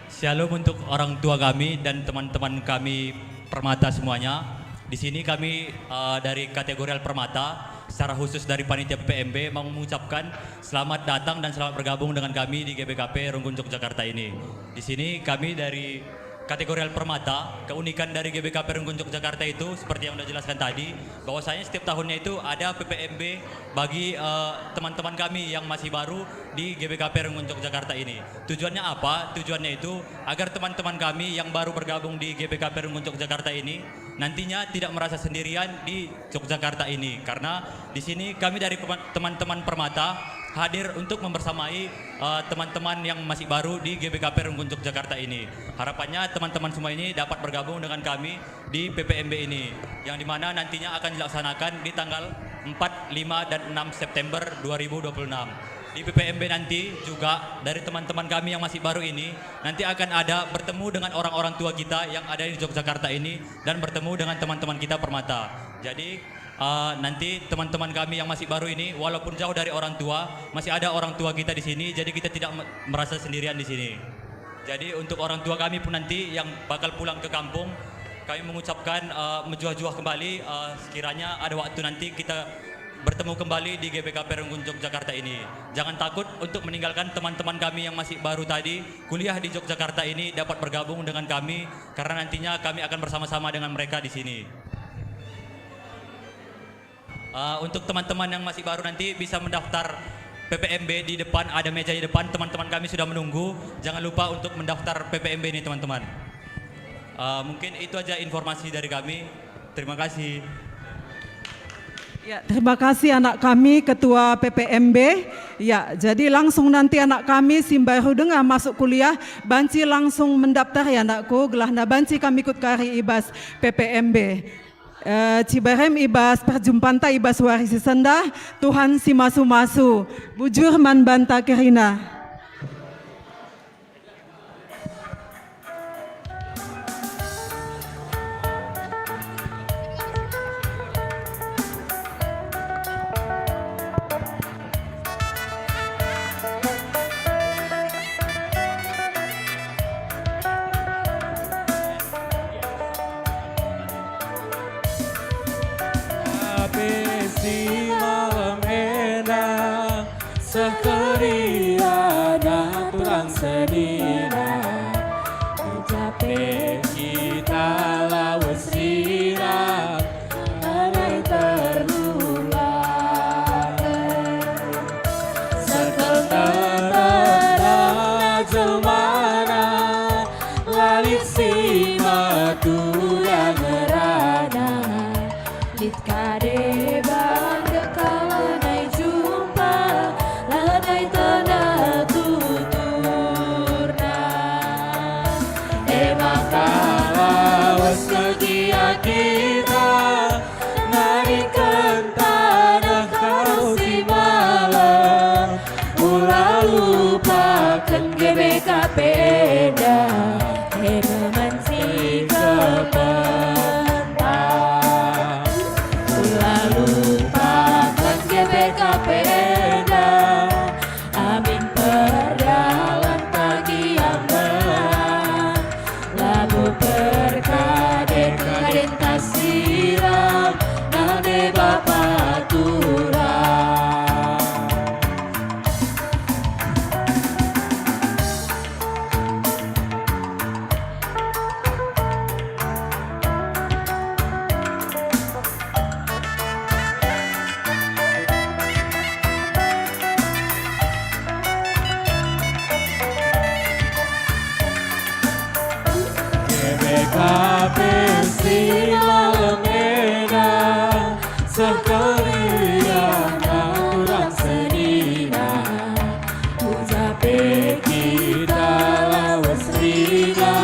Shalom untuk orang tua kami dan teman-teman kami Permata semuanya. Di sini kami, eh, dari kategorial Permata, secara khusus dari panitia P P M B, mau mengucapkan selamat datang dan selamat bergabung dengan kami di G B K P Runggun Yogyakarta ini. Di sini kami dari kategorial Permata, keunikan dari G B K P Runggun Yogyakarta itu, seperti yang udah jelaskan tadi, bahwasanya setiap tahunnya itu ada P P M B bagi, eh, teman-teman kami yang masih baru di G B K P Runggun Yogyakarta ini. Tujuannya apa? Tujuannya itu agar teman-teman kami yang baru bergabung di G B K P Runggun Yogyakarta ini nantinya tidak merasa sendirian di Yogyakarta ini, karena di sini kami dari pema-, teman-teman Permata hadir untuk membersamai, eh, teman-teman yang masih baru di G B K P Runggun Yogyakarta ini. Harapannya teman-teman semua ini dapat bergabung dengan kami di P P M B ini, yang dimana nantinya akan dilaksanakan di tanggal empat, lima, dan enam September dua ribu dua puluh enam. Di P P M B nanti juga dari teman-teman kami yang masih baru ini nanti akan ada bertemu dengan orang-orang tua kita yang ada di Yogyakarta ini dan bertemu dengan teman-teman kita Permata. Jadi, eh, nanti teman-teman kami yang masih baru ini, walaupun jauh dari orang tua, masih ada orang tua kita di sini, jadi kita tidak me-, merasa sendirian di sini. Jadi, untuk orang tua kami pun nanti yang bakal pulang ke kampung, kami mengucapkan, eh, mejuah-juah kembali, eh, sekiranya ada waktu nanti kita bertemu kembali di G B K P Runggun Yogyakarta ini. Jangan takut untuk meninggalkan teman-teman kami yang masih baru tadi, kuliah di Yogyakarta ini, dapat bergabung dengan kami, karena nantinya kami akan bersama-sama dengan mereka di sini. Eh, untuk teman-teman yang masih baru nanti bisa mendaftar P P M B di depan, ada meja di depan, teman-teman kami sudah menunggu. Jangan lupa untuk mendaftar P P M B ini, teman-teman. Eh, mungkin itu aja informasi dari kami. Terima kasih. Ya, terima kasih anak kami, Ketua P P M B. Ya, jadi langsung nanti anak kami si mbaru denga masuk kuliah, banci langsung mendaftar ya anakku, gelahna banci kami ikut kari i bas P P M B. Eh, ciberem i bas perjumpanta i bas wari si sendah, Tuhan si masu-masu, bujur man banta kerina. Tapi si malem enda seh kerina turang senina. Ucapen kita lawes sira alai terlula. Sekel tertera jelmana, la lit si matuda ngerana. Lit ka deba nggeluh lanai jumpa, lanai tenda tuturna. E maka lawes kel gia kita, ngadingken taneh karo si malem. Ula lupaken G B K P enda, e me man si kepentang. Ula lupaken G B K P enda, amin perdalan pagi ambelang. Labo perkade-kaden tasiram, nande bapa turang. Malem enda seh keriahna turang senina. Uja pe kita lawes kerina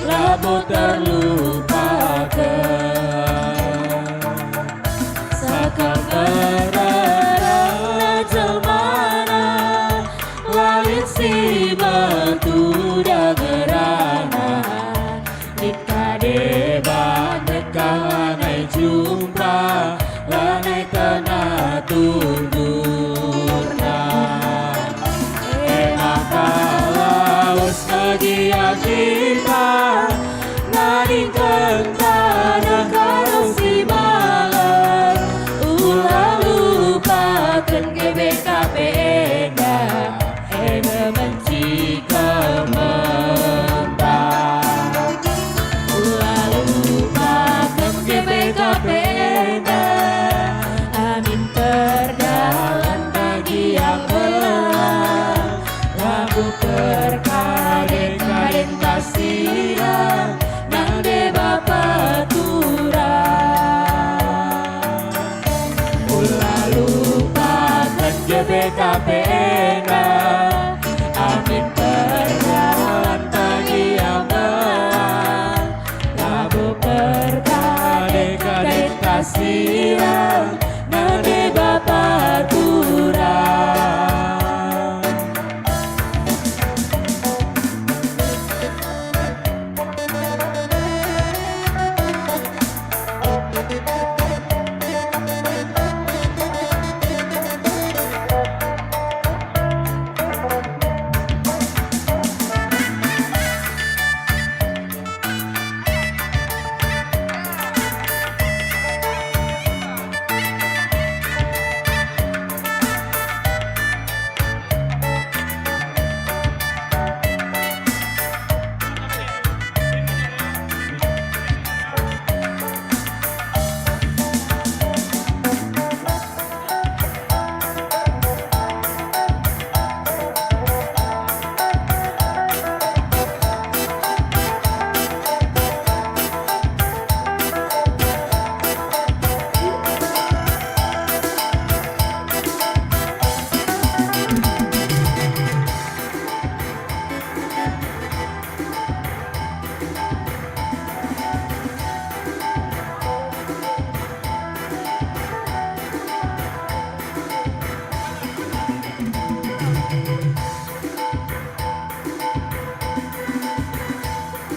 labo terlupaken. Seh kal ngerana jelmana, la lit si metuda gerana. Lit ka deba ndekah lanai jumpa, lanai kena tundurna. E maka lawes megiah kita, nadingken taneh karo si malem. Ula lupaken G B K P enda, enda me nci kementa. Ula lupaken G B K P enda, amin perdalan bagi aku. Lagu terkadeng-kadeng kasihan nande bapa turang. Ula lupaken G B K P enda,